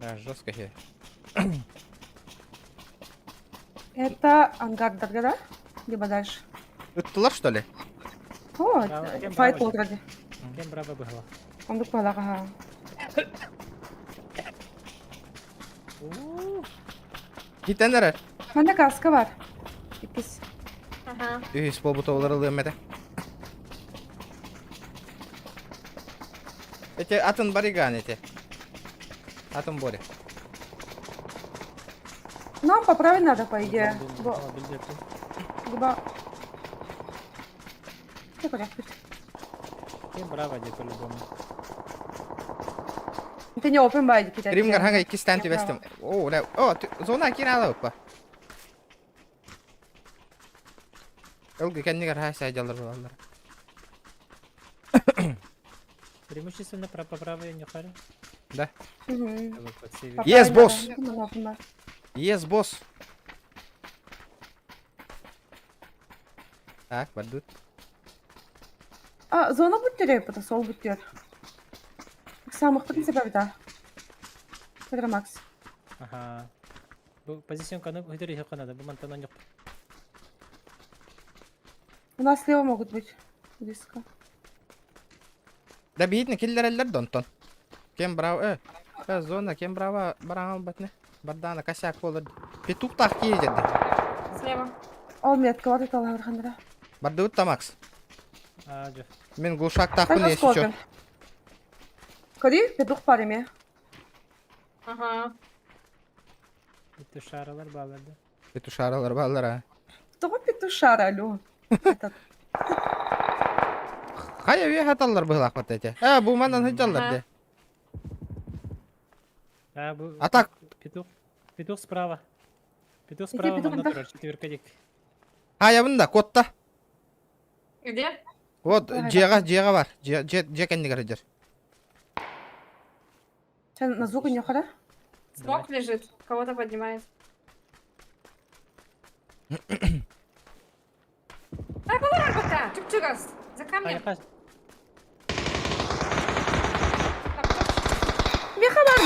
Да, жестко хе. Это ангар да? Либо дальше. Ыттылар, что ли? О, Браво, кем файт браво болдырады. Кем браво быһыла. Ондук балаға. Китенер. Манда каска бар. Иккис. Ага. Үһүс болбут олар ылыам этэ. Эти атын бариган эти. Атын Боря. Нам поправить надо, по идее. Бо- Либо... Көрөкпүт. Кем браво дии по-любому. Это не open by дикитер. Римгар ханга иккистээн түбэстим. О, бля, о, зона киирэ ала Ылгы кэннигэр хаа сайдалар буолаллар. Преимущественно по правой не хари. Да. Yes, boss. Yes, boss. Так, бардут. А, зона бүттүрэ, это сол бүттүр. Самых себебі Петр Макс. Ага. Бу позиционканы өтөр иһэ надо. Бу мантан оньок. У нас слева могут быть. Близко. Да биһитне киллереллер донтон. Кем браво, зона, кем браво, бараҥал батне. Бардана косяк болар. Петух тах киедерди. Слева. Ол метка вот это лаврхандра. Бардыбыт та Макс. А, жо. Мин глушак тахпын если чё. Кори, петух пареме. Ага. Петушаралар баалар да. Петушаралар баалар а. Того петушара, алло. Этот. Хайа үе хаталлар быһылаах эти. Э, бу манан хыдьаллар де. А, бу... А так. Петух. Петух справа. Петух Иди, справа петух, манна да. турар. Четверка дик. Хайа бында котта. Где? Вот Давай, дьиэҕэ дьиэҕэ бар. Дьиэ дьиэ дьиэ кэннигэр сылдьар. Ча, на звук не хара? Смок лежит. Кого-то поднимает. Так, работа! Чуп-чугас! За камнем! Хайа Так, тут. Меха бар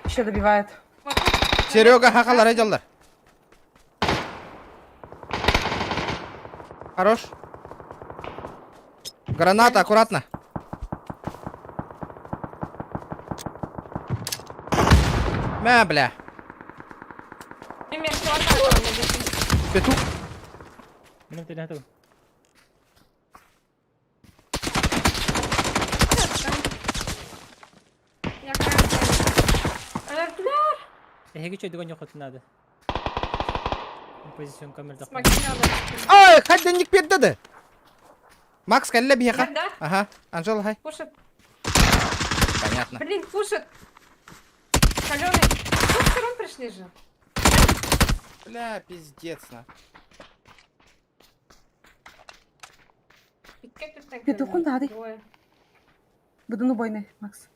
Еще добивает. Вот тут. Серега хахалар сылдьаллар. Хорош. Граната, аккуратно. Мә, бля. Пример, вот так он лежит. Петух. Минем тенә ту. Я красный. Бля! Эһиги чөйдүгөн yok надо. Позиционка мөлдөх. Смоки надо. Ой, хадденник берді. Макс, кәлле биһиэхэ. Да? Ага, Анжела, хай. Пушит. Понятно. Блин, пушит. Каленый. С двух сторон пришли же. Бля, пиздец, на. Петухун да, Двое. Буду убойный, Макс.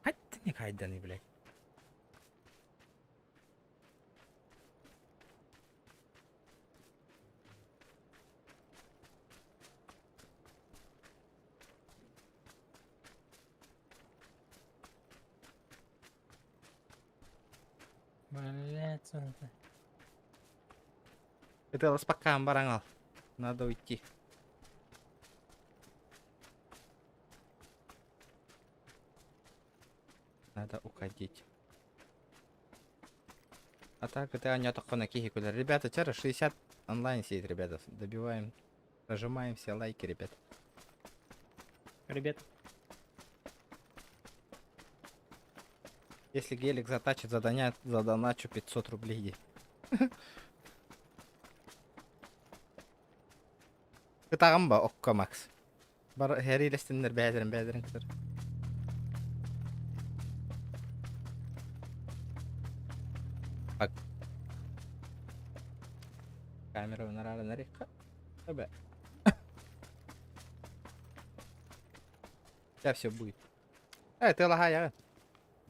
Хадденник хайданы, блядь. Блять, сонта. Это ласпакам бараңал. Надо уйти. Надо уходить. А так, это они на кихи Ребята, вчера 60 онлайн сидит, ребята. Добиваем. Нажимаем все лайки, ребят. Ребят, Если гелик затачит, задоня, задоначу 500 рублей. Кытагым ба, окко Макс. Бар хәрилестиннер бәдерин бәдерин кытыр. Bak. Камера нарара нарика. Тебе. Сейчас все будет. Ты лагай, а.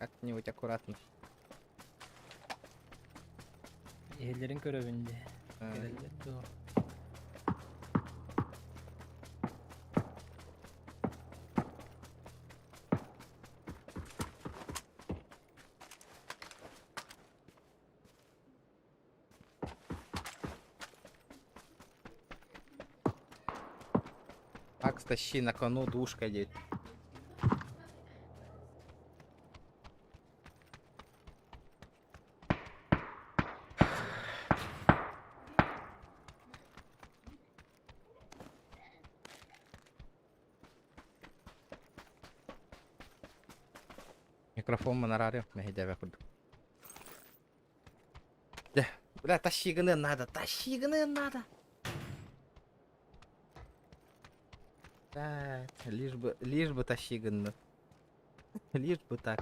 Как-нибудь аккуратно. Эһилерин көрөбүн де. А. Келеллер доо. Макс, тащи на кону двушка едет. Микрофон манараре, мехидебе курдук. Дэ. Бля, тащи гыныан надо, тащи гыныан надо. Так, лишь бы тащи гынны. Лишь бы так.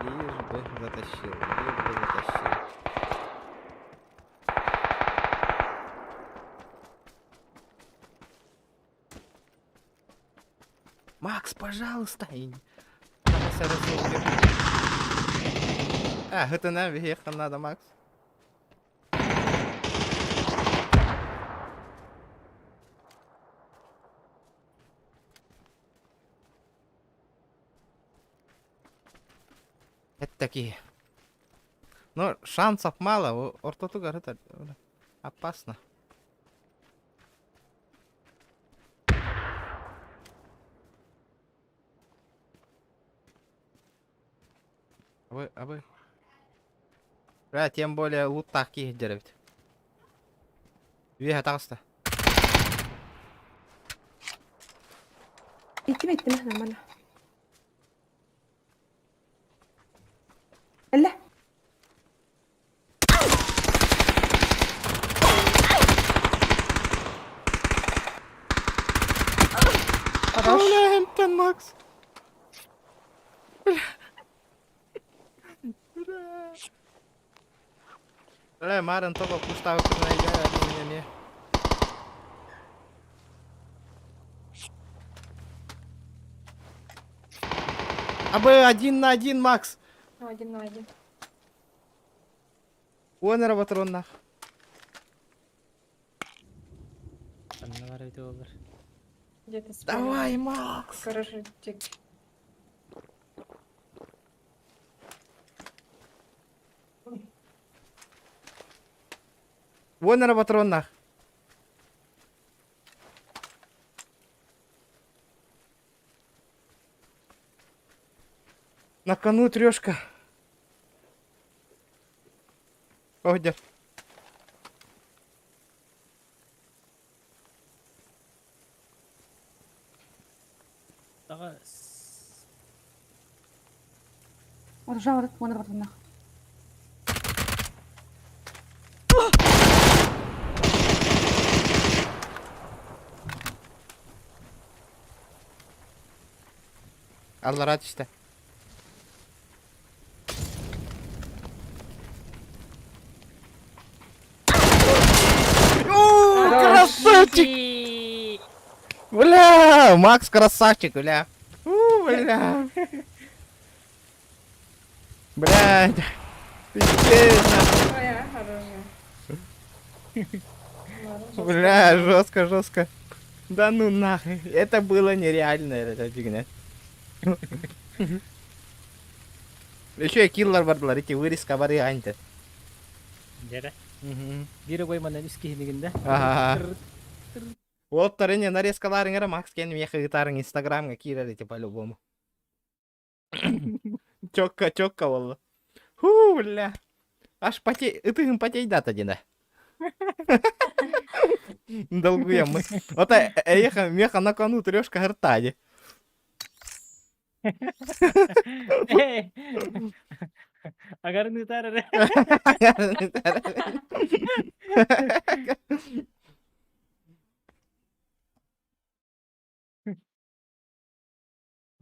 Лишь бы затащил, лишь бы затащил. Макс, пожалуйста. А, это нам ехать надо, Макс. Это такие. Ну, шансов мало. Ортотугар это опасно. А вы, а вы. Бля, тем более лут киһи эбит. Үөһэ таҕыста. Иттим иттим нормально. Эллэ. Хорош. Бля, Энтон Макс. Бля. Бля. Бля, Марен тоҕо куштаабыппытын өйдөөн эмиэ. Абы один на один, Макс. Ну, один на один. Уон эрэ ботуруоннаах. Ханна баар эбитэ буоллар. Где-то справа. Давай, Макс! Гаражи. тик. Уон эрэ ботуруоннаах. На кону трешка. О, где? Таҕыс. Оружие уонна ботуннах. Аллара түстэ. О, красавчик! Бля, Макс красавчик, бля. У, бля. Блядь. Пиздец. Твоя оружие. Ладно, Бля, жестко, жестко. Да ну нахуй. Это было нереально, эта фигня. Еще и киллар бардылар, эти вырезка варианты. Дьэрэ. Биир огой манан үс киһинигин да. Ага. Вот тарине нарезкаларың эрэ Макс кэн миэхэ ыытаарыҥ Инстаграмҥа киирэр ити по-любому. Чётко, чётко буолла. Ху, бля. Аж потей, ытыһым потейдата дина. Долгуем мы. Вот эйиэхэ миэхэ на кону трешка гартади. Эй! Агарын ыытаар эрэ.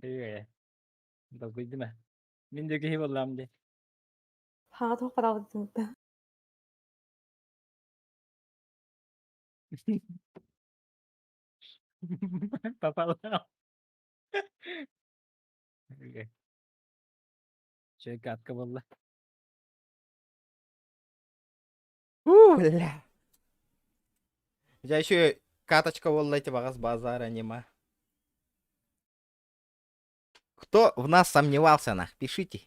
Ээ. Долгуйдум ээ. Мин да киһи буоллаҕым дии. Хаҥа туох бараабыт Попала. Чэ, катка буолла. У, бля. Я еще каточка буолла эти баҕас базара нема. Кто в нас сомневался, нах, пишите.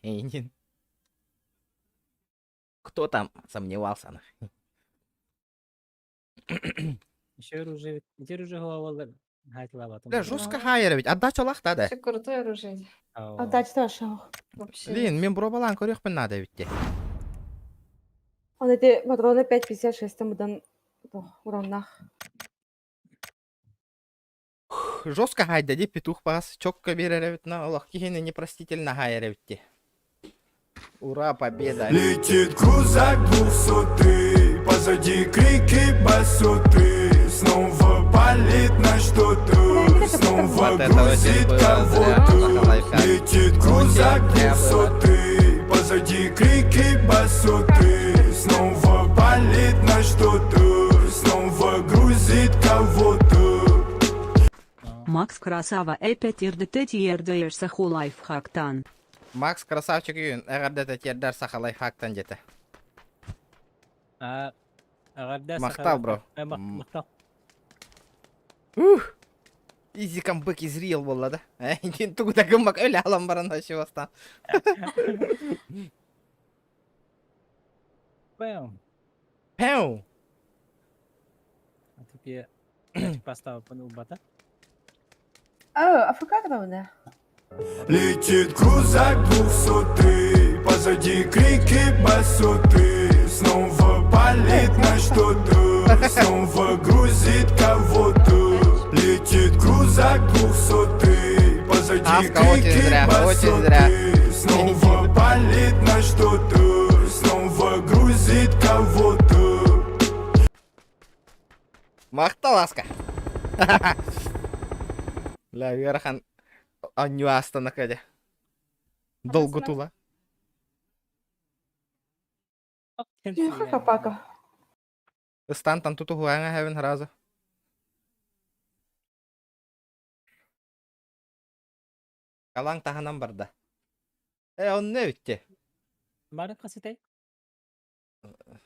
Кто там сомневался, нах? Еще оружие, ити оружие буолла. Хайтылаабатым. Бля, жестко хайер ведь. Отдача да. Все крутое оружие. Отдача тоже. Вообще. Блин, мен бробалаан көрүөхпүн наада эбит дии. Он эти патроны 5.56 там удан уроннах. Жестко хайда ди петух пас. Чокка берер эбит на олох киһини непростительно хайер эбит дии. Ура, победа! Летит крузак двухсотый, позади крики басоты. Снова палит на что-то, снова Вот это очень грузит было зря, кого-то. лайфхак. Летит крузак Очень зря было. двухсотый, позади крики басоты. Снова палит на что-то, снова грузит кого-то. Макс Красава эпетирдете тиэрдээр саха лайфхактан. Макс красавчик үйін, эҕэрдэтэ тиэрдэр саха лайфхактан диэтэ. А, эҕэрдэ Махтал, бро. Махтал. Ух! Easy comeback is real буолла да. Тугу да гыммак өлө алан баран вообще бастаан. Бэм. Пэу! А теперь поставил убата. О, АФК да? Летит крузак двухсотый, позади крики басоты. Снова палит на что-то, снова грузит кого-то. Летит крузак двухсотый, позади Аска, очень крики зря, очень зря. басоты. Снова палит на что-то, снова грузит кого-то. Махтал Аска. Ля, ыарахан анню астана кэдэ. Долгутула. Тихо, пака. Ыстантан тутуһуаҥа хэвин сразу. Калаҥ таһынан барда. Э, онно эбитти. Мары касытай.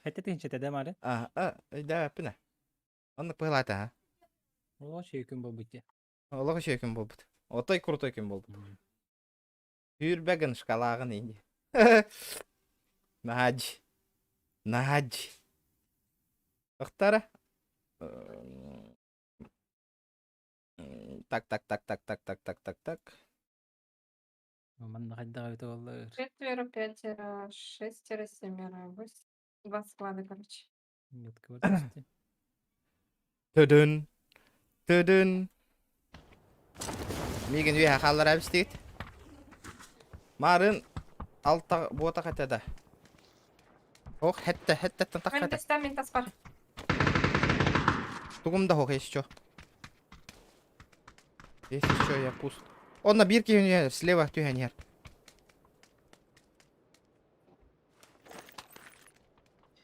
Хэтэ тинчетэ да мары. А, а, өйдөөбөппүн ээ. Оннук быһылаата ha. О, шүйкүн болбут. Олох үчүгэй күн буолбут. Отой крутой күн буолбут. Сүүрбэ гын шкалааҕын инди. Наадь. Наадь. Ыхтара. Так, так, так, так, так, так, так, так, так. Манна хайдах эбитэ буоллар. Четверо, пятеро, шестеро, семеро, восемь. Два склада, короче. Метка бар түсте. Төдүн. Төдүн. Миигин үөһэ хааллара эбистигит. Марын алта буотах этэ да. Ох, хэтте, хэттэттэн тахха этэ. Ментестен ментас бар. Тугум да ох, еще. Есть еще я пуст. Онно биир киһини слева түһэн иһэр.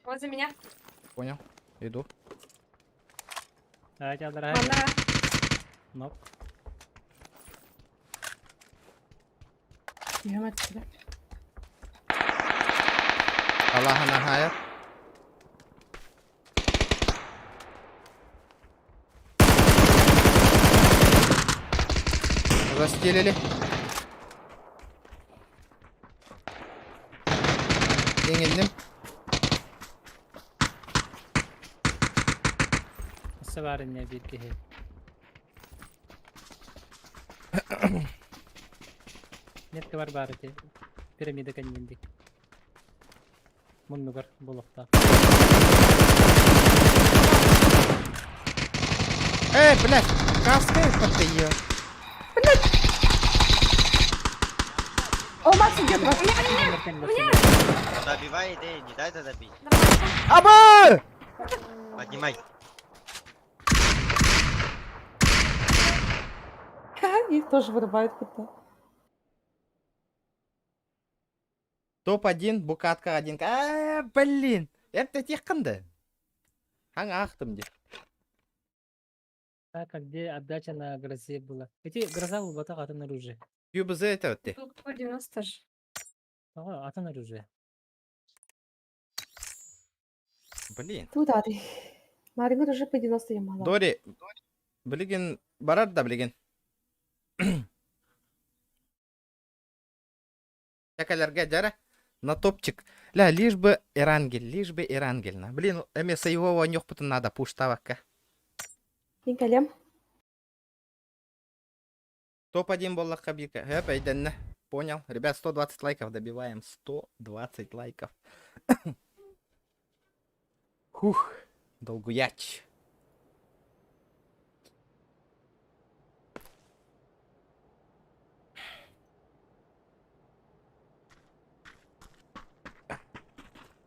Возле меня. Понял. Иду. Давайте аллараа. Манна. Ноп. Түһэм отсюда. Алаһан аһайар. Застелили. Иҥинним. Өссө баар инньэ биир киһи. Метка бар баар ити. Пирамида кэннинди. Муннугар буолуохтаах. Эй, блядь, каска ее. О, Макс идет вас. Добивай, эй, не дай добить. Аба! Поднимай. Их тоже вырубают как-то. Топ-1, букатка 1. А, блин. Это тех да. Хаң ахтым де. Так, а где отдача на грозе была? Эти гроза буолбатах атын оружие. ЮБЗ это вот ты. Тут по 90 же. Ага, атын оружие. Блин. Туда ты. Марина уже по 90 я могла. Дори, билигин барар да билигин. Кәкәләргә дәрә на топчик. Ля, лишь бы Эрангель, лишь бы Эрангель. на. Блин, эме соевого нёхпутун надо пуштавакка. Мин кэллим. Топ-1 буоллахха бирка. Хэп, эйдэннэ. Понял. Ребят, 120 лайков добиваем. 120 лайков. Хух. Долгуяч.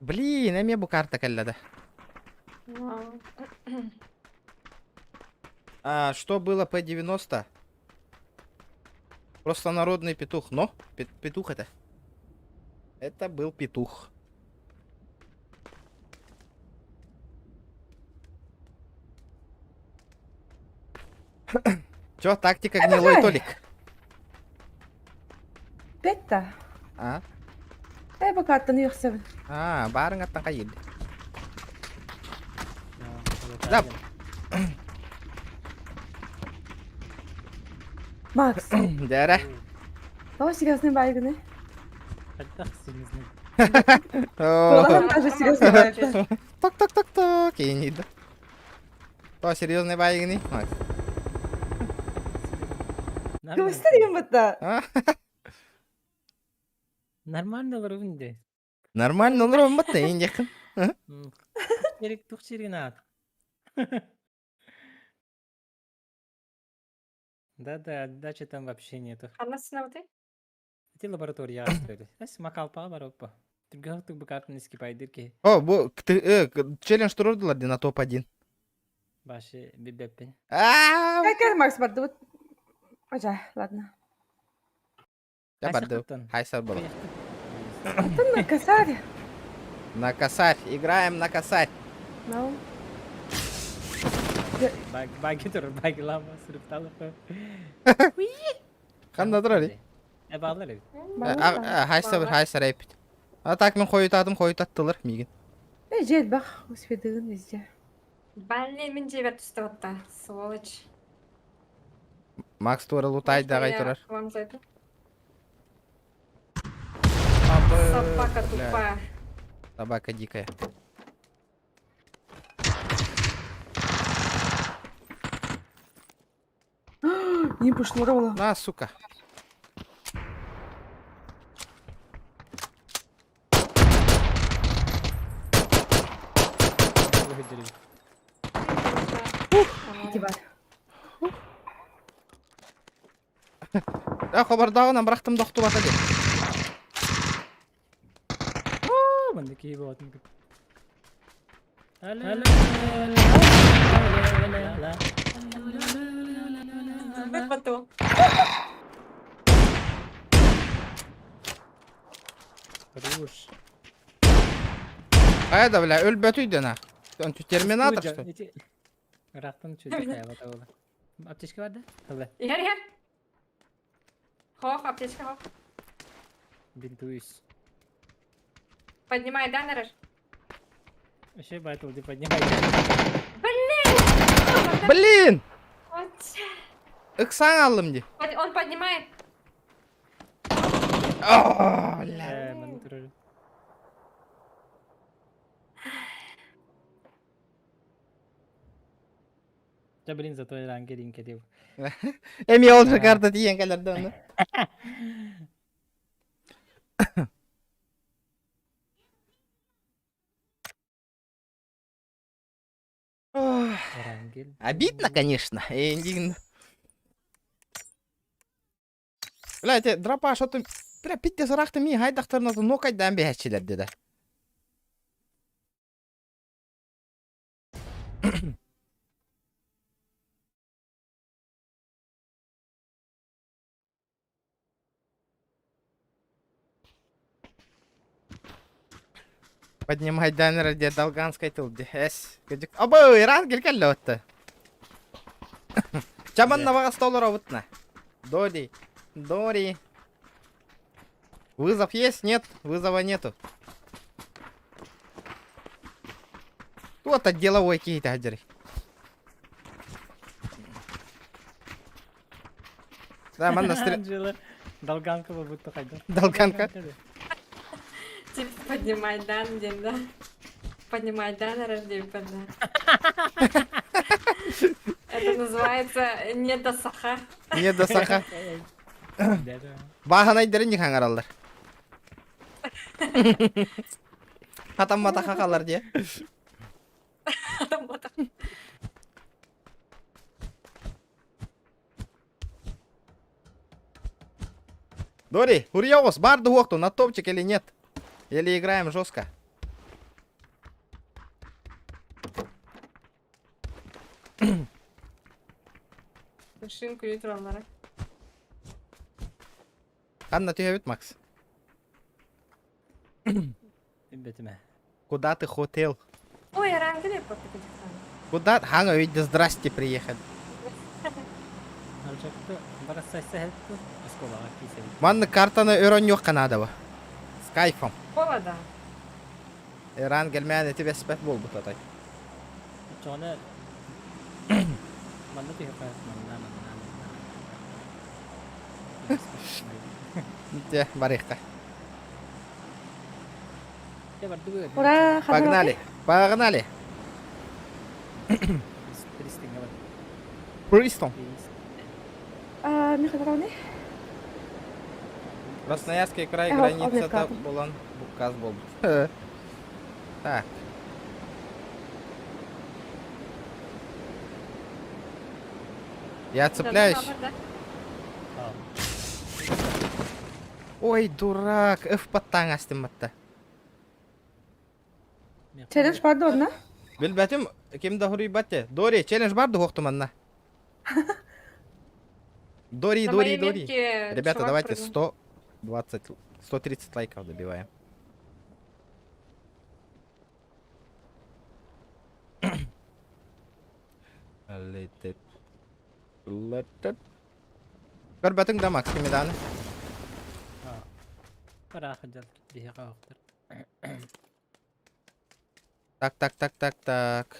Блин, эмиэ бу карта кэллэ да. А, что было П-90? Просто народный петух. Но, петух это. Это был петух. Чё, тактика гнилой Толик? Петта. А? Э, бу картаны үөхсэбин. А, баарыҥ аттан хайыыр. Да. Макс. Дээрэ. Тоҕо серьезный баайгыный? Хайдах серьезный? Куолаһым даже серьезный баайгы. Ток ток ток ток. Инида. То серьезный баайгыный? Макс. Кыбыстар им бытта. Нормально олоробун дии. Нормально олоробун бытта ин диэххин. Эрик тух сирин аат. Да-да, отдачи там вообще нету. Ханна сынабыты? Ити лаборатория строили. Эс макалпаҕа барыппа. Түргэх букатын искипайдыр ки. О, бу челлендж турурдулар дии на топ-1. Баши билбэппин. Аа! Кай Макс бардыбыт. Ажа, ладно. Я барды. Хайсар было. Атын на косарь. На косарь. Играем на косарь. No. Баги тур, баги лама, сырыпталып. Ханна турар. Э баалар эбит. Хайсар, хайсар эпит. А так мен хойутадым, хойутаттылар мигин. Э, жел бах, успедыгын везде. Блин, мин дьиэбэр түстэ батта. Сволочь. Макс туора лутай дагай турар. К вам зайду. Собака тупая. Собака дикая. Не пошло На, сука. Диван. Да, хобардағынан бырахтым дохтубата дии. Манна киһи буолатын Потом. Хорош. Хайда, бля, өлбөтүй дена. Он что, терминатор, что ли? Рахтан чуть хайвата була. Аптечка бар да? Хылы. Иһэр иһэр. Хох, аптечка хох. Бинтуюсь. Поднимай, да, Нараш? Вообще батл ты поднимай. Блин! Блин! Ыксаң алдым ди. Он поднимает. О, бля. Да блин, зато ранге кедев. Эми ол же карта тиен калерде оны. Обидно, конечно. Эндигин. Бля, эти дропа что-то... Бля, питте сарахты ми хайдахтарына нокайдан бэхэтчилер деді. Поднимай даннер де долганской тыл де. Эс. Абы, Иран келкелле отты. Чаман навага столора вытна. Дори. Дори. Вызов есть? Нет, вызова нету. Вот от деловой какие-то гаджеры. Да, манна стрел. Долганка будто хайда. Долганка? Типа поднимай дан, день, да? Поднимай дан, рожди, да. Это называется не до саха. Не до саха. Бааһынайдарын не хаңараллар. Хатаммата хахалар дии. Дори, Хурьяос, бар дуохту, на топчик или нет? Или играем жестко? Машин күлүү тураллара. Ханна түһэбит, Макс? Билбэтим ээ. Куда ты хотел? Ой, араҥка деп баппыт Куда? Хаҥа өйдө здрасте приехали. Арчакты барасайса хелпту осколаҕа киисэбит. Манна картаны өрөнньүөххэ наада С кайфом. Холода. Иран келмээн эти бэспэт буолбут атай. Оччоҕуна манна түһүөххэ манна манна манна. Дьэ, барыахха. Дьэ бардыбыт. Ура, Погнали! Погнали! Пристыҥҥа бар. Пристон. А, Михайловна? Красноярский край Ага, границата обмекка. булан букказ буолбут. Так. Я цепляюсь. Ой, дурак, F баттаан астым батта. Челлендж бар да онно? Билбэтим, ким да хуруйбат те. Дори, челлендж бар дуһуохтум анна. Дори, На Дори, моей Дори. метке Ребята, чувак давайте прыгнул. 120, 130 лайков добиваем. Летит. Летит. Көрбөтүҥ да Макс кимиданы? Бараахы дьал биһиэхэ оһохтор. Так, так, так, так, так.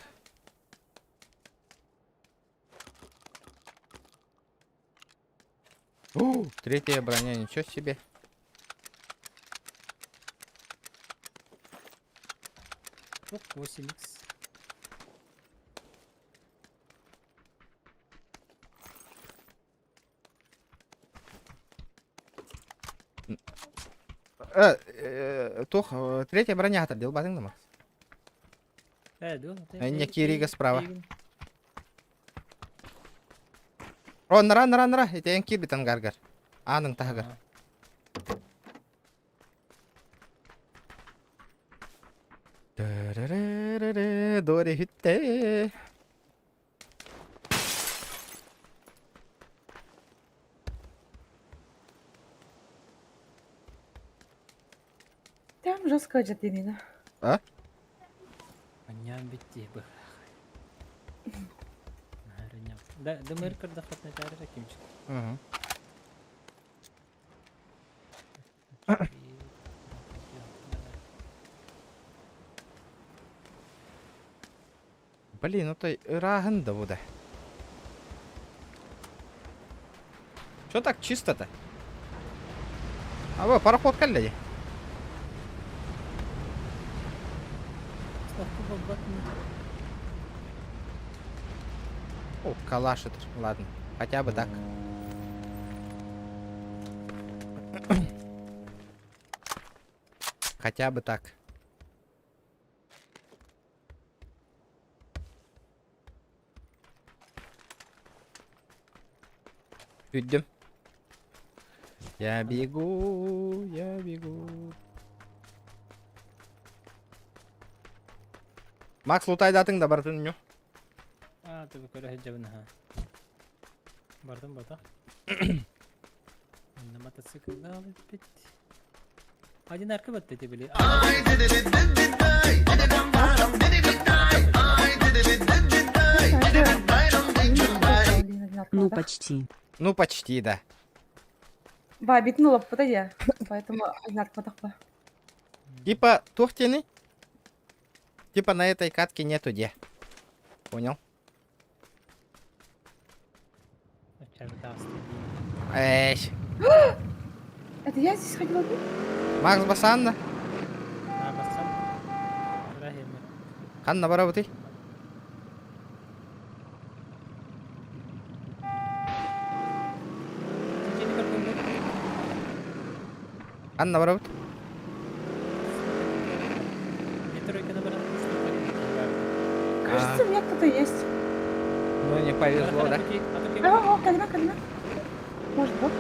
У, третья броня, ничего себе. Оп, 8х. Туох, третья броня хатар дел батың да Макс? Э, дуо. Энне кирига справа. О, нара, нара, нара, итен кирбит ангаргар. Аның таһыгар. Дөрөрөрөрө, Дори хүтте. Там жестко дьэ А? Аньян битти бы. Да, дымыр кырдахатна тәрі кимчик. Угу. Блин, ну то ырааһын да буда. Чё так чисто-то? А вы пароход кэллэ дии. О, калашит. Ладно, хотя бы так. Хотя бы так. Үйдім. Я бегу, я бегу. Макс лутайдатың да бартын ню. А, ты көрө сылдьабын аха. Бардым бата. Онно мотоциклга бит. Один арка батты ти били. Ну почти. Ну почти, да. Ба, битнула подойди. Поэтому одинаково Типа тухтины? Типа на этой катке нету де. Понял? Эй. Это я здесь ходила? Макс Басанна. Ханна барабыты. Ханна барабыт. Кажется, у меня кто-то есть. Ну не повезло, да? О, калина, калина. Может, вот.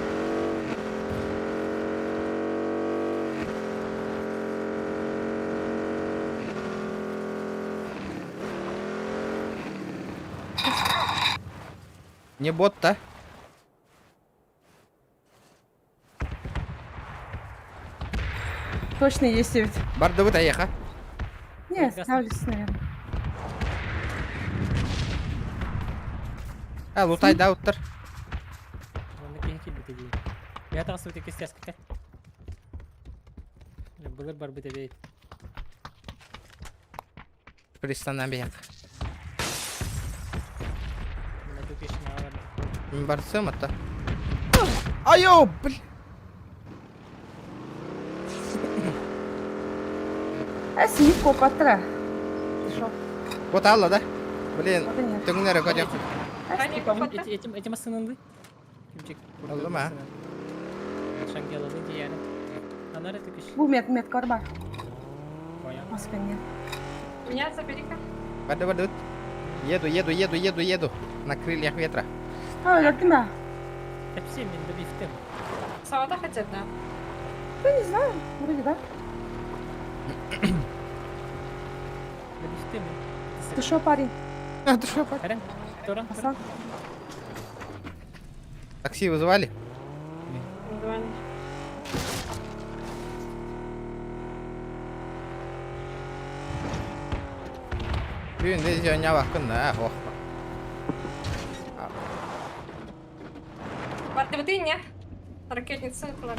Не бот-то. Точно есть ведь. Бардыбыт эйиэхэ. Не, ставлюсь, наверное. А, лутай да уттар. Манна киһи киирбитэ дии. Я тахсыбыт иккис тяжкака. Былыр барбыт эбит. Пристанан биһиэх. Мына тупишна бар. Мин барсыам атта. Айо, бл. Э, синик копаттыра. Ты шо? Вот алла да? Блин, Вот они. төҥнөрө көрүөх. Эти эти эти массыынанды. Кимчик. Аллым, а? Шангеланы дияны. Анара түкүш. Бу мет мет корба. Понял. Маска нет. Меня забери-ка. Барды барды. Еду, еду, еду, еду, еду. На крыльях ветра. А, өлөрдүм а? Тепси мин да бифтем. Салата хотят, да? Да не знаю, вроде да. Да бифтем. Ты шо, парень? А, ты шо, пап? Харен. Торан. Асан? Такси вызывали? Давай. Бүгүн де дьоня баккын да, ох. Бардыбыты не? Ракетница кылар.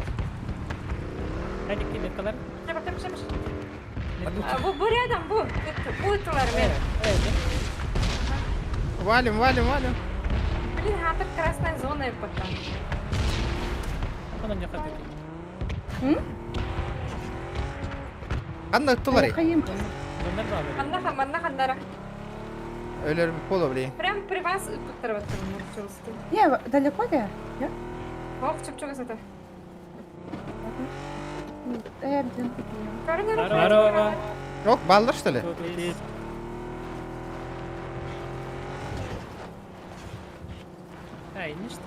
Hadi килер калар. Жаба, жаба, жаба. Бу, бу рядом, бу. Бу тулар мен. Валим, валим, валим. Блин, хатыр красная зона пока. Онон яка түки. Ханна ыттылар. Хайым. Доннар бар. Манна, манна хандара. Өлөр поло, блин. Прям при вас ыттырып Не, далеко ли? Я? Ох, чуп-чуп это. Э, блин. Здорово. Ок, баллар что ли? Ай, не что.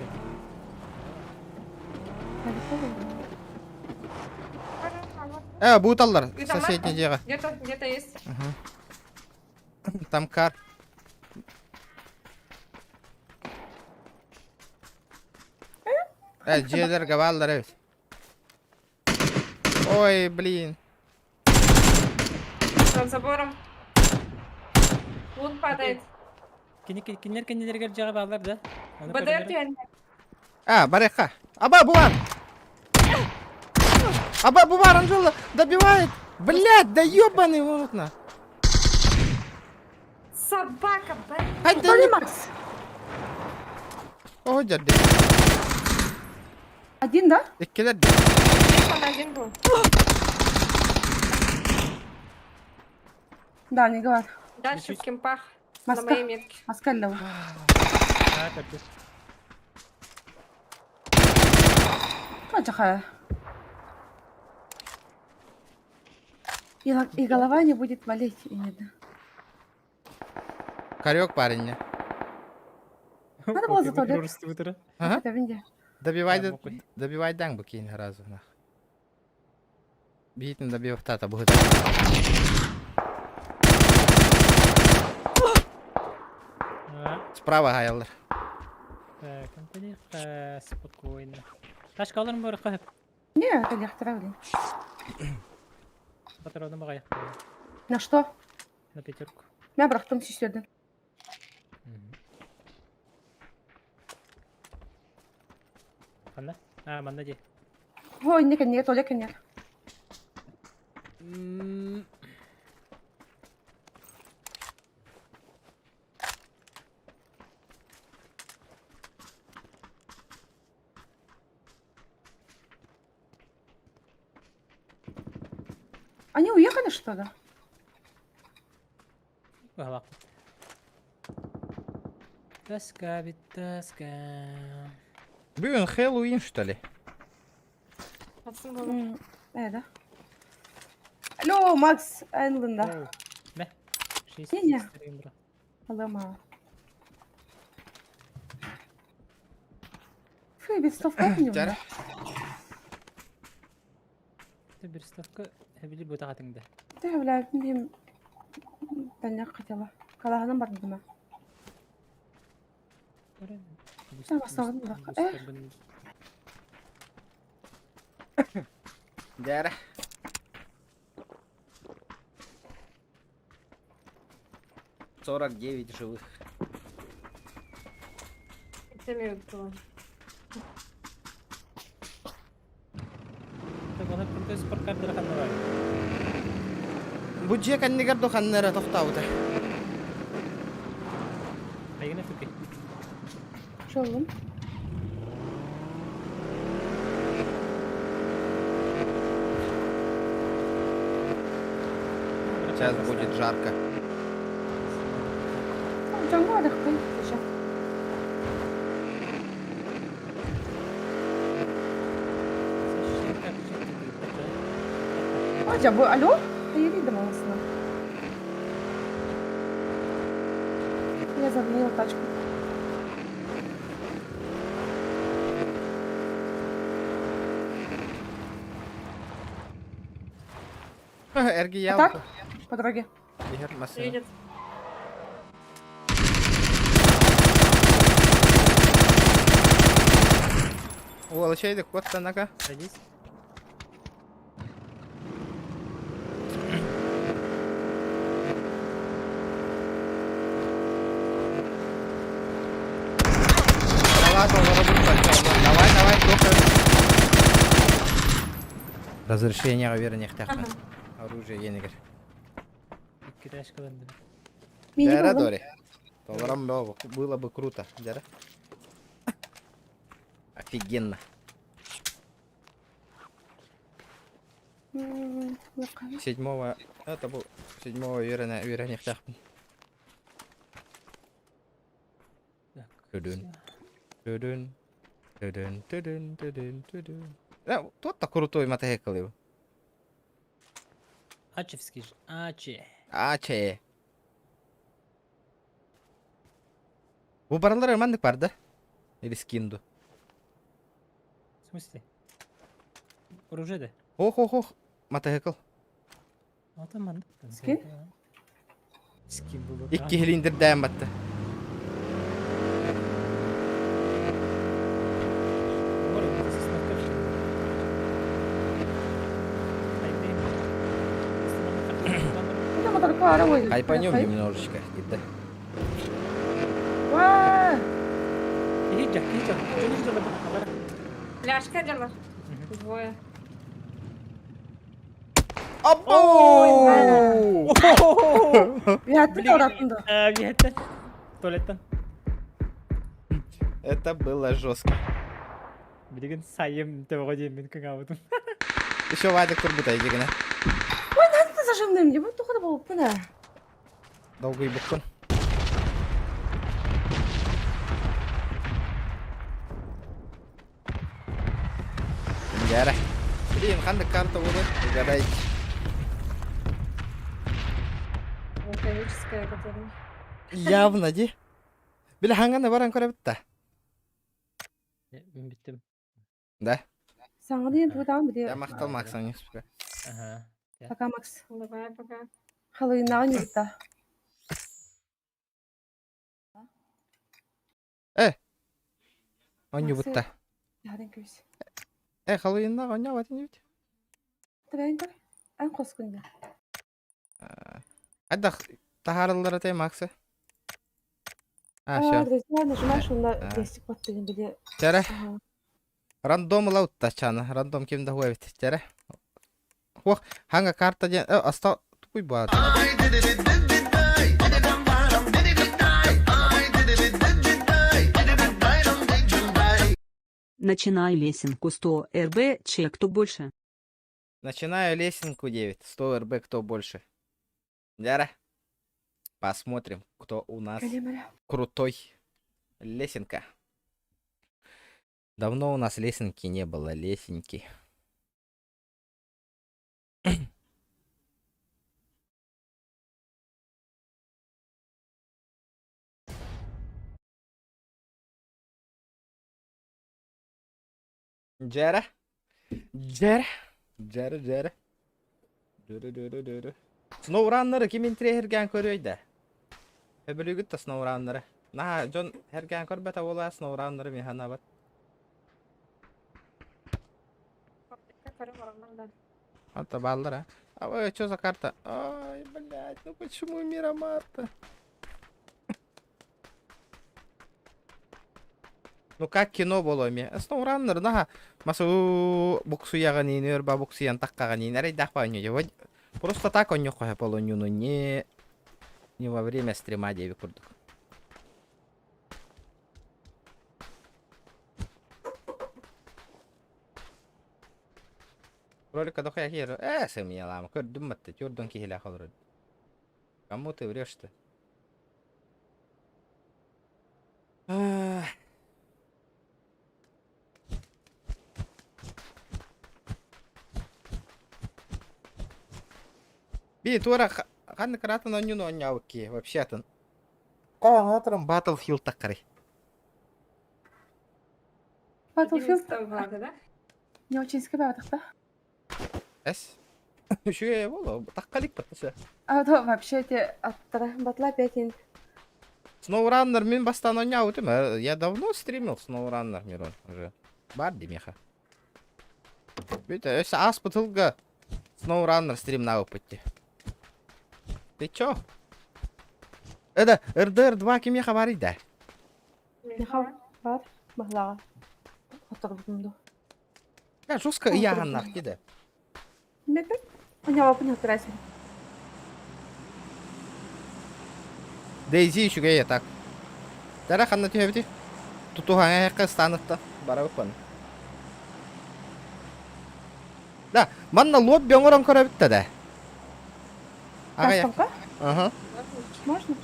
Далеко ли? Э, будут аллар, Где там соседний дега. Где-то, где-то есть. Там кар. Э, дьиэлэр габаллар эбит. Ой, блин. За забором. Лут падает. Кинилер кинилерге жага баллар да. БДР тиэн. А, бареха. Аба, бувар! Аба, бувар, Анжела добивает! Блядь, да ёбаный в рот на. Собака, блин. Ай, да Кто ли, не... Макс? О, дядя. Один, да? Иккилер. Он один был. Да, не говори. Дальше в кемпах. На Маска. моей метке. Маска лево. А, капец. Чахая. И, и голова не будет болеть. И не, да. Хорек парень. Надо было за туалет. Ага. Это винде. Добивай, Да, да, мокой. добивай данг букин разу нах. Битин добив тата будет. Справа гайлар. Так, спокойно. Ташка алырым бар кахып. Не, это легче, блин. Патроны багая. На что? На пятерку. Мен бырахтым сүйстерден. Ханна? А, манна ди. Ой, не кенер, туалет кенер. Они уехали, что ли? Галак. Тоска, бит тоска. Бүгүн Хэллоуин, что ли? Отсын было. Да. Алло, Макс, Энланда. Мә. Шесть. Не-не. стрим, бро. Алло, Фу, без ставка не Тяра. Ты бир ставка били бутагатыңда. Ты, бля, мен Таня хотела. Калаганым бар дыма. Да, бастағын бірақ. Дяра. 49 живых. Это минут было. Оны крутой спорткардары ханна бар? Бу дьиэ кэннигэр ду ханна эрэ тохтообута. Айгына түркей. Шоллум. Сейчас будет жарко. Дьоҥҥо барыахпын Кеша. Дьэ, бу алло, хайыый да маҥасына. Я заменила тачку. Эргийэ А так? По дороге. Иһэр массыына. Едет. Уол үчэйдик куоттанака. Садись. Давай, давай, давай, только. Разрешение вернехтяхмын. Оружие енигер. Икки кылынды. Мини Дәрә, булдым. Дори. Толором было бы круто. Дәрә. Офигенно. Седьмого, это был седьмого үөрэнэ үөрэниэхтээхпин. Так. Төдөн. Төдөн. Төдөн, төдөн, төдөн, төдөн. Э, туох крутой мотоцикл. Ачевский ж. Аче. Аче. Бу баралар маннык бар да? Или скинду. В смысле? Оружие да? Хох-хох-хох. Мотоцикл. Ата маннык. Скин? Скин был. Икки хилиндирдээн батта. Хайпанем немножечко. Да. Ва! Ляшка дела. Двое. Або! Үһэттин ораттын да. Виһеттен. Туалеттан. Это было жестко. Билигин сайым төбөҕө диэммин кыҥаабытым. Еще Вадик турбута идигина. Ой, надо зажимным, не буду тухада болуппун ээ. Долгый буккун. Дьэрэ. Блин, ханнык карта буолуой? Угадайте. Вулканическая, которая. Явно дии. Били хаҥана баран көрөбүт да. Мин бүттүм. Да. Саҥа диэн тугутаан били. Я махтал Макс, не успею. Ага. Пока, Макс. Давай, пока. Халыйнаҕын юрта. Онньу Максы. бутта. Яһарын көс. Э, халуинна онньу батын юбит. Тэбээн көр. Эн хоскун да. Хайдах таһаарыллар этэй Максы? А, всё. А, нажимаешь, он на А. крестик баттыгын били. Чэрэ. Ага. Рандом лаутта чана. Рандом ким да хуэбит. Чэрэ. Хуох, хаҥа карта диэн. Э, оста тупой баар. Начинай лесенку 100 РБ, че кто больше. Начинаю лесенку 9. 100 РБ кто больше. Дьэрэ. Посмотрим, кто у нас Кэлиэм эрэ. крутой. Лесенка. Давно у нас лесенки не было, лесенки. Дьэрэ. Дьэрэ. Дьэрэ, дьэрэ. Дөрө, дөрө, дөрө. SnowRunner ким интэриэһиргээн көрүөй да? Сөбүлүүгүт да SnowRunner. Наһаа дьон сэргээн көрбөт буолла SnowRunner мин санаабар. Да. Это бааллар, а? А вы что за карта? Ай, блядь, ну почему Мирамар-то? Ну как кино буолуо эмиэ. SnowRunner наһаа мас буксуйаҕын иин өр ба буксуйан таххаҕын иин эрэйдээх оонньуу. Просто так оонньуохха сөп ол оонньууну не не во время стрима диэбит курдук. Роликка дохуя киһи ээ сымыйалаама көрдүм батта түөрдөн киһилээх олорор. Кому ты врешь-то? Би туора ханнык кыраатын оонньууну оонньообут киһи вообще атын. Оонньоторум Battlefield таккарый. Battlefield 11 года, да? не очень скабатах, Эс. Үчүгэй буолуо, таккалик баттаса. А то вообще эти аттара батла опять ин. SnowRunner мин бастаан оонньообутум. Я давно стримил SnowRunner, Мирон, уже. Бар димеха. Бүт, өссө ааспыт сылга SnowRunner стримнаабыппыт Ты чё? Это RDR 2 кимиэхэ барый да? Миха бар баһылаҕа. Хотторбутум ду. Я жестко ыйааһыннаах дии Бэппит. Оньоопун хатырайсың. Дейзи үчүгэй так. Тара ханна түһэбити? Тутуһаҥа эһэххэ станытта барабыппын. Да, манна лобби оҥорон көрөбүт да. Аҕай. Ага. Можно?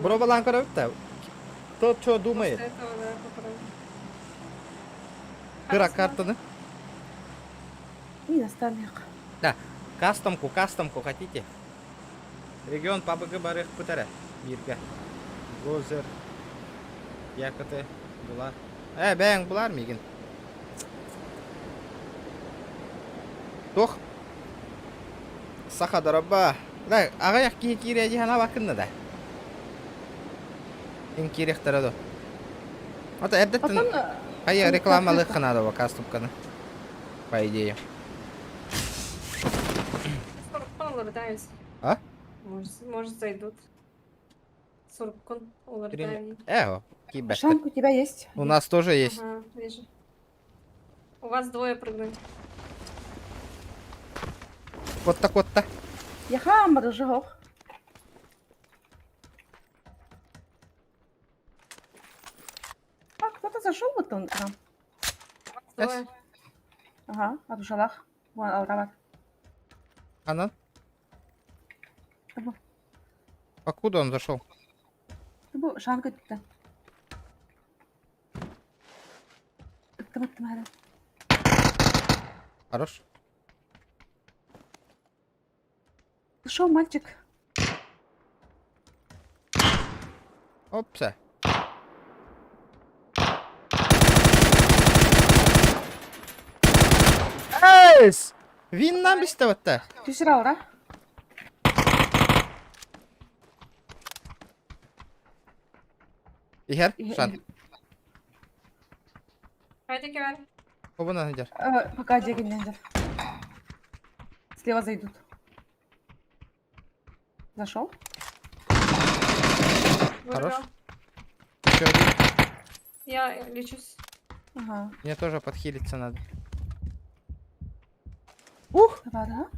Боруобалаан көрөбүт да. Кто что думает? После этого, да, попробуем. Кыра картаны. Не настаных. Да, кастомку, кастомку хотите? Регион PUBG барыахпыт эрэ бииргэ. Гозер, Якоты, булар. Э, бэйэҥ булар миигин. Туох? Саха дороба. Да, аҕыйах киһи киириэ дии санаабаккын да. Ин киириэхтэрэ дуо? Ото эрдэттэн Потом хайа рекламалыахха наада бу кастумканы. По идее. Суруккун уларытайбыз. А? Может, может зайдут. Суруккун уларытайбыз. Э, киирбэттэр. Шанк у тебя есть? У нас тоже есть. Ага, вижу. У вас двое прыгнули. Куотта, куотта. Я хаммар жох. А, кто-то зашел вот он к нам. Двое. Ага, оружалах. Вон, алрават. Она? Кого? Покуда он зашел? Бу шанка түттэ. Ыттым ыттым хара. Хорош. Ушел мальчик. Опса. Эс! Виннан бистебетте. Түсір аура. Иһэр, Иһэр. Шан. Хайда кевер. Хобуна сылдьар. Э, Пока дегеннендер. Слева зайдут. Зашел? Хорош. Вырвал. Еще один. Я лечусь. Ага. Мне тоже подхилиться надо. Ух! Давай, да?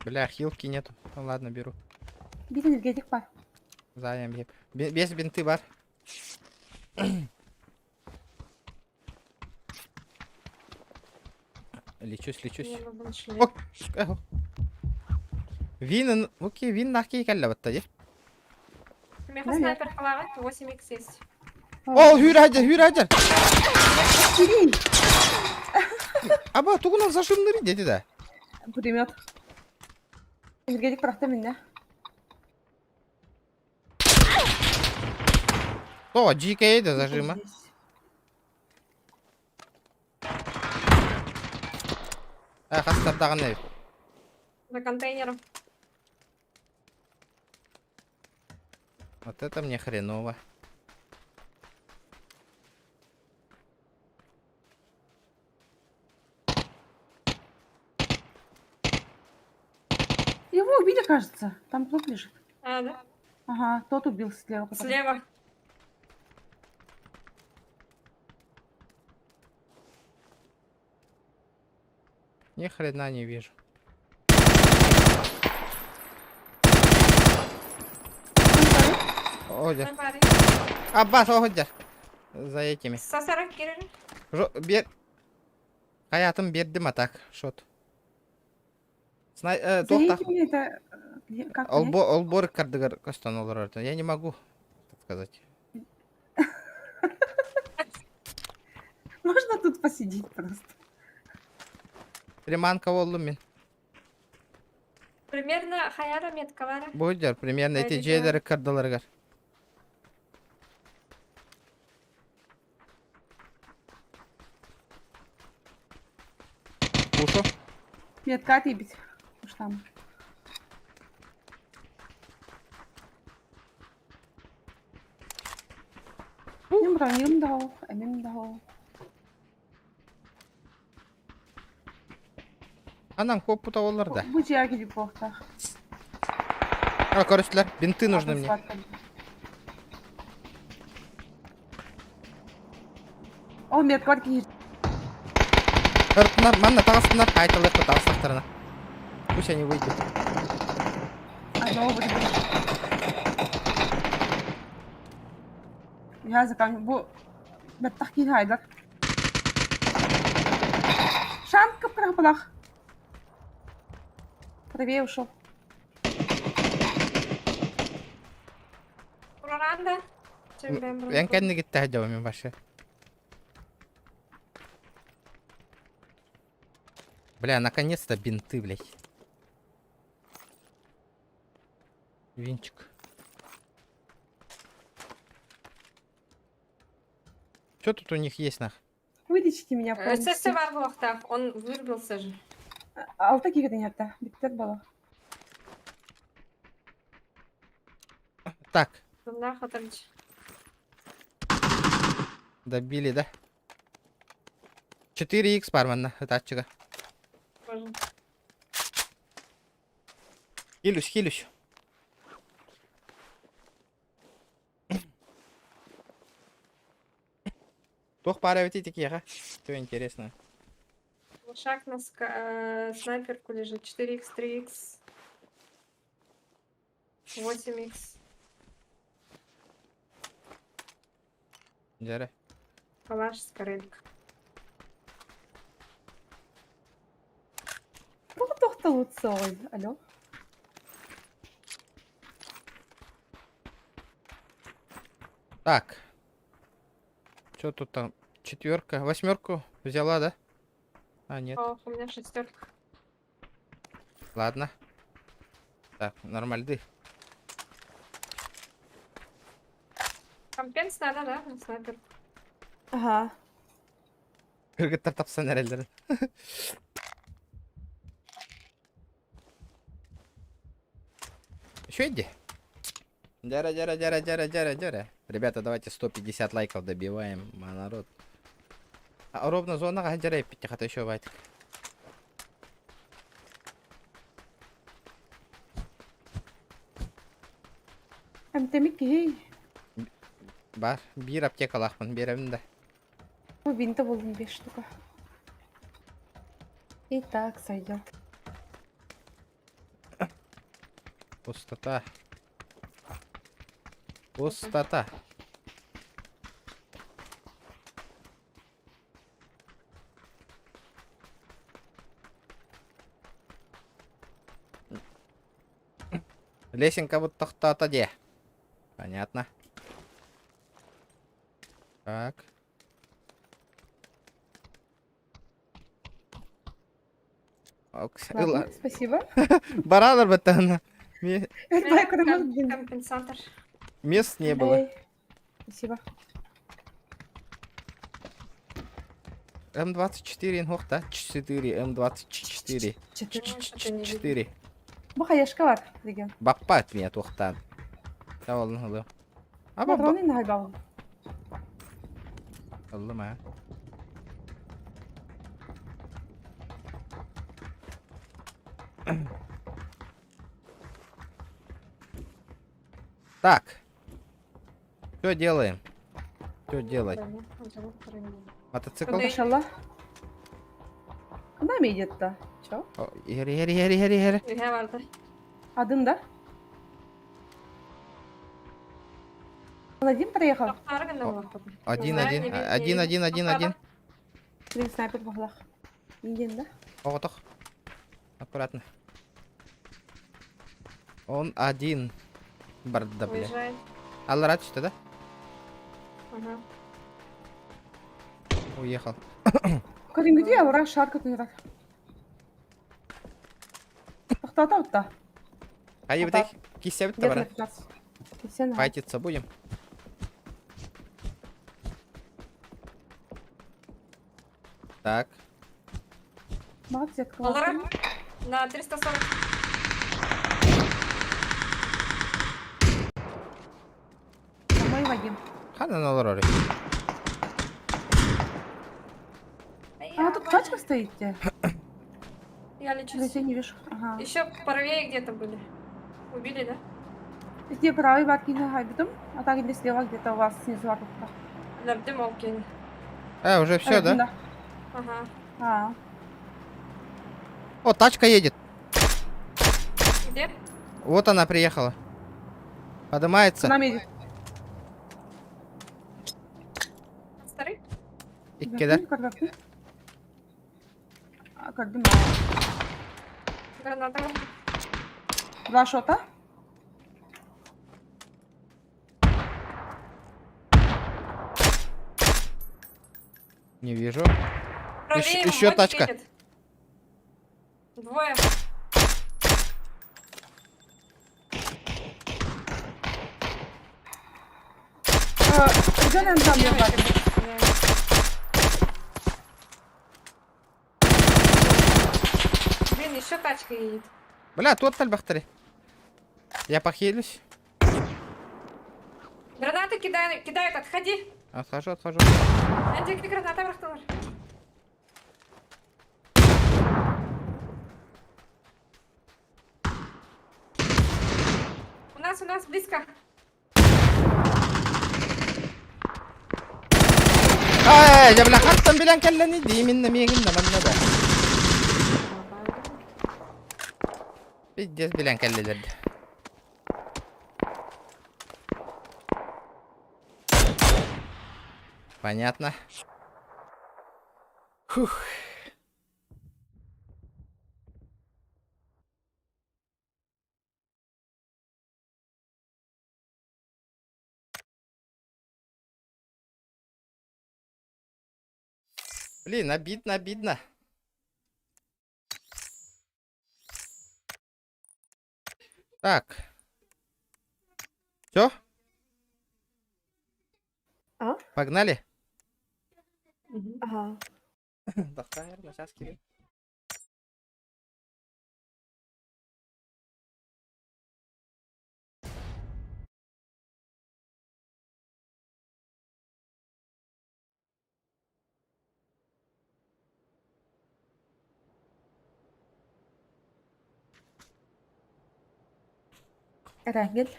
Бля, хилки нету. Ну ладно, беру. Биир энергетик бар. Заем Без бинты бар. Лечусь, лечусь. Мне нужен шлем. Ок. Эхо. Вин, окей, вин нахки кэллэ батта дии. Меха Да, снайпер халават, 8 х есть. О, хүрәдер, хүрәдер. Кири! Аба, тугунан зажимныры деди да. Пулемет. Энергетик бырахта минне. То, GK да зажима. Здесь. Э, хастардаган эбит. За контейнером. Вот это мне хреново. Его убили, кажется. Там труп лежит. А, да? Ага, тот убил слева. который. Слева. Ни хрена не вижу. Оля. Аббас, оходя. За этими. Сасарак кирили. Бер... Хаятым бердим а так, шот. Снай... За Туохтах. этими это... Как понять? Олбо, олбор кардыгар көстөн олорор. Я не могу, так сказать. Можно тут посидеть просто? Приманка болдум мин. Примерно хаяра меткалара. Будер, примерно эти Айда. джейлери кардыларыгар. Ушу. Метка отъебить. Уж там. Мин броним дал, эмим дал. Анам коппута олар да. Бу дьиэҕэ киирбит буолуохтаах. А, көрүстүлэр, бинты нужны мне. Ол меткалар киһи Ыртынар, манна таҕыстынар, айтылыахпыт таҕыстахтарына. Пусть они выйдут. Одного вырубили. Я за камень. Бу бэттэх киһи айдар. Шанка прапалах. Правее ушел. Проранда. Эн кэннигитте сылдьабын вообще. Бля, наконец-то бинты, блядь. Винчик. Что тут у них есть, нах? Вылечите меня полностью. Сесе бар буолуохтаах. Он вырубился же. Алта киһи это. Биттер бала. Так, Тумнаах отарч. добили, да? 4х баар манна, ытааччыга. Боже. Хилюсь, хилюсь. Туох баар эбит ити Что интересно. Лошак на снайперку лежит. 4х, 3х. 8х. Дьэ. Калаш скорелька. Тоқталуцой. Алло. Так. Что тут там? Четверка. Восьмерку взяла, да? А, нет. Ох, у меня шестерка. Ладно. Так, нормальды. Компенс надо, да, на снайперку? Ага. Кыргыттар тапсан эрэллэр. Еще иди. Дяра, дяра, дяра, дяра, дяра, дяра. Ребята, давайте 150 лайков добиваем, а народ. А ровно зона дяра пятихата еще байтик. Эмтэммит киһи. Баар, биир аптекалаахпын, биэрэбин да. Бу бинта буллум 5 штука. И так сойдет. Пустота. Пустота. Лесенка вот тохтоото дии. Понятно. Так. Окс. Ладно, спасибо. Баралар баттана. Компенсатор. Мест не было. Эй, Спасибо. М24 инхохта. 4, М24. 4. 4. Бу хаешка баар деген. Баппат меня туохтан. Тавалын хылы. А баппа. Патроны на Ыллым а. Так. Что делаем? Что делать? Мотоцикл? Машалла. К нам едет-то. Чё? Иһэр, иһэр, иһэр, иһэр, иһэр. Үһэ барды. Один, да? Он один проехал? Один, один, один, один, один, один. Блин, снайпер баһылах. Индин, да? Оҕотох. Аккуратно. Он один. Барда, бля. Уезжает. Аллара түстэ да? Ага. Уехал. Кәдімгідей алырақ шар көтінірек. Тоқтата утта. Хайы битек киссэбит да баран. Киссен. Файтиться будем. Так. Алара на 340. Мой Вадим. Ханан олорор. А тут тачка стоит где? Я лечусь. Я не вижу. Ага. Еще правее где-то были. Убили, да? Где правый барки на хабитом, а так где слева где-то у вас снизу вокруг. Да, дымовки. А, уже все, да? Да. Ага. А. О, тачка едет. Где? Вот она приехала. Поднимается. К нам едет. Старый? Икки, да? Граната. Два шота. Не вижу. Правее Еще тачка. Едет. Двое. Где нам там Блин, еще тачка едет. Бля, тут тальбахтари. Я похилюсь. Гранаты кидают, кидают, отходи. Отхожу, отхожу. Антик, граната брахталар. У нас близко. Ай, я бля, хаттан билен келлени деймин мегин манна да. Пиздец билен келлелерди. Понятно. Фух. Блин, обидно, обидно. Так. Все? А? Погнали? Ага. Сейчас кину. Рангель.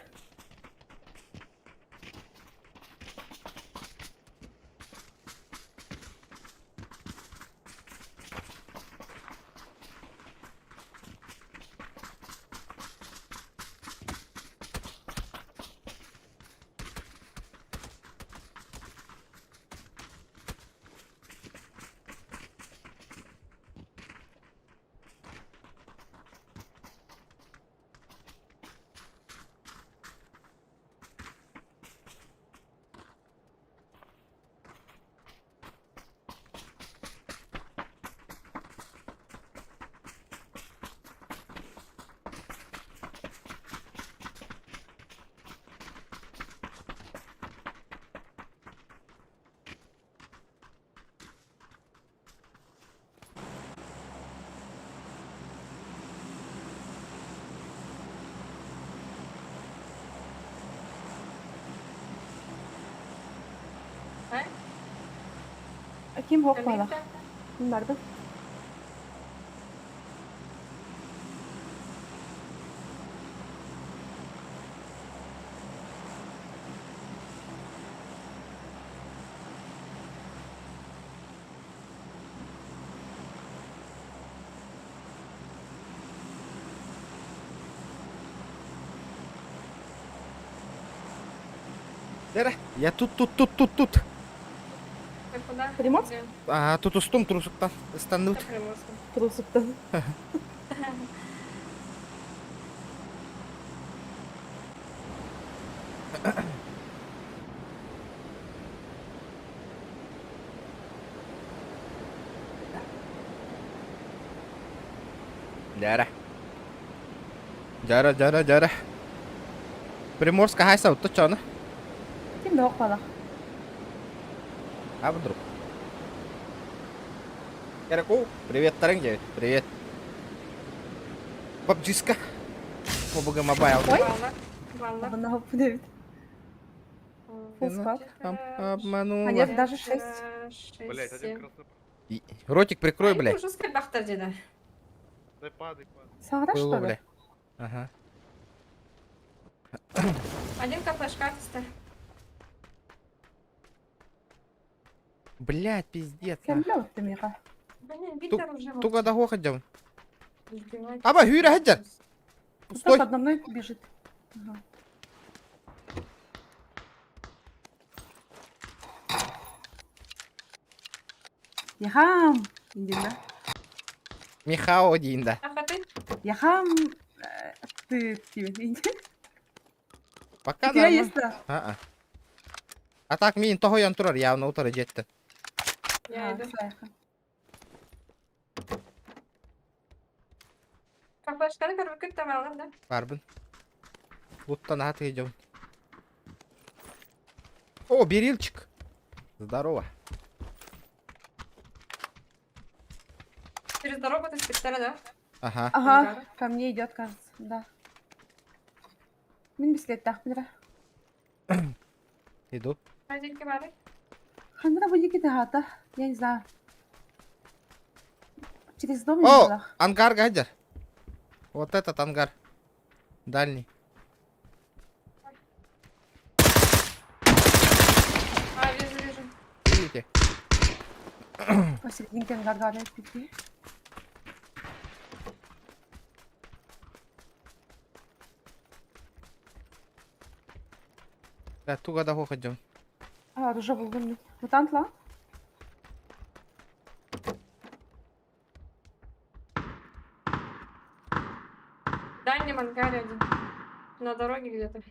Ким хокпала? Барды. Дэрэ, я тут, тут, тут, тут, тут. Ты куда? Приморск? Где? А, тут устум трусуктан. Ыстанныбыт. Это Приморск. Трусуктан. Дьара. Дьара, дьара, дьара. Приморска хайса утта чоно. Ким да балах. А вдруг? Караку, привет, Тарынгевит, привет. Пабджиска. PUBG Mobile. Ой. Баллар. Баллар. Абына Дэвид. Full squad. Обманула. А нет, даже шесть. Блять, один И- Ротик прикрой, блядь. Уже скальбахтар деда. Саҥара, Было, что ли? бля. Ага. Один кафешка түстэ. Блядь, пиздец. Кем билэ ты миэхэ? Блин, Виктор уже вот Туга да хоходям. избивает. Аба, хүрэ хаджар. Стой. Кто одно мной бежит. Ага. Яхам! Индина. Михао диин да. Ах, а ты? Яхам! Ты ты Пока У тебя нормально. есть, да? А-а. А так мин тоһойон турар явно утары жетти. Я иду. Кафешканы көрбүккүт тамалын да. Барбын. Луттан аты идем. О, берилчик. Здорово. Через дорогу ты специально, да? Ага. Ага, ко мне идет, кажется, да. Мин бислеттах билре. Иду. Один кемары. Ханра бу ники хата. Я не знаю. Через дом не О, было. ангар гадер. Вот этот ангар. Дальний. А, вижу, вижу. Видите? Посерединке ангар говорят, пяти. Да, туга да хоходем. А, уже был мин. Мутант ла? В дальнем ангаре один. На дороге где-то.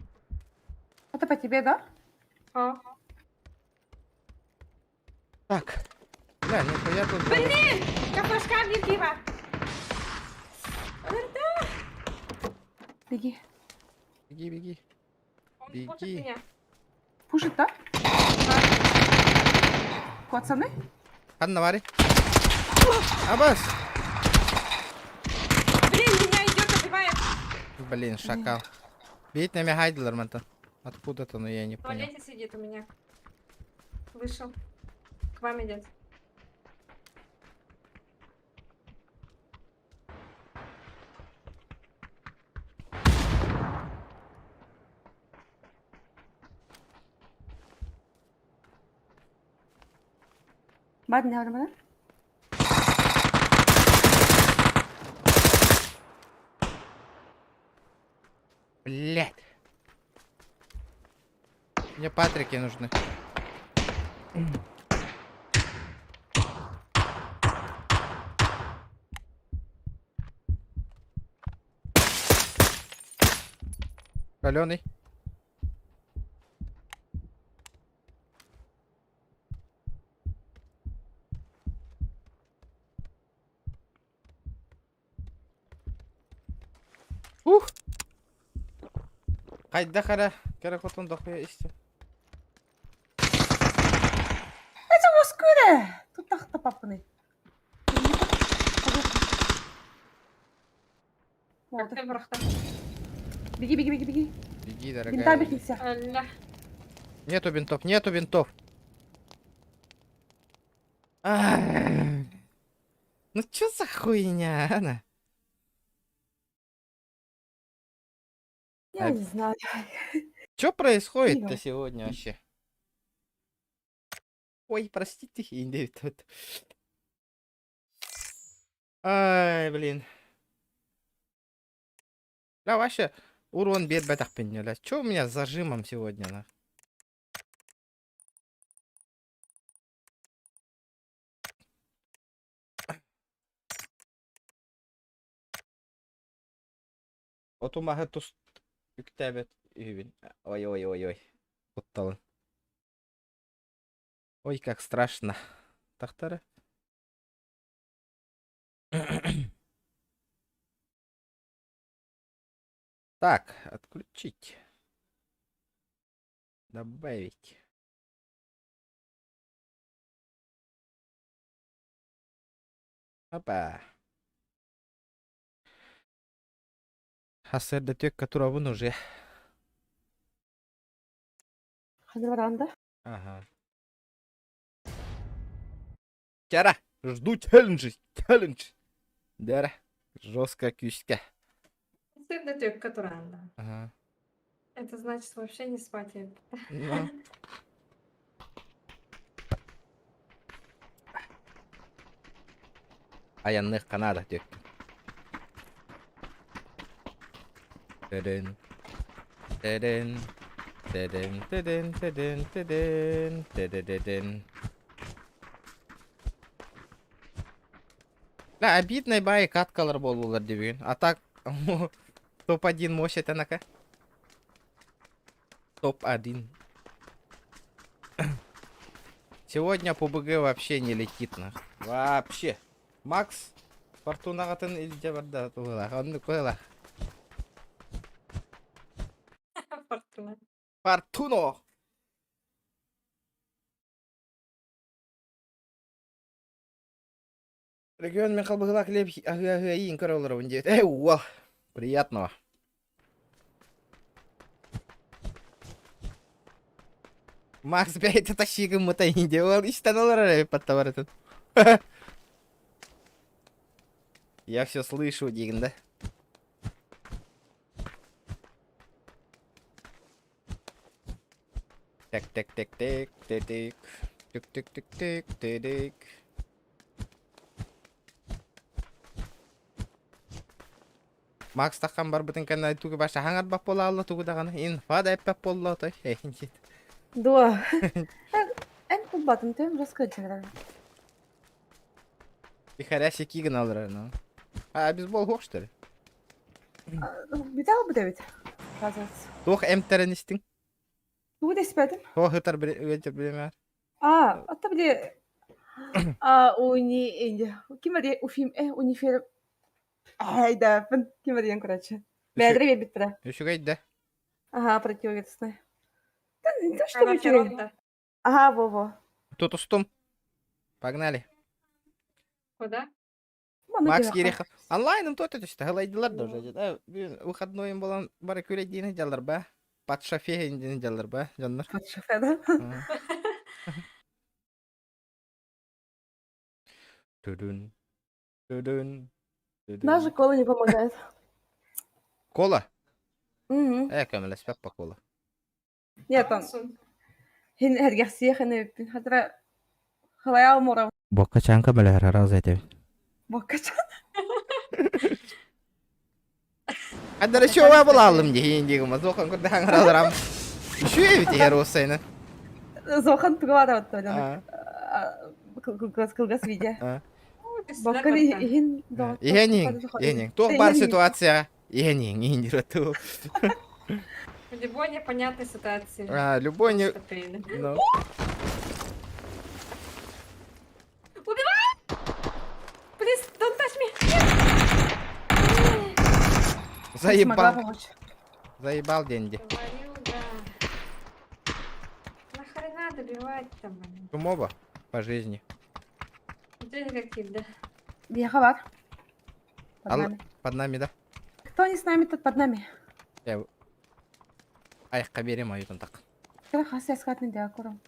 Это по тебе, да? А. Так. Бля, ну я тут... Блин! Кафешка Виргива! Беги. Беги, беги. Он Беги. пушит меня. Пушит, да? Пацаны? Ханна вари. Абас! Блин, меня идет, убивает. Блин, шакал. Бить на меня хайдлер, мантан. Откуда-то, но я не В понял. туалете сидит у меня. Вышел. К вам идет. Бар не бар Блять. Мне патрики нужны. Каленый. Ух! Хайда хара, кара хотон дохуя исти. Это москве! Тут тахта папаны. Как ты брахта? Беги, беги, беги, беги. Беги, Бинта дорогая. бегися. Алля. Нету бинтов, нету бинтов. Ах. Ну чё за хуйня, Анна? Я не знаю. Чё происходит-то Фига. сегодня вообще? Ой, простите, инди тут. Ай, блин. Да, вообще, урон бед бля. Чё у меня с зажимом сегодня, на? Оту-маһы тус үктээбэт үһүбүн. Ой-ой-ой-ой. Кутталын. Ой, как страшно. Тахтары. Так, отключить. Добавить. Опа. Хасырда түөккэ турабын уже. Ханна баран да? Ага. Тяра, жду челлендж, челлендж. Дара, жестко күүскэ. Сырда түөккэ туран да. Ага. Это значит вообще не спать. Ну. Айанных Канада түөккэ. Тэдэн. Тэдэн. Тэдэн, тэдэн, тэдэн, тэдэн, тэдэдэдэн. Да, обидный бай каткалар буоллулар дебүн. А так топ-1 мощь этанака. Топ-1. Сегодня PUBG вообще не летит нах. Вообще. Макс Фортунаҕатын илдьэ барда туһулаах. Оннук быһыылаах. Фортуна. Фортуно! Регион мен халбыһылаах леп аһыы-аһыы көрө олоробун диэт. Э, уол. Приятного. Макс бэйэтэ тащи гыммыта иһин уол истэн олорор эбит подтоварытын. Я все слышу диигин да. Так, так, так, так, так, так. Тык, тык, тык, тык, тык. Макс таххан барбытын кэннэ тугу баша хаҥарбат буолаалла тугу даҕаны инфа да эппэт буолла отой Дуо. Эн булбатым тем раскачырар. Пихаряси кигин алырар ну. А бейсбол хуох что ли? Бүтэ албыт эбит. Оказывается. Туох эмтэрин истиҥ? Тугу да испэтим. Туох ытар билемээр? А, ата били а уни ким эри уфим э унифер айдаапын ким эриэн короче. Бэдре биэрбиттэрэ. Үчүгэй да. Ага, противовесный. Да, не то чтобы үчүгэй. Ага, во-во. Тутустум. Погнали. Куда? Макс Кирихов. Онлайном тот это что, галайдылар да уже. Да, выходной им болан бары күрәдине дьаллар ба. Под шофе дине дьаллар ба, дьоннор. Под шофе, да? Тудун. Тудун. Даже кола не помогает. Кола? Угу. Э, көмөлөспөт по кола. Нет, он Хин эргэхсиэх ини хатыра халайа мора Бокка чанка бэлэһэр араас этэ. бокка чан. Адара шоу булалым диһин дигим зохан курда хаңараларам. Үшүө эбит иһэр уоссайынан. Зохан туга бара кылгас кылгас видео. Бокка иһин Иһэн иһин, иһэн иһин. Туох баар ситуация иһэн иһин, иһин диир ту. В любой непонятной ситуации. А, любой не... Ну. Убивай! Please, don't touch me! Заебал. Заебал деньги. Говорю, да. Нахрена добивать-то, блин? Тумоба по жизни. Где какие, да? Биэхэ бар. Под Ал... нами. Под нами, да? Кто не с нами, тот под нами. Я... Айыққа берем аютын так. Кыра хас яскатын дия көрөм.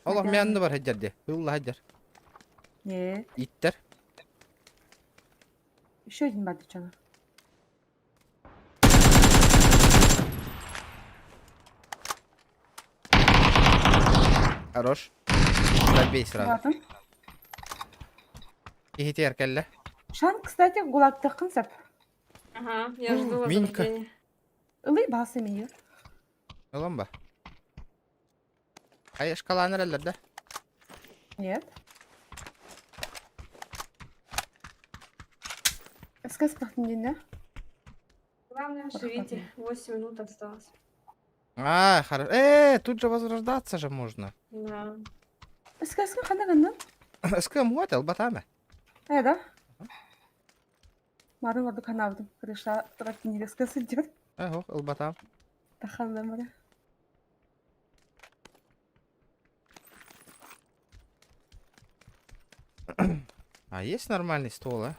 Олох мянны бар хаджар Ылла хаджар. Нет. Иттер. Еще один бар дичана. Хорош. Забей сразу. Киһитигэр кэллэ. Шан, кстати, гулактыккын сөп. Ага, я жду Минька. возрождения. Ылый басы меню. Ылан ба. Хайа шкаланы эрэллэр да? Нет. Сказ пахтын да? Главное, живите. 8 минут осталось. А, хорошо. Э, тут же возрождаться же можно. Да. Эскэскэ ханна гыннын? СКМ вот, албатами. Э, да? Марын ордук ханаабытым. Крыша турар кинигэскэ сылдьар. Эх, ылбатам. Тахаллам эрэ. А есть нормальный стол, а?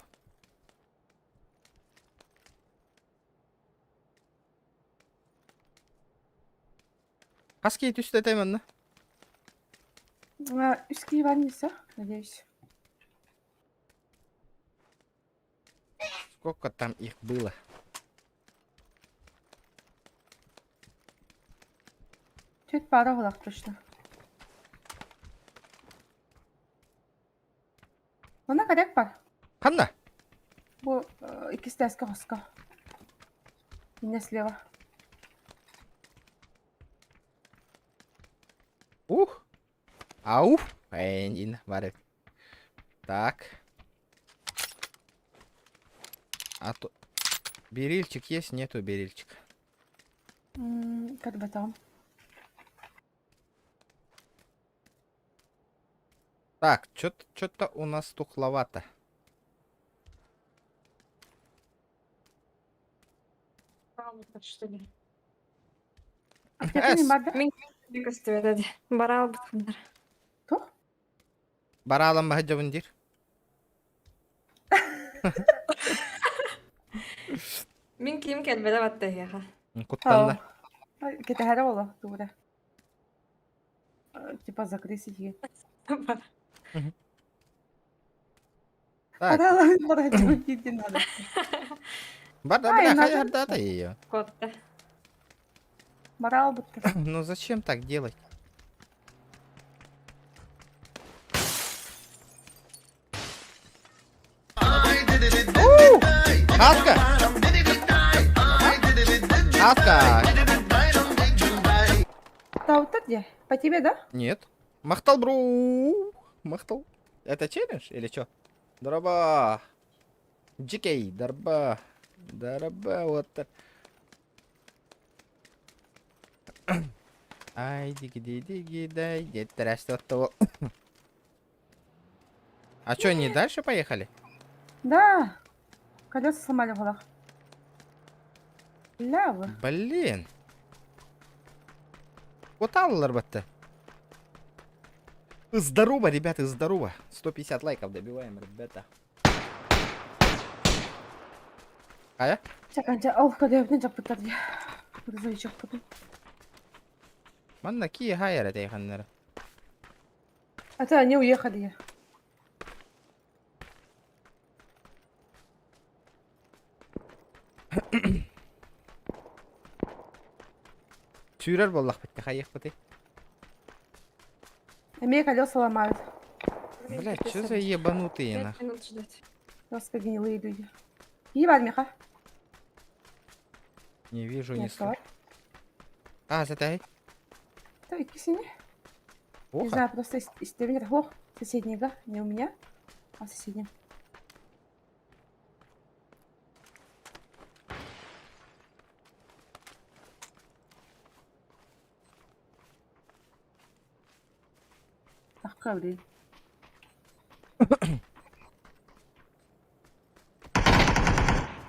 Хас киһи түстэ этэй манна? Үс киһи бар все, надеюсь. Сколько там их было? Түөрт пара оҕолоох точно. Манна коряк бар. Ханна? Бу иккис тээскэ хоско. Иннэ слева. Ух! Ауф! Эйн, бар Так. А то... Берильчик есть? Нету берильчика. Как бы там. Так, что-то у нас тухловато. Что ли? Аптека не бар да? Мин көстүбэт Барал бутханнар. Туох? Баралан баһа дир. Мин ким кэлбэтэ батта эһиэхэ. Куттанна. Кэтэһэрэ буолуо тугура. Типа закрыть сидии. Так, Баралан бараччы диэн надо. бар да Ай, бля, надо. хай ардата ее. Куотта. Барал бутта. Ну зачем так делать? Хаска! Хаска! Да вот где? По тебе, да? Нет. Махтал, бру! Махтал. Это челлендж или чё? Дороба! GK, дорба. Дороба, вот так. Ай, диги ди диги дай, где что А чё, они дальше поехали? Да. Колеса сломали в голах. Лява. Блин. Вот аллар батта. Здорово, ребята, здорово. 150 лайков добиваем, ребята. А я? Чаканча, ол кодебин жаппыттар дии. Грузовичок потом. Манна ки хайра тейханнар. А то они уехали. Сүүрэр буоллахпыт хайыахпытый. Эмиэ колеса ломают. Блядь, что за ебанутые Пять нах? минут ждать. Жестко гнилые люди. Ебать, Миха. Не вижу, не Нет, слышу. А, затай. Да, иккисини. Не Плохо? знаю, просто истебин Ох, соседнего. Не у меня, а соседнем. Ах, блин.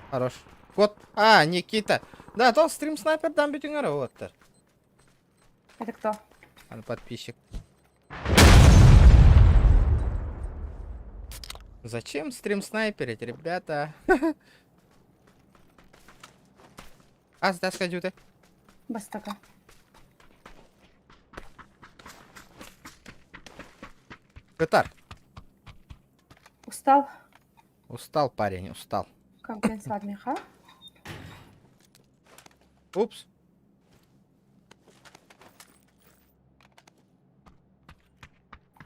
Хорош. Вот. А, Никита. Да, то стрим снайпер дам бүтүңөр оттар. Это кто? Аны подписчик. Зачем стрим снайперить, ребята? А, да, сходю ты. Бастака. Петар. Устал? Устал парень, устал. Компенсат Миха. Упс.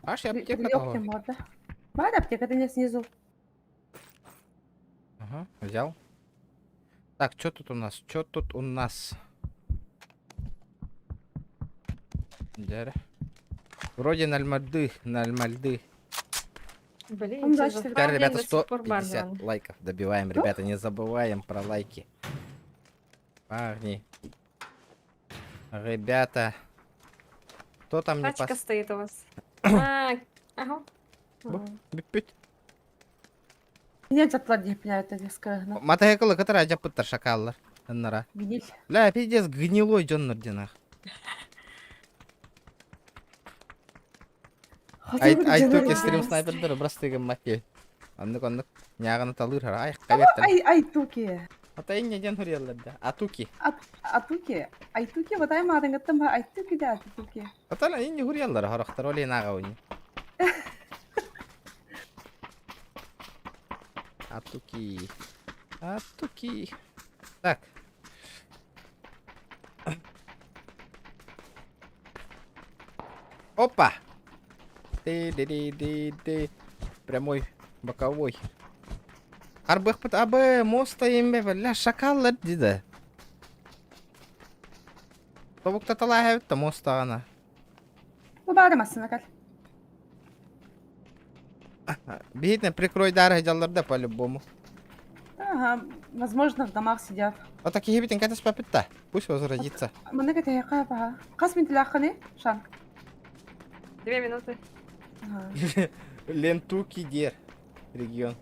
Аж я аптека того. морда. Бар аптека, это не снизу. Ага, взял. Так, что тут у нас? Что тут у нас? Дяря. Вроде нальмальды, нальмальды. Блин, Он те дальше же Теперь, ребята, до сих пор 150 бармен. лайков добиваем. Ребята, не забываем про лайки. Парни. Ребята. Кто там не Тачка пос... стоит у вас. А, ага. Бу, бүппүт. Не дьатлар диэппин это дескаһына. Мотоциклы кытары дьаппыттар шакаллар. Ыннара. Гниль. Бля, пиздец, гнилой дьоннор динах. Ай, айтуки стрим снайпердер бырастыы гыммат дии. Оннук оннук. Ньааҕыны талыыр хара. Ай, кабеттен. Ай, айтуки. Ата инне диэн суруйаллар да. Атуки. Атуки. Айтуки ватай маадыҥыттан ба айтуки да атуки. Атана инне суруйаллар хорохтор ол инаға уни. Атуки. Атуки. Так. Опа! Ты-ды-ды-ды-ды. Прямой, боковой. Арбыхпыт абы моста имбе бля шакаллар диде. Тобукта талаһа та мостаҕана. Бу баары массына кэл. Биһитне прикройдары дьаллар да по-любому. Ага, возможно, в домах сидят. Вот такие битин катас папитта. Пусть возродится. Манна кэтэһиэххэ баха. Хас минуталааххыный, Шан? 2 минуты. Ага. Лентуки дер. Регион.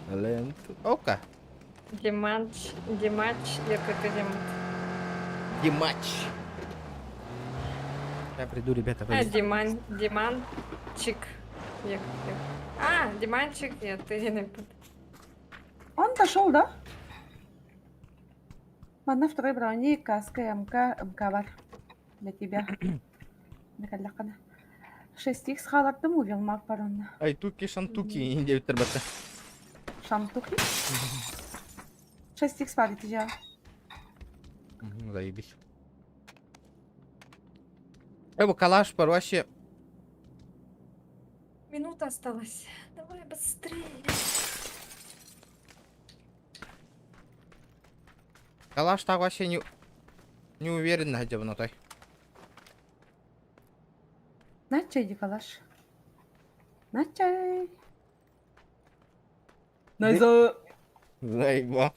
Ленту. Ока. Димач, Димач, я как Димат. Димач. Я приду, ребята, А, подождите. Диман, Диманчик. Я как А, Диманчик, я ты не Он дошел, да? Манна второй брони, каска, МК, МК бар. Для тебя. Накаллахана. 6х хаалардым увел мак бар онно. Айтуки, шантуки, диэбиттэр батта. Шантуки. 6х бар ити Заебись. Э, бу калаш бар вообще. Минута осталась. Давай быстрее. Калаш так вообще не уверен, где бы той. На чай, Дикалаш. На чай. Найза. Заеба.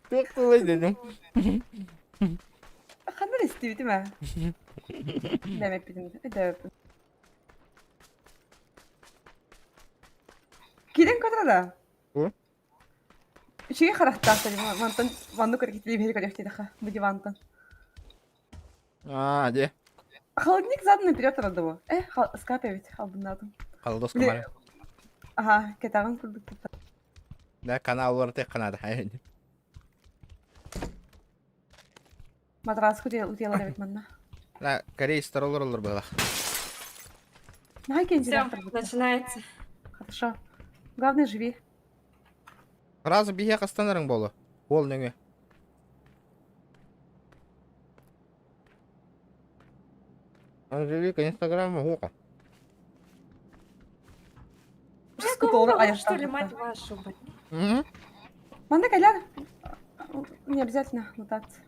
Туох тылай дедим. Ханна истибитим ээ. Дэмэппитим. Өйдөөбүппүн. Киирэн көрөр да. Уу? Үчүгэй харахтаахтар мантан маннык көрө биһиги көрүөхтээххэ бу дивантан. Аа, де. Холодильник задом наперед турар Э, скап эбит албыннаатым. Холодос Били комары. Аха, кэтэҕин курдук тутта. Да, канал уларытыах канада. Матраска утуйалар эбит манна. Да, корейстар олороллор была. Наһаа Все, кэнчилээхтэр бутта. начинается. Хорошо. Главное, живи. Сразу биһиэ хастанарыҥ буолуо. Уол нөҥүө. Анжелика, инстаграм уха. Сколько что ли, мать вашу, блин. Мгм. Манна кэлээр. Не обязательно лутаться.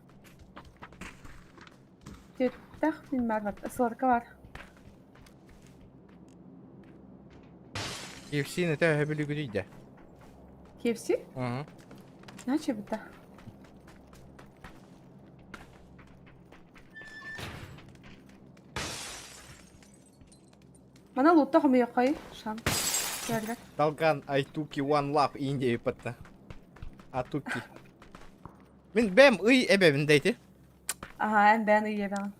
Тах, мин бар, сладка бар. KFC-ни төһө бүлүгүрүйдэ. KFC? Мгм. Наче бутта. Мана лутта хомуйаххай, шам. Кэлэр. Долган Айтуки One Love Индия патта. Атуки. Мин бэм ый эбэбин дейти. Ага, эн бэйэн ый эбэҕин.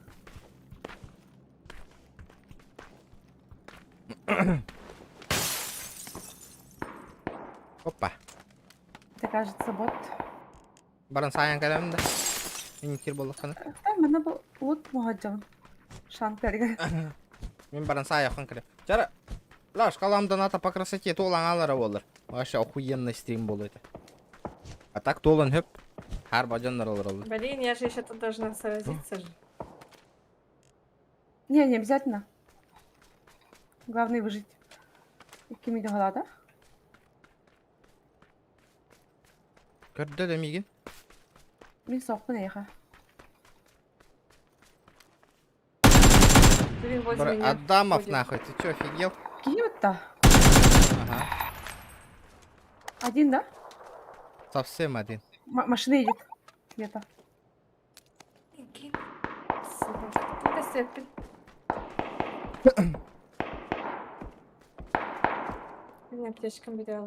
Опа. Это кажется бот. Баран саайан кэлэм да. Мин кир буоллаххына. Тай манна бу лут моходжон. Шам кэргэ. Мин баран саайахан кэлэ. Чара. Лаш, калам доната по красоте туолан алара болар. Вообще охуенный стрим был это. А так туолан хөп. Харба дьоннор олороллор. Блин, я же еще тут должна сразиться же. Не, не обязательно. Главное выжить. Кими да? Көрдө да миигин. Мин суохпун эйиэхэ. Блин, возле Бра- меня Адамов ходит. нахуй, ты чё, офигел? Киһи бутта. Ага. Один, да? Совсем один. Машина едет. Где-то. Собака. Мин аптечкам бүтэ.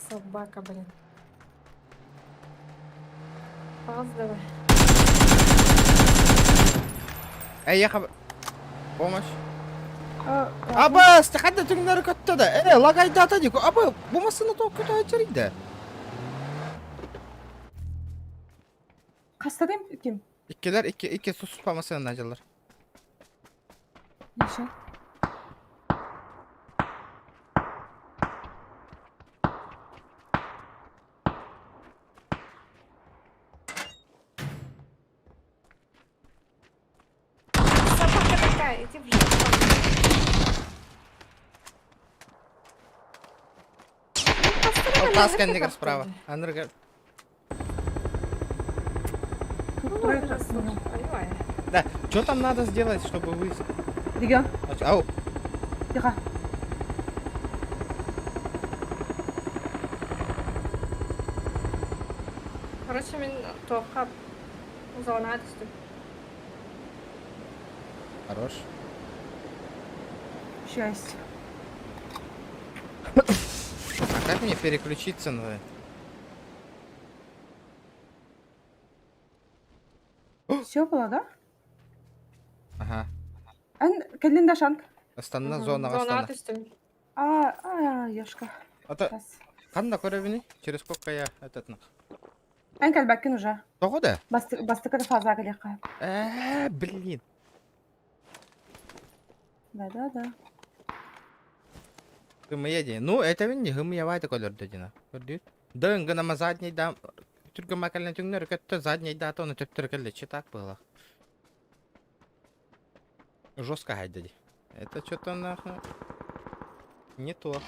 Собака, блин. Пауз давай. Эй, я Помощь. Абас, хадда түҥнэри көттө да. Э, лагайдаата дии. Аба, бу массыына тоҕо көтө сылдьар Хастадым ким? Иккилэр, икки, икки туспа массыына дьыллар. Миша. Собака такая, иди в жопу. Таас кэннигэр справа. Анырга. Ну, это слушай, понимаю. Да, что там надо сделать, чтобы вы... Регион. Ау, Тихо. Короче, мин туохха зона түстүм. Хорош. Счастье. А как мне переключиться на... Все было, да? Ага. Эн кэллиҥ да шанк. Астана зона Зона астана. түстүм. А, а, Ёшка. Это Сейчас. ханна көрөбүнүй? Через сколько я этот на. Эн кэлбэккин уже. Тоҕо да? Бастакы фаза кэлиэххэ. Э, блин. Да, да, да. Кымыя дии. Ну, это не хымыябай да дина. Көрдүт? Дын гынама задний да түргөн макален түҥнэри көттө задний да оны төптөрү кэллэ. Че так было? Жестко хайда ди. Это что-то нахуй не то.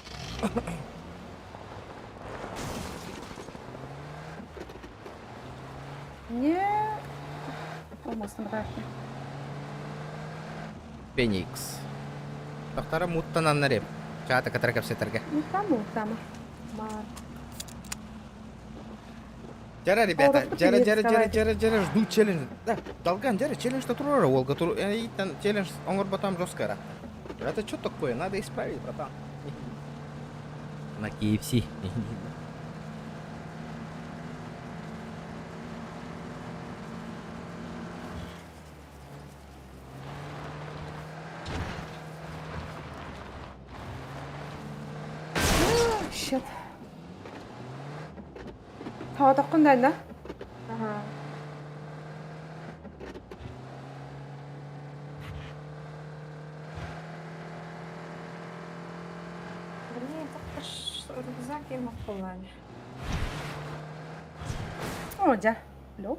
Не. Olmasın bırakın. Феникс. Тохтара муттан аннареп. Чаата катара кэпсэтэргэ. Ну там был, там. Мар. Дьэ, ребята, Орохпут дьэ, дьэ, дьэ, рисковать. дьэ, дьэ, жду челлендж. Да, Долган, дьэ, челлендж туруора, Волга, тур, там челлендж, он там жестко. Это что такое? Надо исправить, братан. На KFC. Shit. Тоодохгүй байна. Ага. Блин, так ж рюкзак я махулани. Оо, за. Лөө.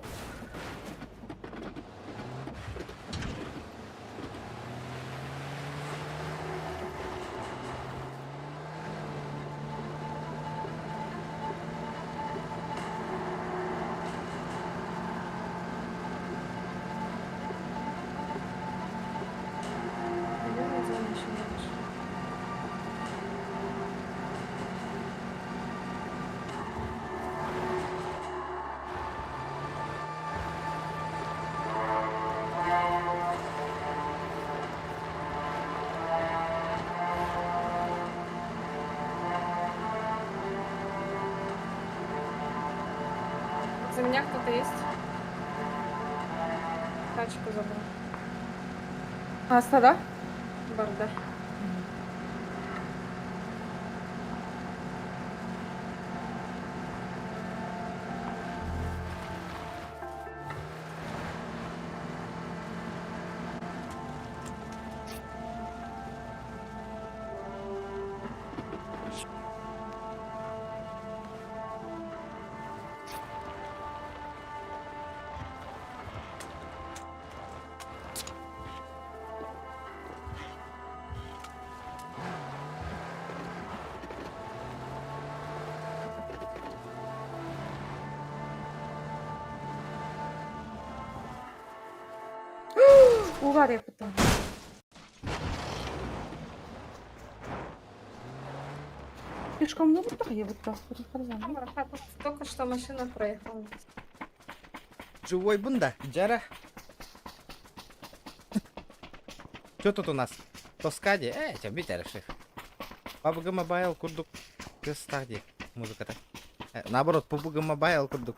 Наверное, зона еще не вышла. За меня кто-то есть? Тачку забрал. Хаста да? Барда. Угаар явдаг. Пешком ну будто я будто. Только что машина проехала. Живой бунда, Джара. Что тут у нас? Тоскади? Э, чем бить решив. PUBG Mobile курдук тыастаах музыката. Э, наоборот, PUBG Mobile курдук.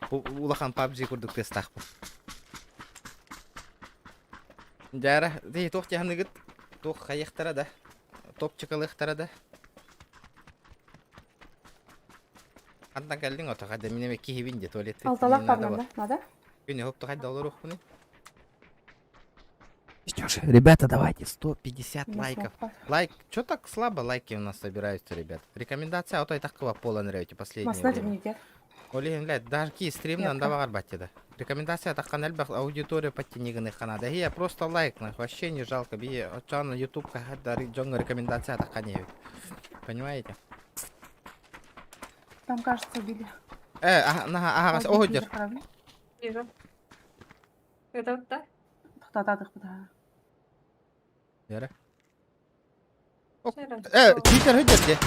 Улахан PUBG курдук тыастаах бу. Дьара, дии туох тиһаныгыт, туох хайыахтара да, топчикалыахтара да. Хантан кэллиҥ ото хайда мин эмэ киһибин дии туалет Алталаах барнанда, надо? Күнү хопту хайда олоруохпунуй? Что ж, ребята, давайте 150 лайков. Лайк, что так слабо лайки у нас собираются, ребят? Рекомендация, а то и такого пола нравите последнее время. Ол иһин, блядь, даже ки стримнан да баҕар баттида. Рекомендация таххан элбэх аудитория подтяниганы ханада. Я просто лайк, нах, вообще не жалко. Би очан YouTube хаддар дьоҥҥо рекомендация таххан иһэбит. Понимаете? Там, кажется, убили. Э, аха, наха, аха, оһодер. Вижу. Это вот так? Тоқтатадық бұда. Вера. Э, читер хөдер де.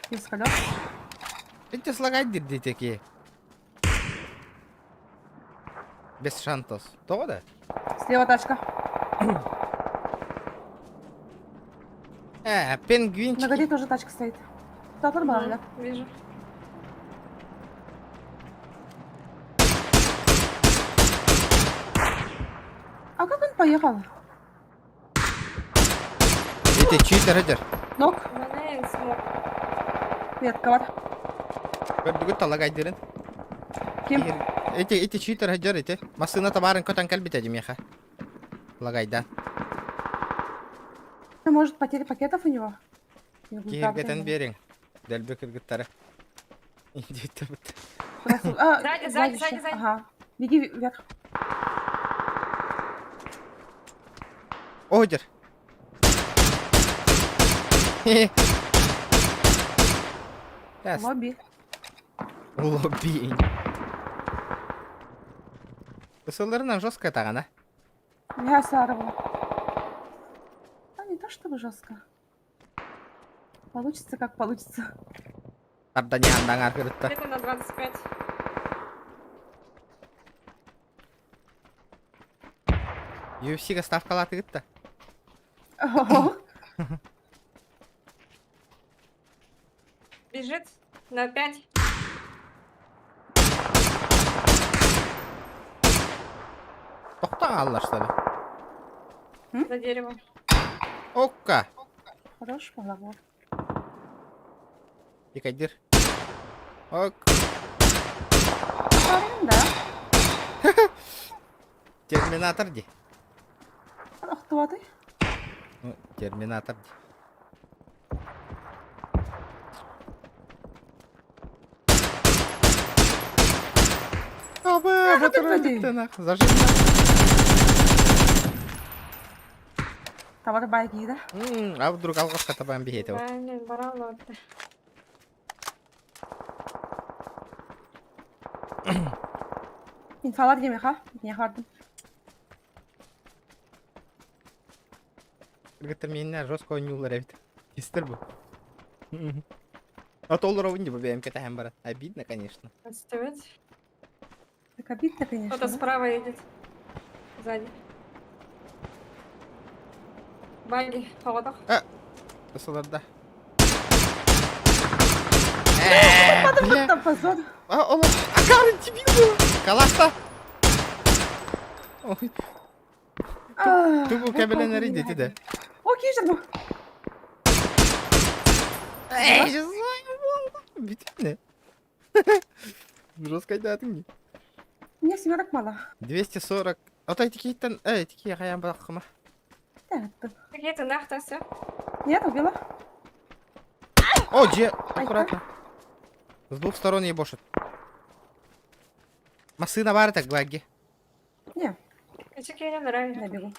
Без колес. Эти слагать дирди такие. Без шантос. Того да? Слева тачка. Э, пингвинчики. На горе тоже тачка стоит. Да, нормально. Вижу. А как он поехал? Эти читер өдер. Ног. Смог. Нет, ковар. Көрдүгүт талагайдырын. Ким? Эти, эти читер өдер, эти. Машина табарын көтөн кэлбит меха. Лагайда. Может, потеря пакетов у него? Киһиргэтэн биэриҥ. Дэлби кыргыттары. Сзади, сзади, сзади, сзади. Ага. Беги вверх. Одер. Лобби. Лобби. Ысыларынан жестко тагана. Я сарвала. А не то чтобы жестко. Получится как получится. Тарда не андаңар кырытта. Где-то на 25. UFC-га ставкалатыгытта. Бежит на 5. Тохта аллар что ли? За деревом. Окка. Хорош, балабол. Икайдир. Ок. Да. Терминатор ди. Кто ты? Ну, терминатор ди. Абы, батыры нах. Зажим. Товар байки, да? А вдруг алғашқа табан бейет Да, не, барал Инфалар деме, ха? Не хардым. Кыргыттар менен жестко ойнулар эбит. Истер бу. А то олар ойын бу БМК тәһәм бара. Обидно, конечно. Отставить. Так обидно, конечно. Кто-то справа едет. Сзади. Баги, холодок. А, да. Там позор. А, он... А Карен, дебил был! Калашта! Ой, тугу кәбелен дети да. О, кижер бу. Эй, Бүтүнэ. Жестко айтатын не. Мне семерок мало. 240. Отай тикиттен, эй, тики хаян бакыма. Да, Какие-то нахта все. Нет, убила. О, же, аккуратно. С двух сторон ебошит. Машина бар так баги. Не, Эти не нравится. я бегу.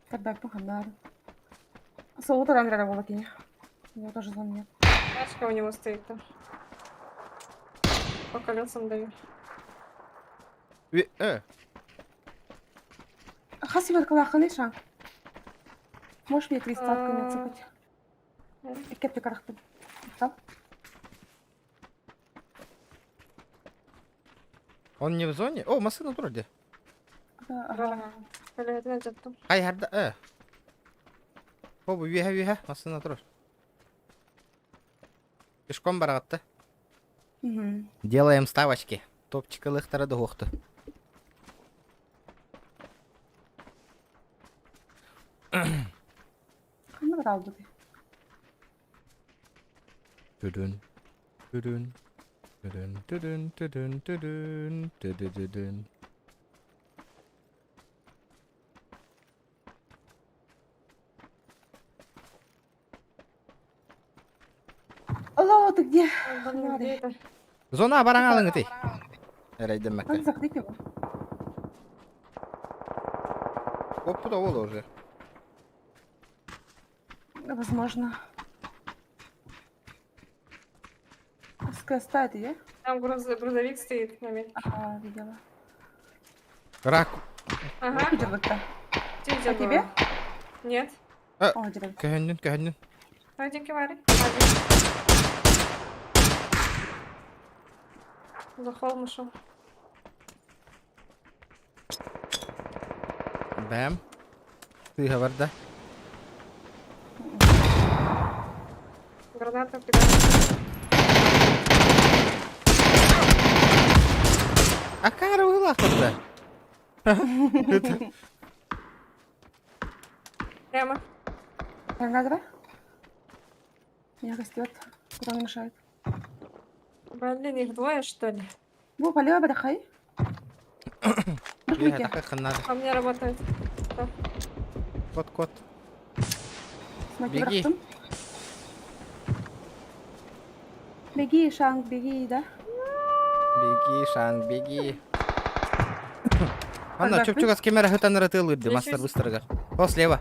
Так, бак, поханар. Соутар Андреа была кине. У него тоже зон нет. Тачка у него стоит там. По колесам даю. Э. Хас сибиркалааххыный Шан? Можешь мне тридцатку не А, отсыпать? Иккепти карахтым. Махтал. Он не в зоне? О, массыына турар дии. Ага. Көлөһөтүн алдьаттым. Хайһарда, э. О, бу үөһэ үөһэ массыына турар. Пешком бараҕатта. Мгм. Делаем ставочки. Топчик ылыахтара да уһуохту. Ханна баралбытый? Түрүн, түрүн, түрүн, түрүн, түрүн, түрүн, түрүрүрүн. Алло, ты где? Блин, где это? Зона бараҥалыҥытый. Эрэйдэммэккэ. Надо закрыть его. Оппут ол уже. Возможно. Ставит, я? Там груз, грузовик стоит на метке. Ага, видела. Рак. Ага. Видела-то. Где А тебе? Нет. О, дерево. Көһүннүн, көһүннүн. Один кивари. За холм ушел. Бэм. Тыыһа барда. Граната кидаю. Акаары быһыылаахтар да. Прямо. Давай, давай. Меня растет. Куда он мешает? Блин, их двое, что ли? Бу, полево, барахай. Үөһэ такы надо. По мне работает. Кот, кот. Смотри, Беги. бырахтым. Беги, Шанг, беги, да? Беги, Шанг, беги. Анна, Ага, чуп-чугас кемера хытан ырытыылыыр дии, мастар быстарыгар. О, слева.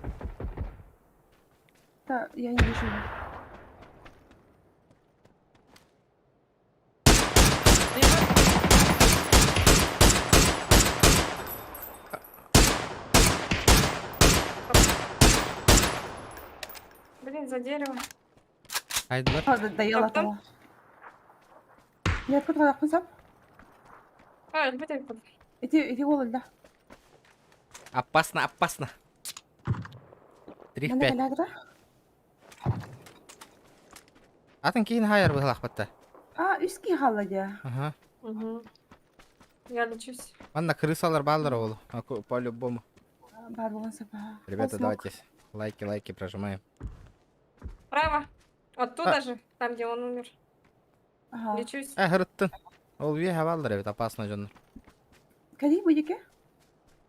Да, я не вижу его. Блин, за дерево. Айдылар. А, доела Топтом? того. Нет, куда ты А, это Иди, иди, голод, да. Опасно, опасно. 3 в 5. Атын киин хайар быһылаахпатта. А, үс киһи дии. Ага. Угу. Я лечусь. Манна крысалар бааллар ол. По-любому. Баар буолуон сөп. Ребята, давайте лайки, лайки прожимаем. Право. Оттуда А. же, там, где он умер. Ага. Лечусь. Э, хырыттын. Ол үйе бааллар эбит, опасно дьоннор. Кэлии будете?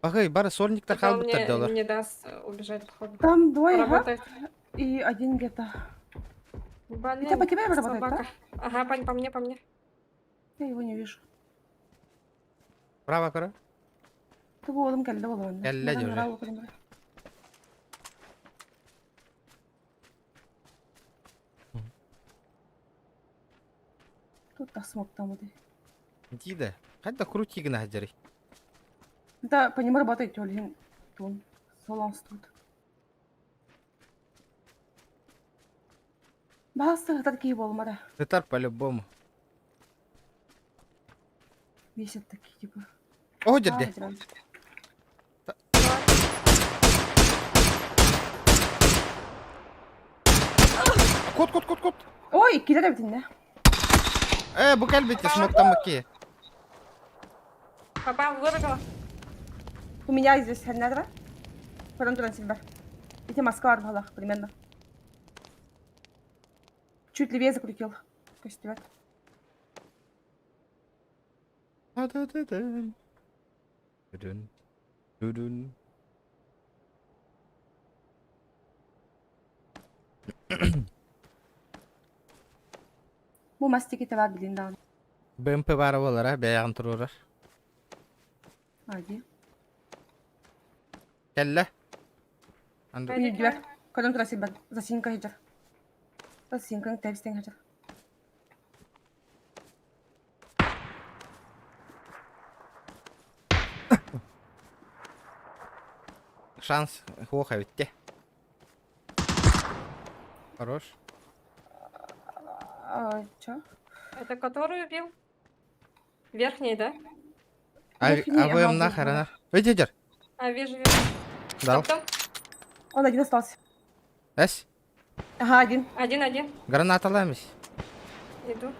Бахый, бары сольниктар Это он хаалбыттар мне делар. не даст убежать, походу. Там двое, ага, Работает. и один где-то. Блин, Это по тебе работает, собака. Ага, по, по мне, по мне. Я его не вижу. Право көрө. Того уолум кэллэ буолуон. Кэллэ дии уже. Тут так смог там вот. Дида. Хайда крути гына хаджары. Да, по нему работает Ольгин. Тун. Солон тут. Баста, такие болмада. Тытар по-любому. Висят такие, типа. О, дерде. Кот, кот, кот, кот. Ой, килер эбитинне. Э, бу кэлбити смоктаммыки. Попал, выбегала. У меня здесь херня Потом туда сильбер. Эти Москва рвала, примерно. Чуть левее закрутил. Костюмер. Та-та-та-тан. Тудун. Тудун. Бу мастики тава билин даҕаны. БМП баара буолара, бэйэҕин туруорар. Ади. Кэллэ. Анды Үйдүгэр. Көрөн тура сирбэр. Засинка сылдьар. Синкаң тэбистең хачар. Шанс хуоха битте. Хорош. А, чё? Это который убил? Верхний, да? А, Верхний, а вы ага, нахер, она. Видите? А, вижу, вижу. Дал. Там, Он один остался. Эс. Ага, один. Один, один. Граната ламись. Иду.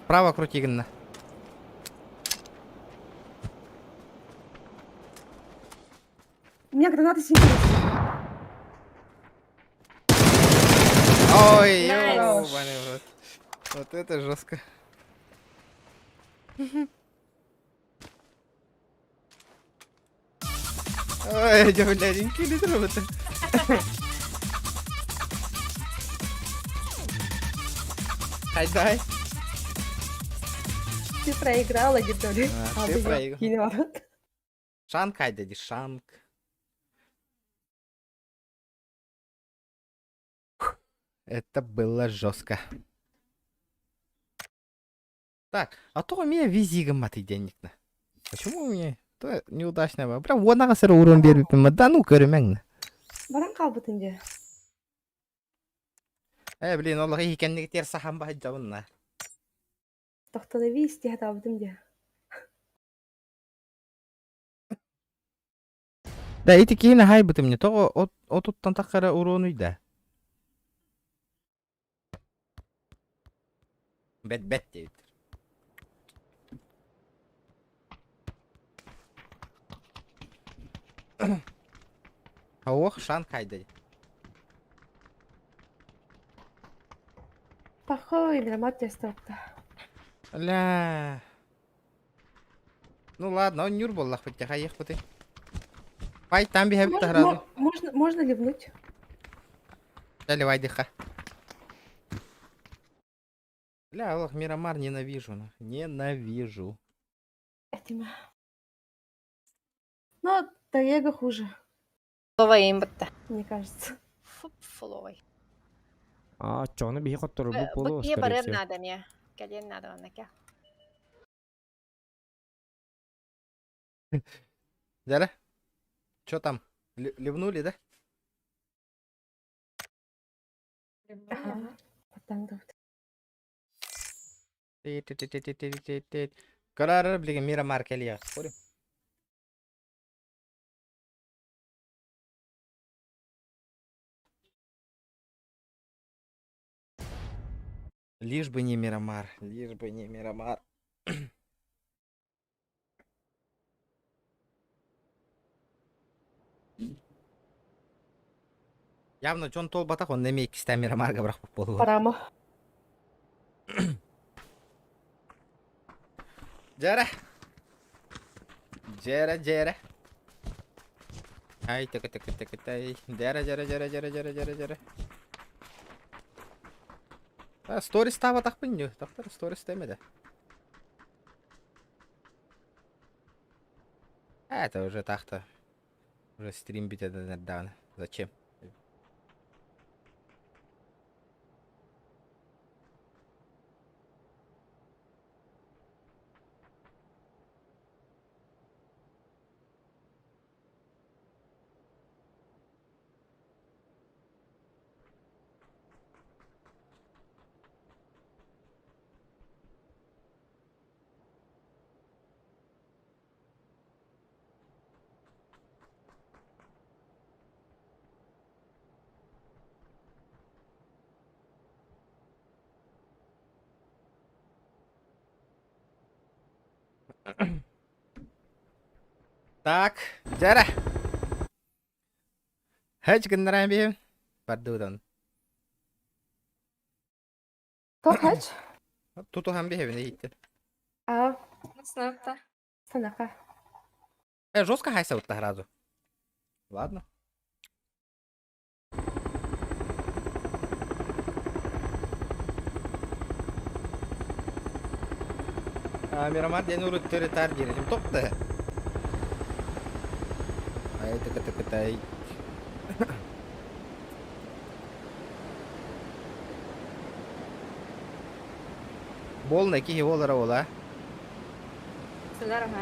Право крути гынна. У меня гранаты синие. Ой, Nice. ёбаный в рот. Вот это жестко. Ой, дьэ, блядь, литр это. Хайдай. Ты проиграла, Гитоли. А, ты проиграла. проиграла. Шанк хайда, ди шанк. Это было жестко. Так, а то у меня визига маты денег на. Почему у меня? То неудачная была. Прям вон ага сыры урон бербиппин. Да ну көрүмэҥ. Баран хаалбытын дии. Э, блин, ол кэннигитер сахан баһыдьабынна. Тохтонови истиһатаабытым дии. Да, ити киһини хайбытым не тоҕо отуттан таххара уруонуй да. Бэт бэт диэбиттэр. Ох, шанк хайда. Пахой, мирамат тестовта. Ля. Ну ладно, он нюр буоллах бит хайых быты. Пай там биһэбит таһараады. Можно, можно ливнуть? Заливай дыха. Бля, Аллах, Мирамар ненавижу. нах. Ненавижу. Этим. Но Таега хуже, Фловай бытта. мне кажется. Фуп, фловай. А, чоны биһи хотторбут буолуо, Бу кие скорее барыан всего. надо мне. Кэлиэн надо оннака. Дяля? Чё там? Ливнули, да? Ага. Потом тут. Ти-ти-ти-ти-ти-ти-ти. Карар, блин, Мирамар кэлиэ. Спорим? Лишь бы не Мирамар, лишь бы не Мирамар. Явно Джон Толбатах, он эмиэ иккистэ Мирамарга бырахпыт буолуо. Парама. Дьэ эрэ. Дьэ эрэ, дьэ эрэ. Ай, тык тык тык тай. Дьэ эрэ, дьэ эрэ, дьэ эрэ, дьэ эрэ, дьэ эрэ, дьэ эрэ, дьэ эрэ. А, сторис таабатахпын нью. Тахтар сторис темеде. А, это уже тахта. Уже стрим бит даҕаны. Зачем? Так, дьэ эрэ. Хэч гыннаран биһим. Бардыытан. Тоқ хач? Тутуһан биһэбин иһиттин. А, Снапта. санака. Э, жестко хайса вот сразу. Ладно. А, Мирамар диэн урут төрүтар диирим тохто. Ай, тыка тыка тай. Полный киһи буолара буола. Сылар ага.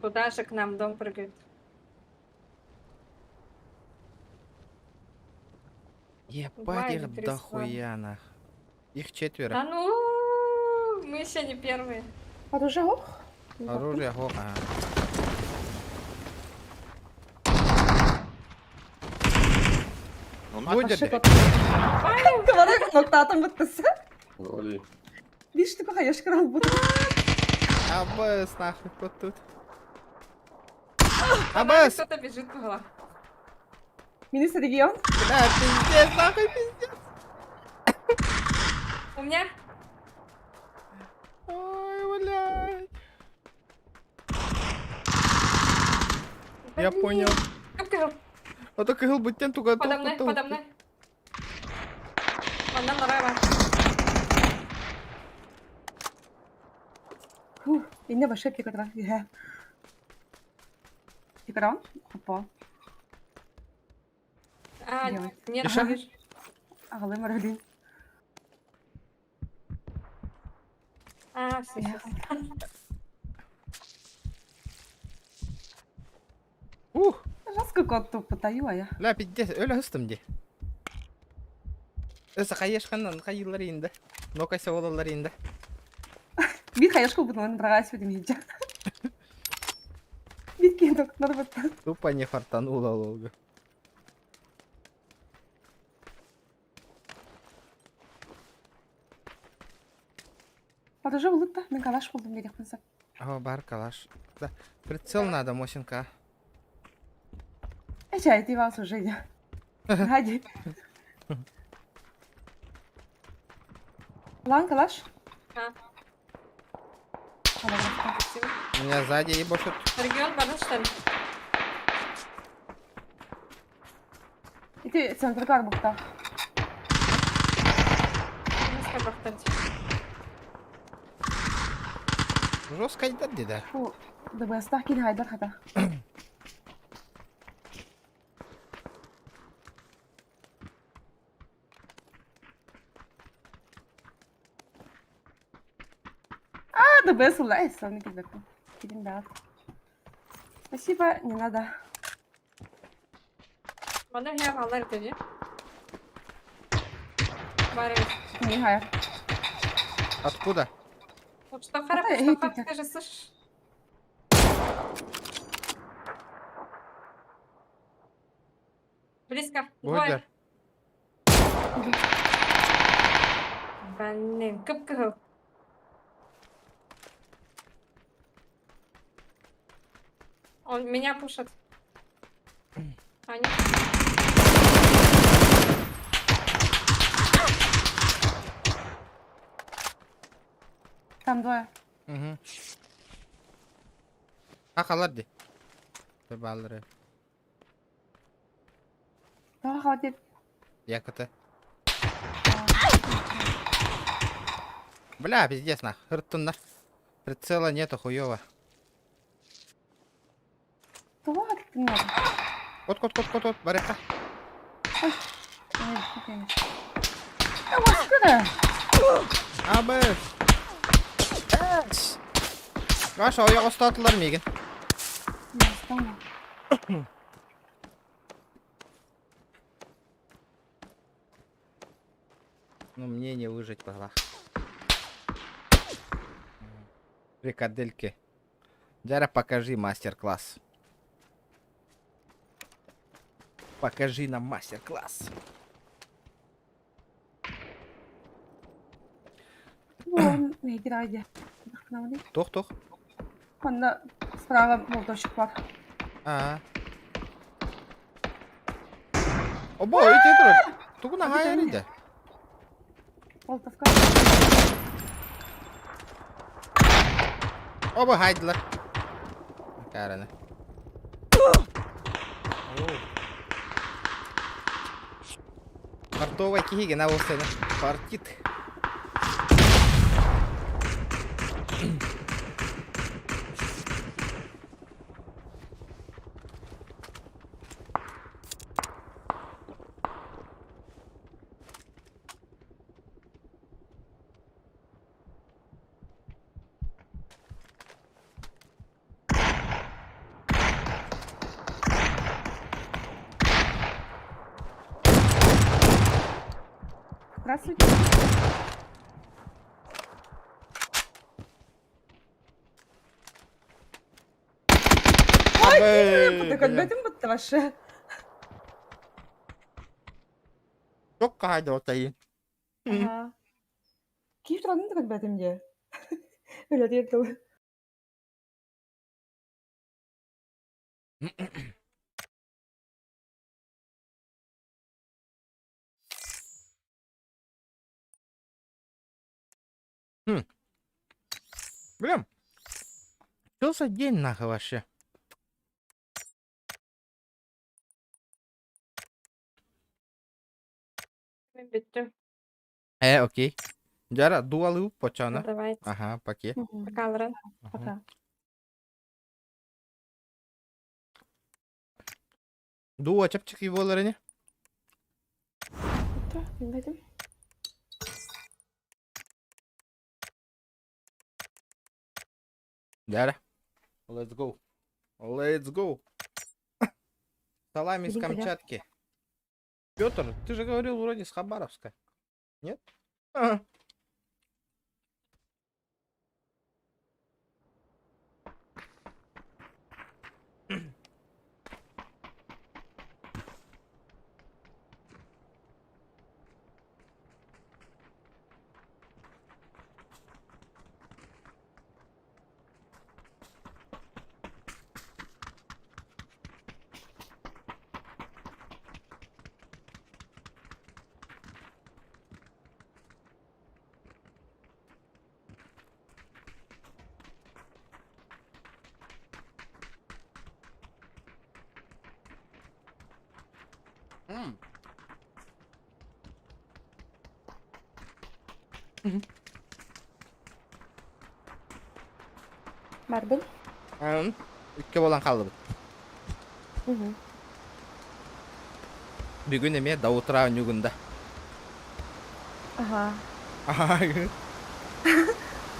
Куда же к нам дом прыгает? Ебать их дохуя нах. Их четверо. Да ну, мы еще не первые. Оружие ох. Оружие ох. Ага. Будет. Кывары ноктаатым быттысы. Биир штука хаешкара ылбыт. Абыс нахуй вот тут. Абыс! Кто-то бежит была. Минус регион. Да, пиздец, нахуй пиздец. У меня? Ой, блядь. Я понял. А то кыһыл бүттен туга Подо мной, подо мной. Манна ларава. Фух, инне баша пикатра. Иһэ. Пикарон? Опа. А, нет, Иша? видишь. Аҕалым аралин. А, все, сейчас. Ух, Жестко кот туппутаю ая. ля пиздец, өлө хыстым ди. Өсө хайышканнан хайылар инде. Нокайса олалар инде. Биир хайышка бутунан быраҕаас битим иһдьэ. Биир киһи норбуттан. Тупо не фартануло лолго. Подожди, улытта, мин калаш булдум диэхпин сөп. О, бар калаш. Да, прицел надо, Мосинка. Эчай, ты вас уже я. Хади. Лан калаш? А. Спасибо. Меня сзади ебошат. Регион барын что ли? Ити центргар бухта. Жестко айдар деди. Бу ДБСтах кини хайдар хата. А, ДБС ула, эй, сонный кидбэк. Кидим да. Спасибо, не надо. Манна я алар деди. Бары. Не хая. Откуда? Вот что харап, Это что эти харап, как? ты же слышишь? Близко. Бодер. Двое. Блин, кып-кыһыл. Он меня пушит. Аня. Там двое. Угу. Хахалар ди. Баллары. Давай хватит. Якоты. Бля, пиздец нах. Ртунна. Прицела нету хуёво. Того ты не надо. Кот, кот, кот, кот, кот, барыха. Ой, окей. Э, Абы. Маша, ояқ ұстатылар мегін. Ну, мне не выжить могла. Фрикадельки. Джара, покажи мастер-класс. Покажи нам мастер-класс. Тох-тох. Онно справа молотовщик бар. А. Обо, ити турар. Тугуна хайырыды. Молотовка. Оба хайдылар. Караны. Фартовая киһиге на болсаны. Фартит. Здравствуйте. Ой, Көрбөтүм бутта вообще. Çok каһайды отайын. Ага. Киев турарын да көрбөтүм дии. Өлө тыл. Блин. Что за день нахуй вообще? Мин бүттүм. Окей. Жара, дуалы почана. Давайте. Ага, паке. Пока, Пока. Дуа чапчык болар не? Билбэтим. Жара. Let's go. Let's go. Салами с Камчатки. Петр, ты же говорил вроде с Хабаровска. Нет? Ага. Барбын. Икки буолан хааллыбыт. Бүгүн эмиэ до утра ньугунда. Ага. Ага.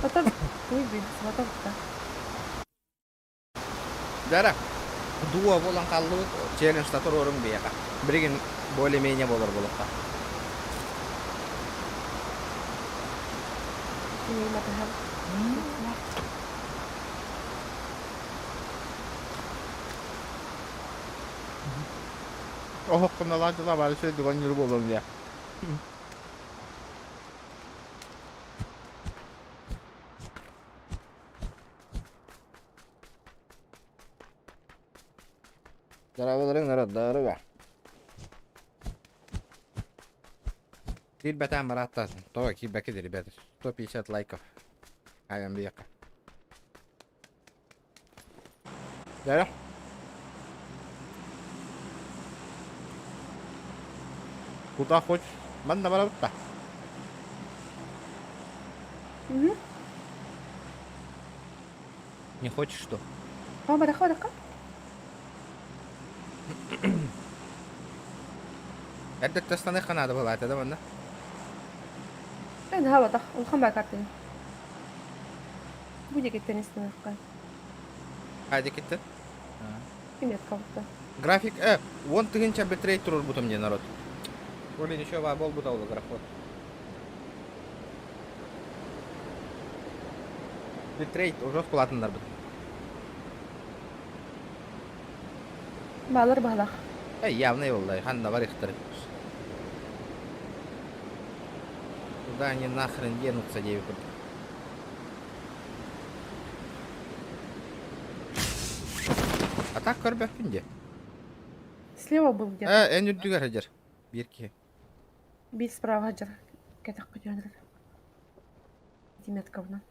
Потом выйдет, потом Дара. Дуо буолан хааллыбыт. Челлендж туруоруҥ биһиэхэ. Билигин более-менее буолар буолуохха. Оһоххуналаан дьыла бары сирдик онньур буолуом диэ. Дорооболоруҥ народдарыга. Киирбэтээн барааттаатын. Тоҕо киирбэккит ребята? 150 лайков. Айан биэххэ. Дьэ. Куда хочешь? Манна барабыт да. Угу. Не хочешь что? А, барахха, барахха. Эрдэттэн станыахха наада буолаата да манна. Эн хаалбатах, улахан баа картина. Бу диэкиттэн истаныахха. А диэкиттэн? Ким кабытта. График 10 000 битрейт туруорбутум диэн народ. Блин, еще буолбута ол графот. Битрейт уже улаатыннарбыт. Баалар баһылах. Явно буолла, ханна барыахтар. Куда они нахрен денутся, девять. А так көрбөппүн дии. Слева был где-то. Эн үрдүгэр сылдьар. Биир киһи. Биир справа сылдьар. Кэтэх көтүөнөр. Диметковна.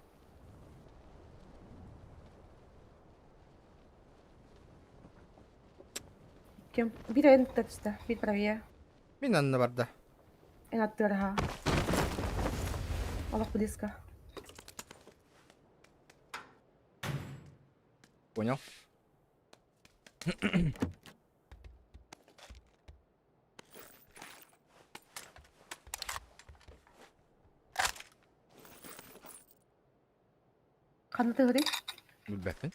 Кем? Биир эн түстэ. Биир правее. Мин анна барда. Эн аттыгар Олох близко. Понял. Ханна тыгырый? Билбэппин.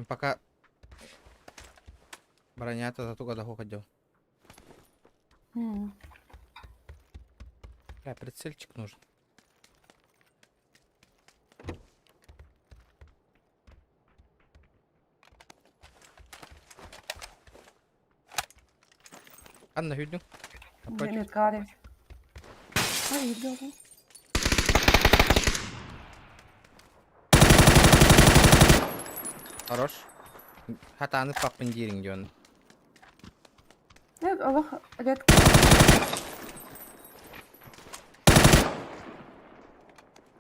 Пока бронята туга да хоходил. Бля, прицельчик нужен. Анна хүллүҥ? Метка бар эбит. Ай, үйдү Хорош. Хатааны паппын диириҥ дион. Олох редко.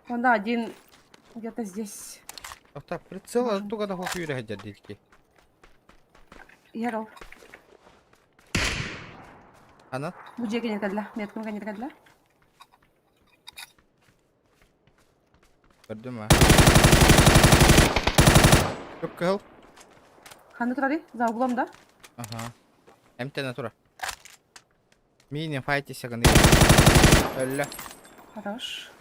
Вон один где-то здесь. Охта прицел туга да хох үүрэ сылдьар диэки. Яров. Ана? Бу дьиэ кэннэ кэллэ. Меткам кэннэ кэллэ. Көрдүм а. Көп кыһыл. Ханна турарый? За углом, да? Ага. Эмтэнэ тура. Миинин файтися гын Өллө. Хорош.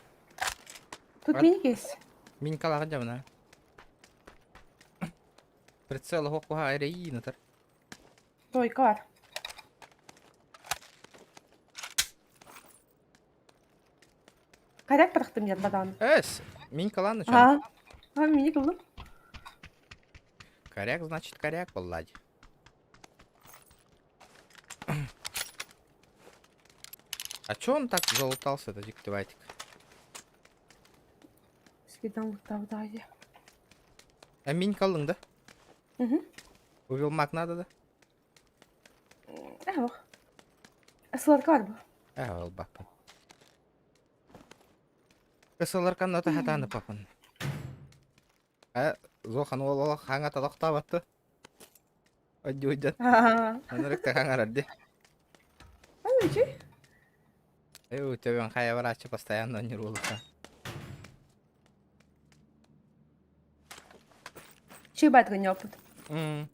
Тут миник есть. Мин калаҕын дьабына. Прицел оһох эрэйиин ытар. Тройка бар. Коряк бырахтым диэн бадаан. Эс, мин калааны чон. А, а миник ыллым. Коряк, значит, коряк буолла дии. А чё он так залутался, это диктивайтик? Скидан лутаабыта дии. А мин каллыҥ да? Мгм. Увел маг надо да? Э, ох. Сыларка бар бу. Э, ол баппын. Кысылар канната хатааны папын. Э, зохан ол ол хаҥа талахтаабатты. Одьуйдан. Анарыкта хаҥарар ди. Ай, Э, төбөн хайа барааччы постоянно нюрулуха. Чүй байтгын опыт. М.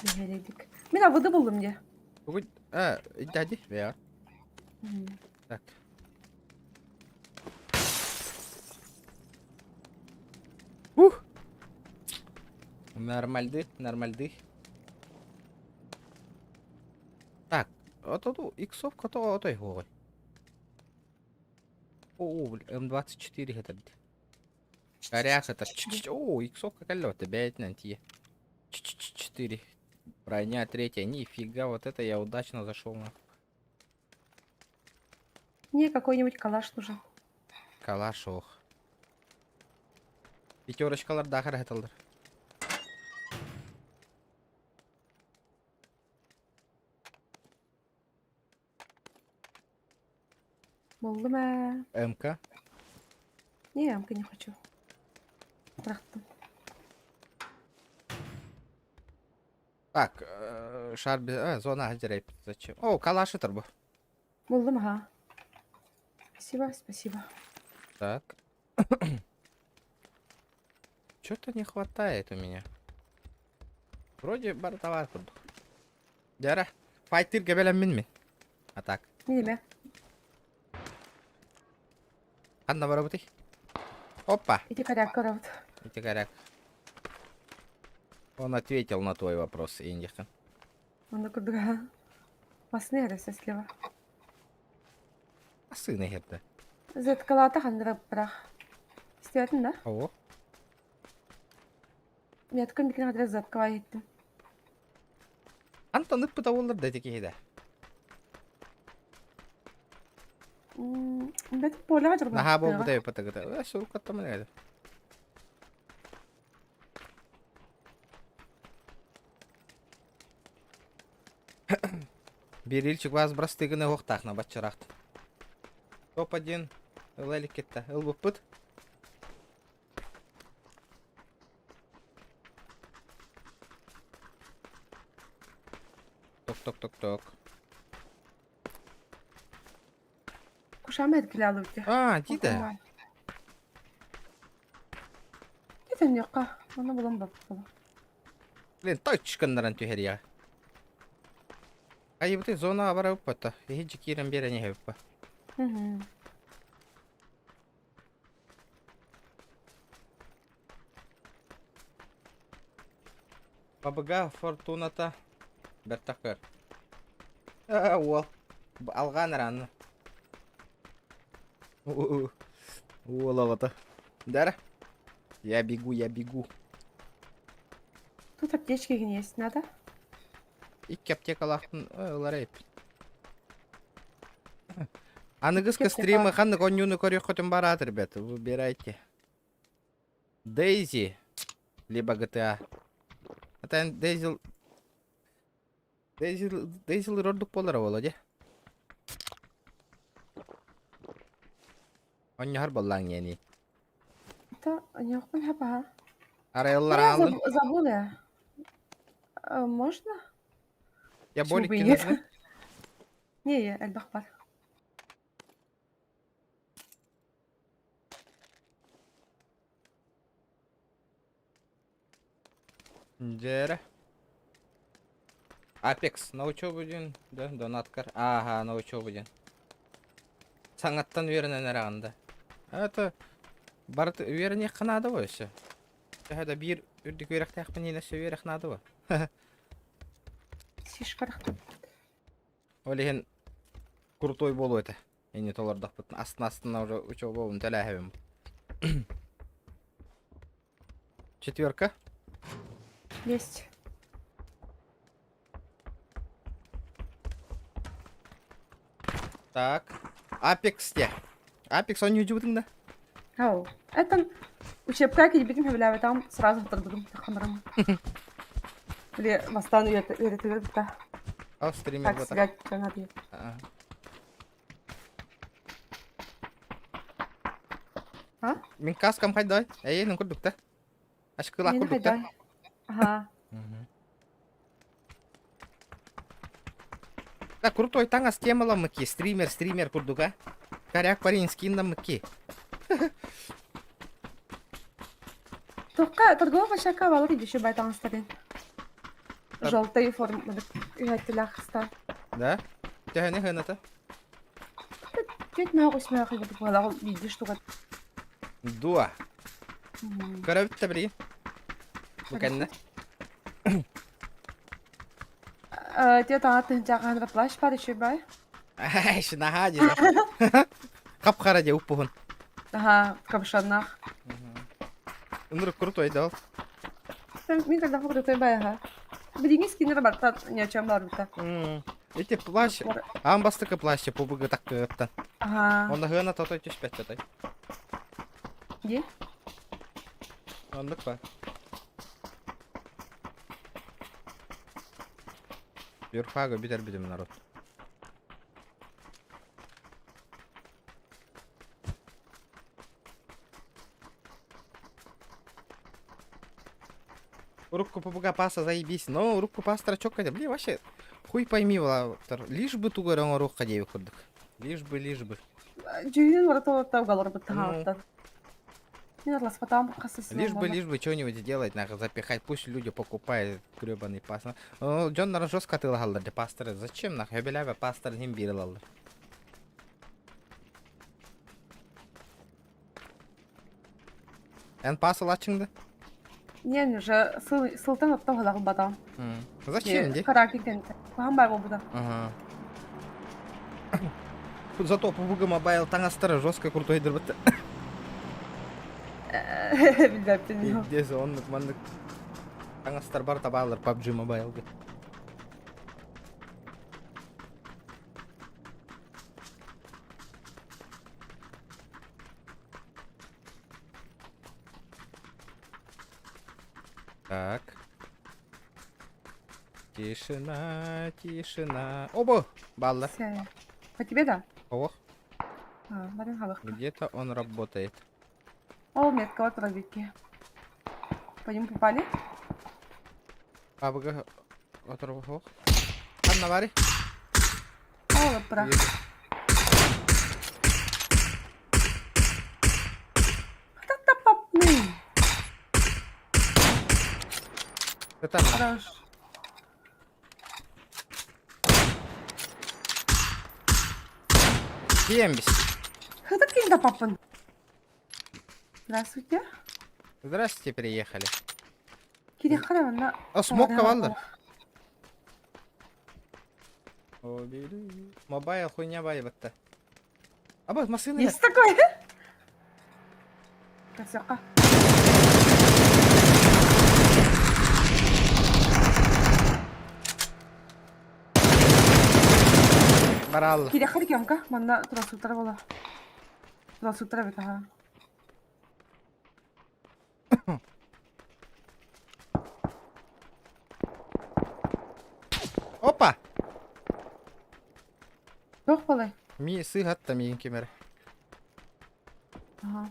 Дик. Мин авыды булдум дии. Бүгүн э, дяди, бэйэр. Так. Ух! Нормальды, нормальды. Так, вот иксовка то отой хуой. О, бля, М24 это. Коряк это. О, иксовка колета, 5 на тие. 4. Броня третья. Нифига, вот это я удачно зашел на. Мне какой-нибудь калаш нужен. Калаш ох. Пятерочкалар дахар хаталдар. Буллум ээ. МК. Не, ямка не хочу. Бырахтым. Так, шар без... зона хадирай. Зачем? О, калаш это бу. Буллум, ага. Спасибо, спасибо. Так. Чё-то не хватает у меня. Вроде бар товар курдук. Дьэ, файтыр гэбелем мин мин. А так. Неме. Ханна барабытый. Опа. Иди коряк көрөбүт. Ити коряк. Он ответил на твой вопрос, Индихан. Онно курдуга. Масны эрэ слева. А сына херда. Зеткалата хандыра бырах. Истиэтин да? О. Меткын бикин адрес заткала иһиттим. Антон ыппыта буоллар да ити киһи Бэт поле дьорбо. Наһаа буолбута ыппыта гыта. Э, суруккаттамын эгэ. Берильчик вас брастыгыны оқтақна баччарақты. Топ-1. Ылайлик кетті. Ыл бұппыт. Ток-ток-ток-ток. Кушам эткиле алып А, дида. Кетен yoqqa. Оны булам бап. Блин, точканнаран түһэр я. Айыбыты зона бара ыппата. Иһи киирэн биэрэн иһэбиппа. Мгм. Бабыга фортуната бэртакыр. Уол. Алҕаан араанна. Уол оҕото. Дара. Я бегу, я бегу. Тут аптечки есть надо. Икки аптекалаахпын ылар эбиппин. Аныгыска стримы ханнык онньууну көрүөххүтүн бараат, ребят, выбирайте. Дейзи, либо GTA. Это Дейзи... Дейзи, Дейзи ордук буолара буолуо дии. Онньоһор буоллаҥ иэний. Это онньоохпун хапаха. Арайыллар Я забыла. Можно? Я Почему болик бы и нет? Не, я элбэх бар. Дьэрэ. Апекс, на учебу диэн, да, донаткар. Ага, на учебу диэн. Саҥаттан үөрэнэн эрэҕин да. Это барыта үөрэниэххэ наада буо өссө. Төһө да биир үрдүк үөрэхтээхпин иһин өссө үөрэх наада буо. Сишкарах. Ол иһин крутой буолуо этэ. Инни толордохпутун астына-астына уже учебабын төлөөһөбүм. Четверка. Есть. Так. Апекс те. Апекс он не да? Ау. Это учебка кэлбитим сөбүлээбэтэҕим сразу утарбытым тахханарым. Били бастаан үөрэтигэр быта. Ал стример Так буолар. сыгать дьоно А? Мин каскам хайдай. Эйин курдук да. Ашкылаах Миэнэ курдук да. хайдай. Аха. Да, крутой таҥас темаламмыки, стример, стример курдук, а? Коряк парень скиннаммыки. Туохха торговая площадка балар еще бай таҥастарын. Желтый форма үһэттилээх хыста. Да? Төһөнү хыната? Чуть мөөх үс мөөх эбит буолаҕын биирдии штука. Дуа. Көрөбүт да билигин. Бу кэннэ. Те таҥа тыһынчаахаһыныра плащ баар еще бай. Ай, наһаа дии. Хап-хара дии уппуһун. Аха, капюшоннаах. Ынырык крутой да ол. Мин тогда крутой бай аха. Билиҥҥи скиннер барта ни о чем барбыта. Эти плащ, аан бастакы плащ пубыгы таккыттан. Аха. Онно хыана тотой түспэт тотой. Где? Оннук ба. Юрфага бүтэр бүтүм народ. Урукку ПБГ паса заебись, но урукку пастора чокка блин, вообще хуй пойми, лишь бы тугу оҥоруохха диэбит курдук. Лишь бы, лишь бы. Дьүһүнүн барыта угаларбыт таһааттан. Мин араласпатаҕым хасыс Лишь бы, лишь бы что-нибудь сделать, нахуй, запихать, пусть люди покупают гребаный пас. Дьон жестко атыылаһаллар дии пасторы. Зачем нахуй? Өбүлээбэ пастор иһин биир ылаллар. Эн пас ылааччыҥ да? Не, уже сылтан оттон халаҕын батаҕым. Зачем ди? Характер кэнтэ. Куһаҕан баар буолбута. Ага. Зато PUBG Mobile таҥастара жестко крутой дырбыт. Билбэппин. Пиздец, оннук маннык таҥастар бар табаалар PUBG Mobile-га. Так. Тишина, тишина. Оба! Баллар. По тебе да? Ох, А, баран халых. где-то он работает. О, метка вот разведки. По нему попали? Абыга оторбох. Ханна баарый? О, вот прах. Та-та-папны. Это Хорош. Кембис. Это кинда папын. Здравствуйте. Здравствуйте, приехали. Кири хараванна. А смокка валлар. Мобайл хуйня баайбатта. Аба массыына Есть такое? Косяка. Бараалла. Кириэххэ кемка, манна турасыктара буола. Турасыктара эбит аха. Опа! Туох буолай? Ми сыһатта миигин ким эрэ. Аха.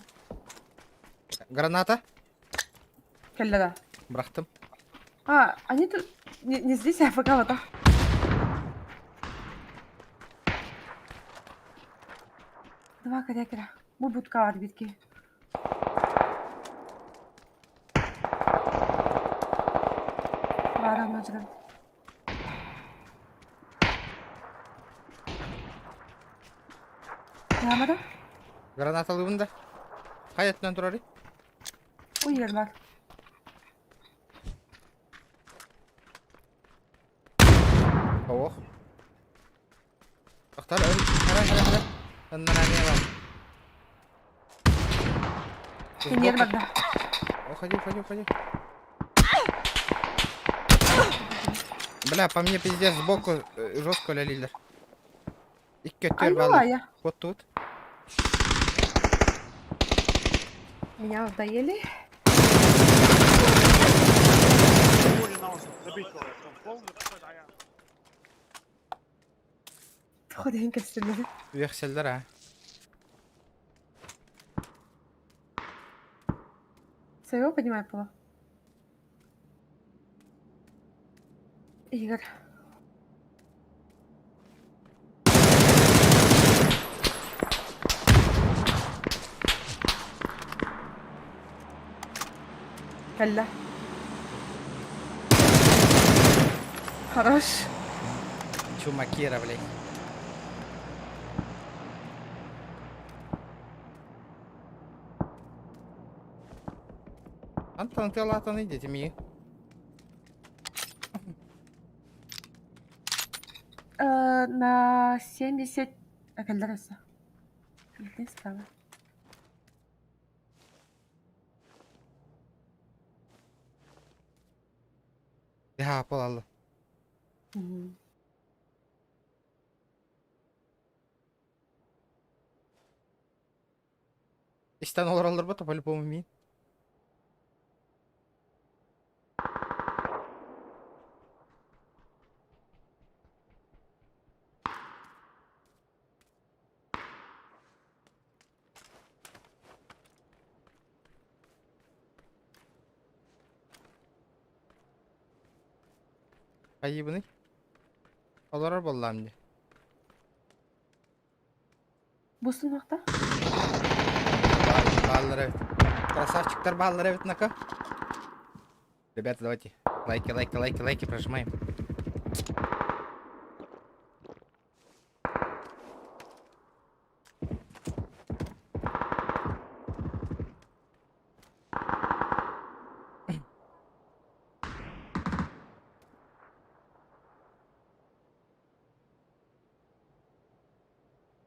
Граната? Кэллэ да. Бырахтым. А, они тут не здесь, а пока вот. Два кэрэ-кэрэ. Бу будкаҕар биир киһи. Баара онно дьаран. Хаамара? Гранаталыыбын да. Хайа өттүнэн турарый? Ой, бар. Ох. Тохтор, хара, хара, хара. Аннараа бар. Киниэр барда. Уходи, уходи, уходи. Бля, по мне пиздец сбоку жестко лилер. Икки өттүгэр бааллар. Вот тут. Меня надоели. Тоҕо диэн кэпсэтэллэр? Үөхсэллэр аа. Своего поднимай пола. Игорь. Кэллэ. Хорош. Чумакира, блядь. Антон, ты латан, идите ми. На 70... А, кэллэр өссө. Кэллэ справа. Я буолалла. Истэн олороллор бо по-любому миин. Айыбыный. Олорор буоллаам дии. Бустун уохта? Бааллар эбит. Красавчиктар бааллар эбит нака. Ребята, давайте лайки, лайки, лайки, лайки прожимаем.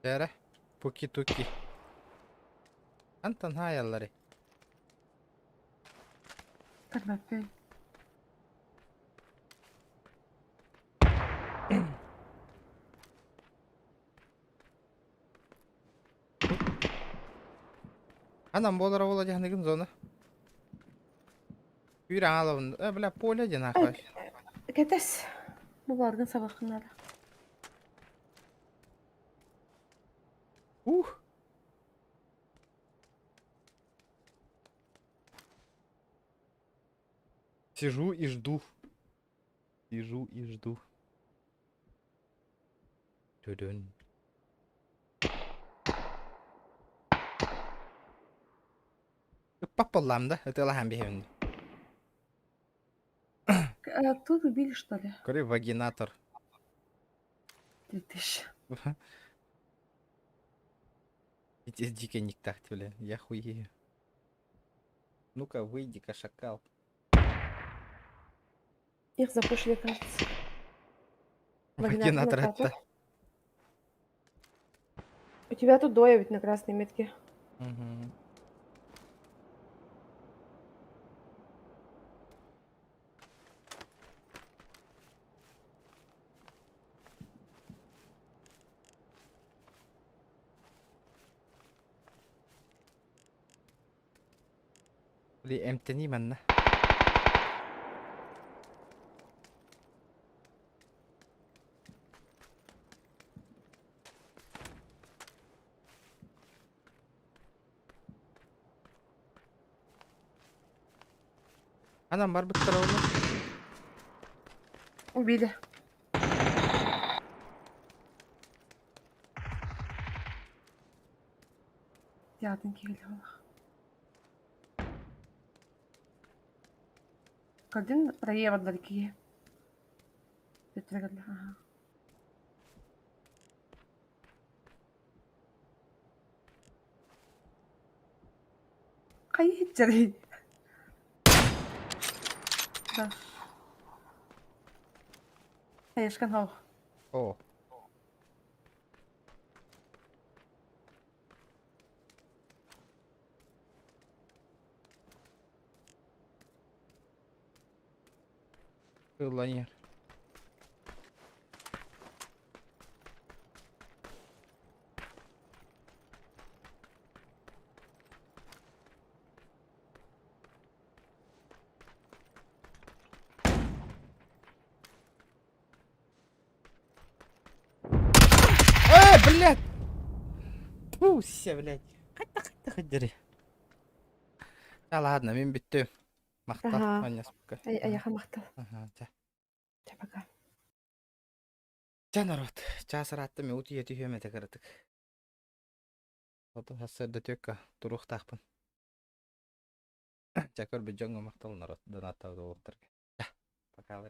Эрэ, пуки-туки. Антон хаайаллары. Көрбөппүн. Анан буолара буола дьаһаныгын зона. Үүр аҥаалабын. Э, бля, поле диэн аахпай. Кэтэс. Бу бааргын сабаххын наада. Ух! Сижу и жду. Сижу и жду. Түрүн. Ыппап буоллаам да, ытыалаһан биһэбин. Тут убили, что ли? Көрүй, вагинатор. 3000. Эти дикий никтах, бля, я хуею. Ну-ка, выйди-ка, шакал. Их запушили, кажется. Вагинатор Вагинатор этте. У тебя тут двое ведь на красной метке. Мгм. Били эмтэнии манна. Анан барбыттар ону. Убили. Ятын киһилээх. Кырдьын проеваллар киһи. Аха. Хайы Да. Хайышкан хау. О. Ылланер. Э, блядь! Туся, блядь. Хайта, хайта, хайдери. Да ладно, мин бүттүм. Махтал, Аха. Аня, Ай, айаха махтал. Аха, чэ. Чэ, пока. Чэ, народ, чаас ыраатта мен утуйа түһүөм этэ кыратык. Ото сарсыарда түөккэ туруохтаахпын. Чэ, көрбүт дьоҥҥо махтал народ, донаттаабыт уолаттарга. Чэ, пока.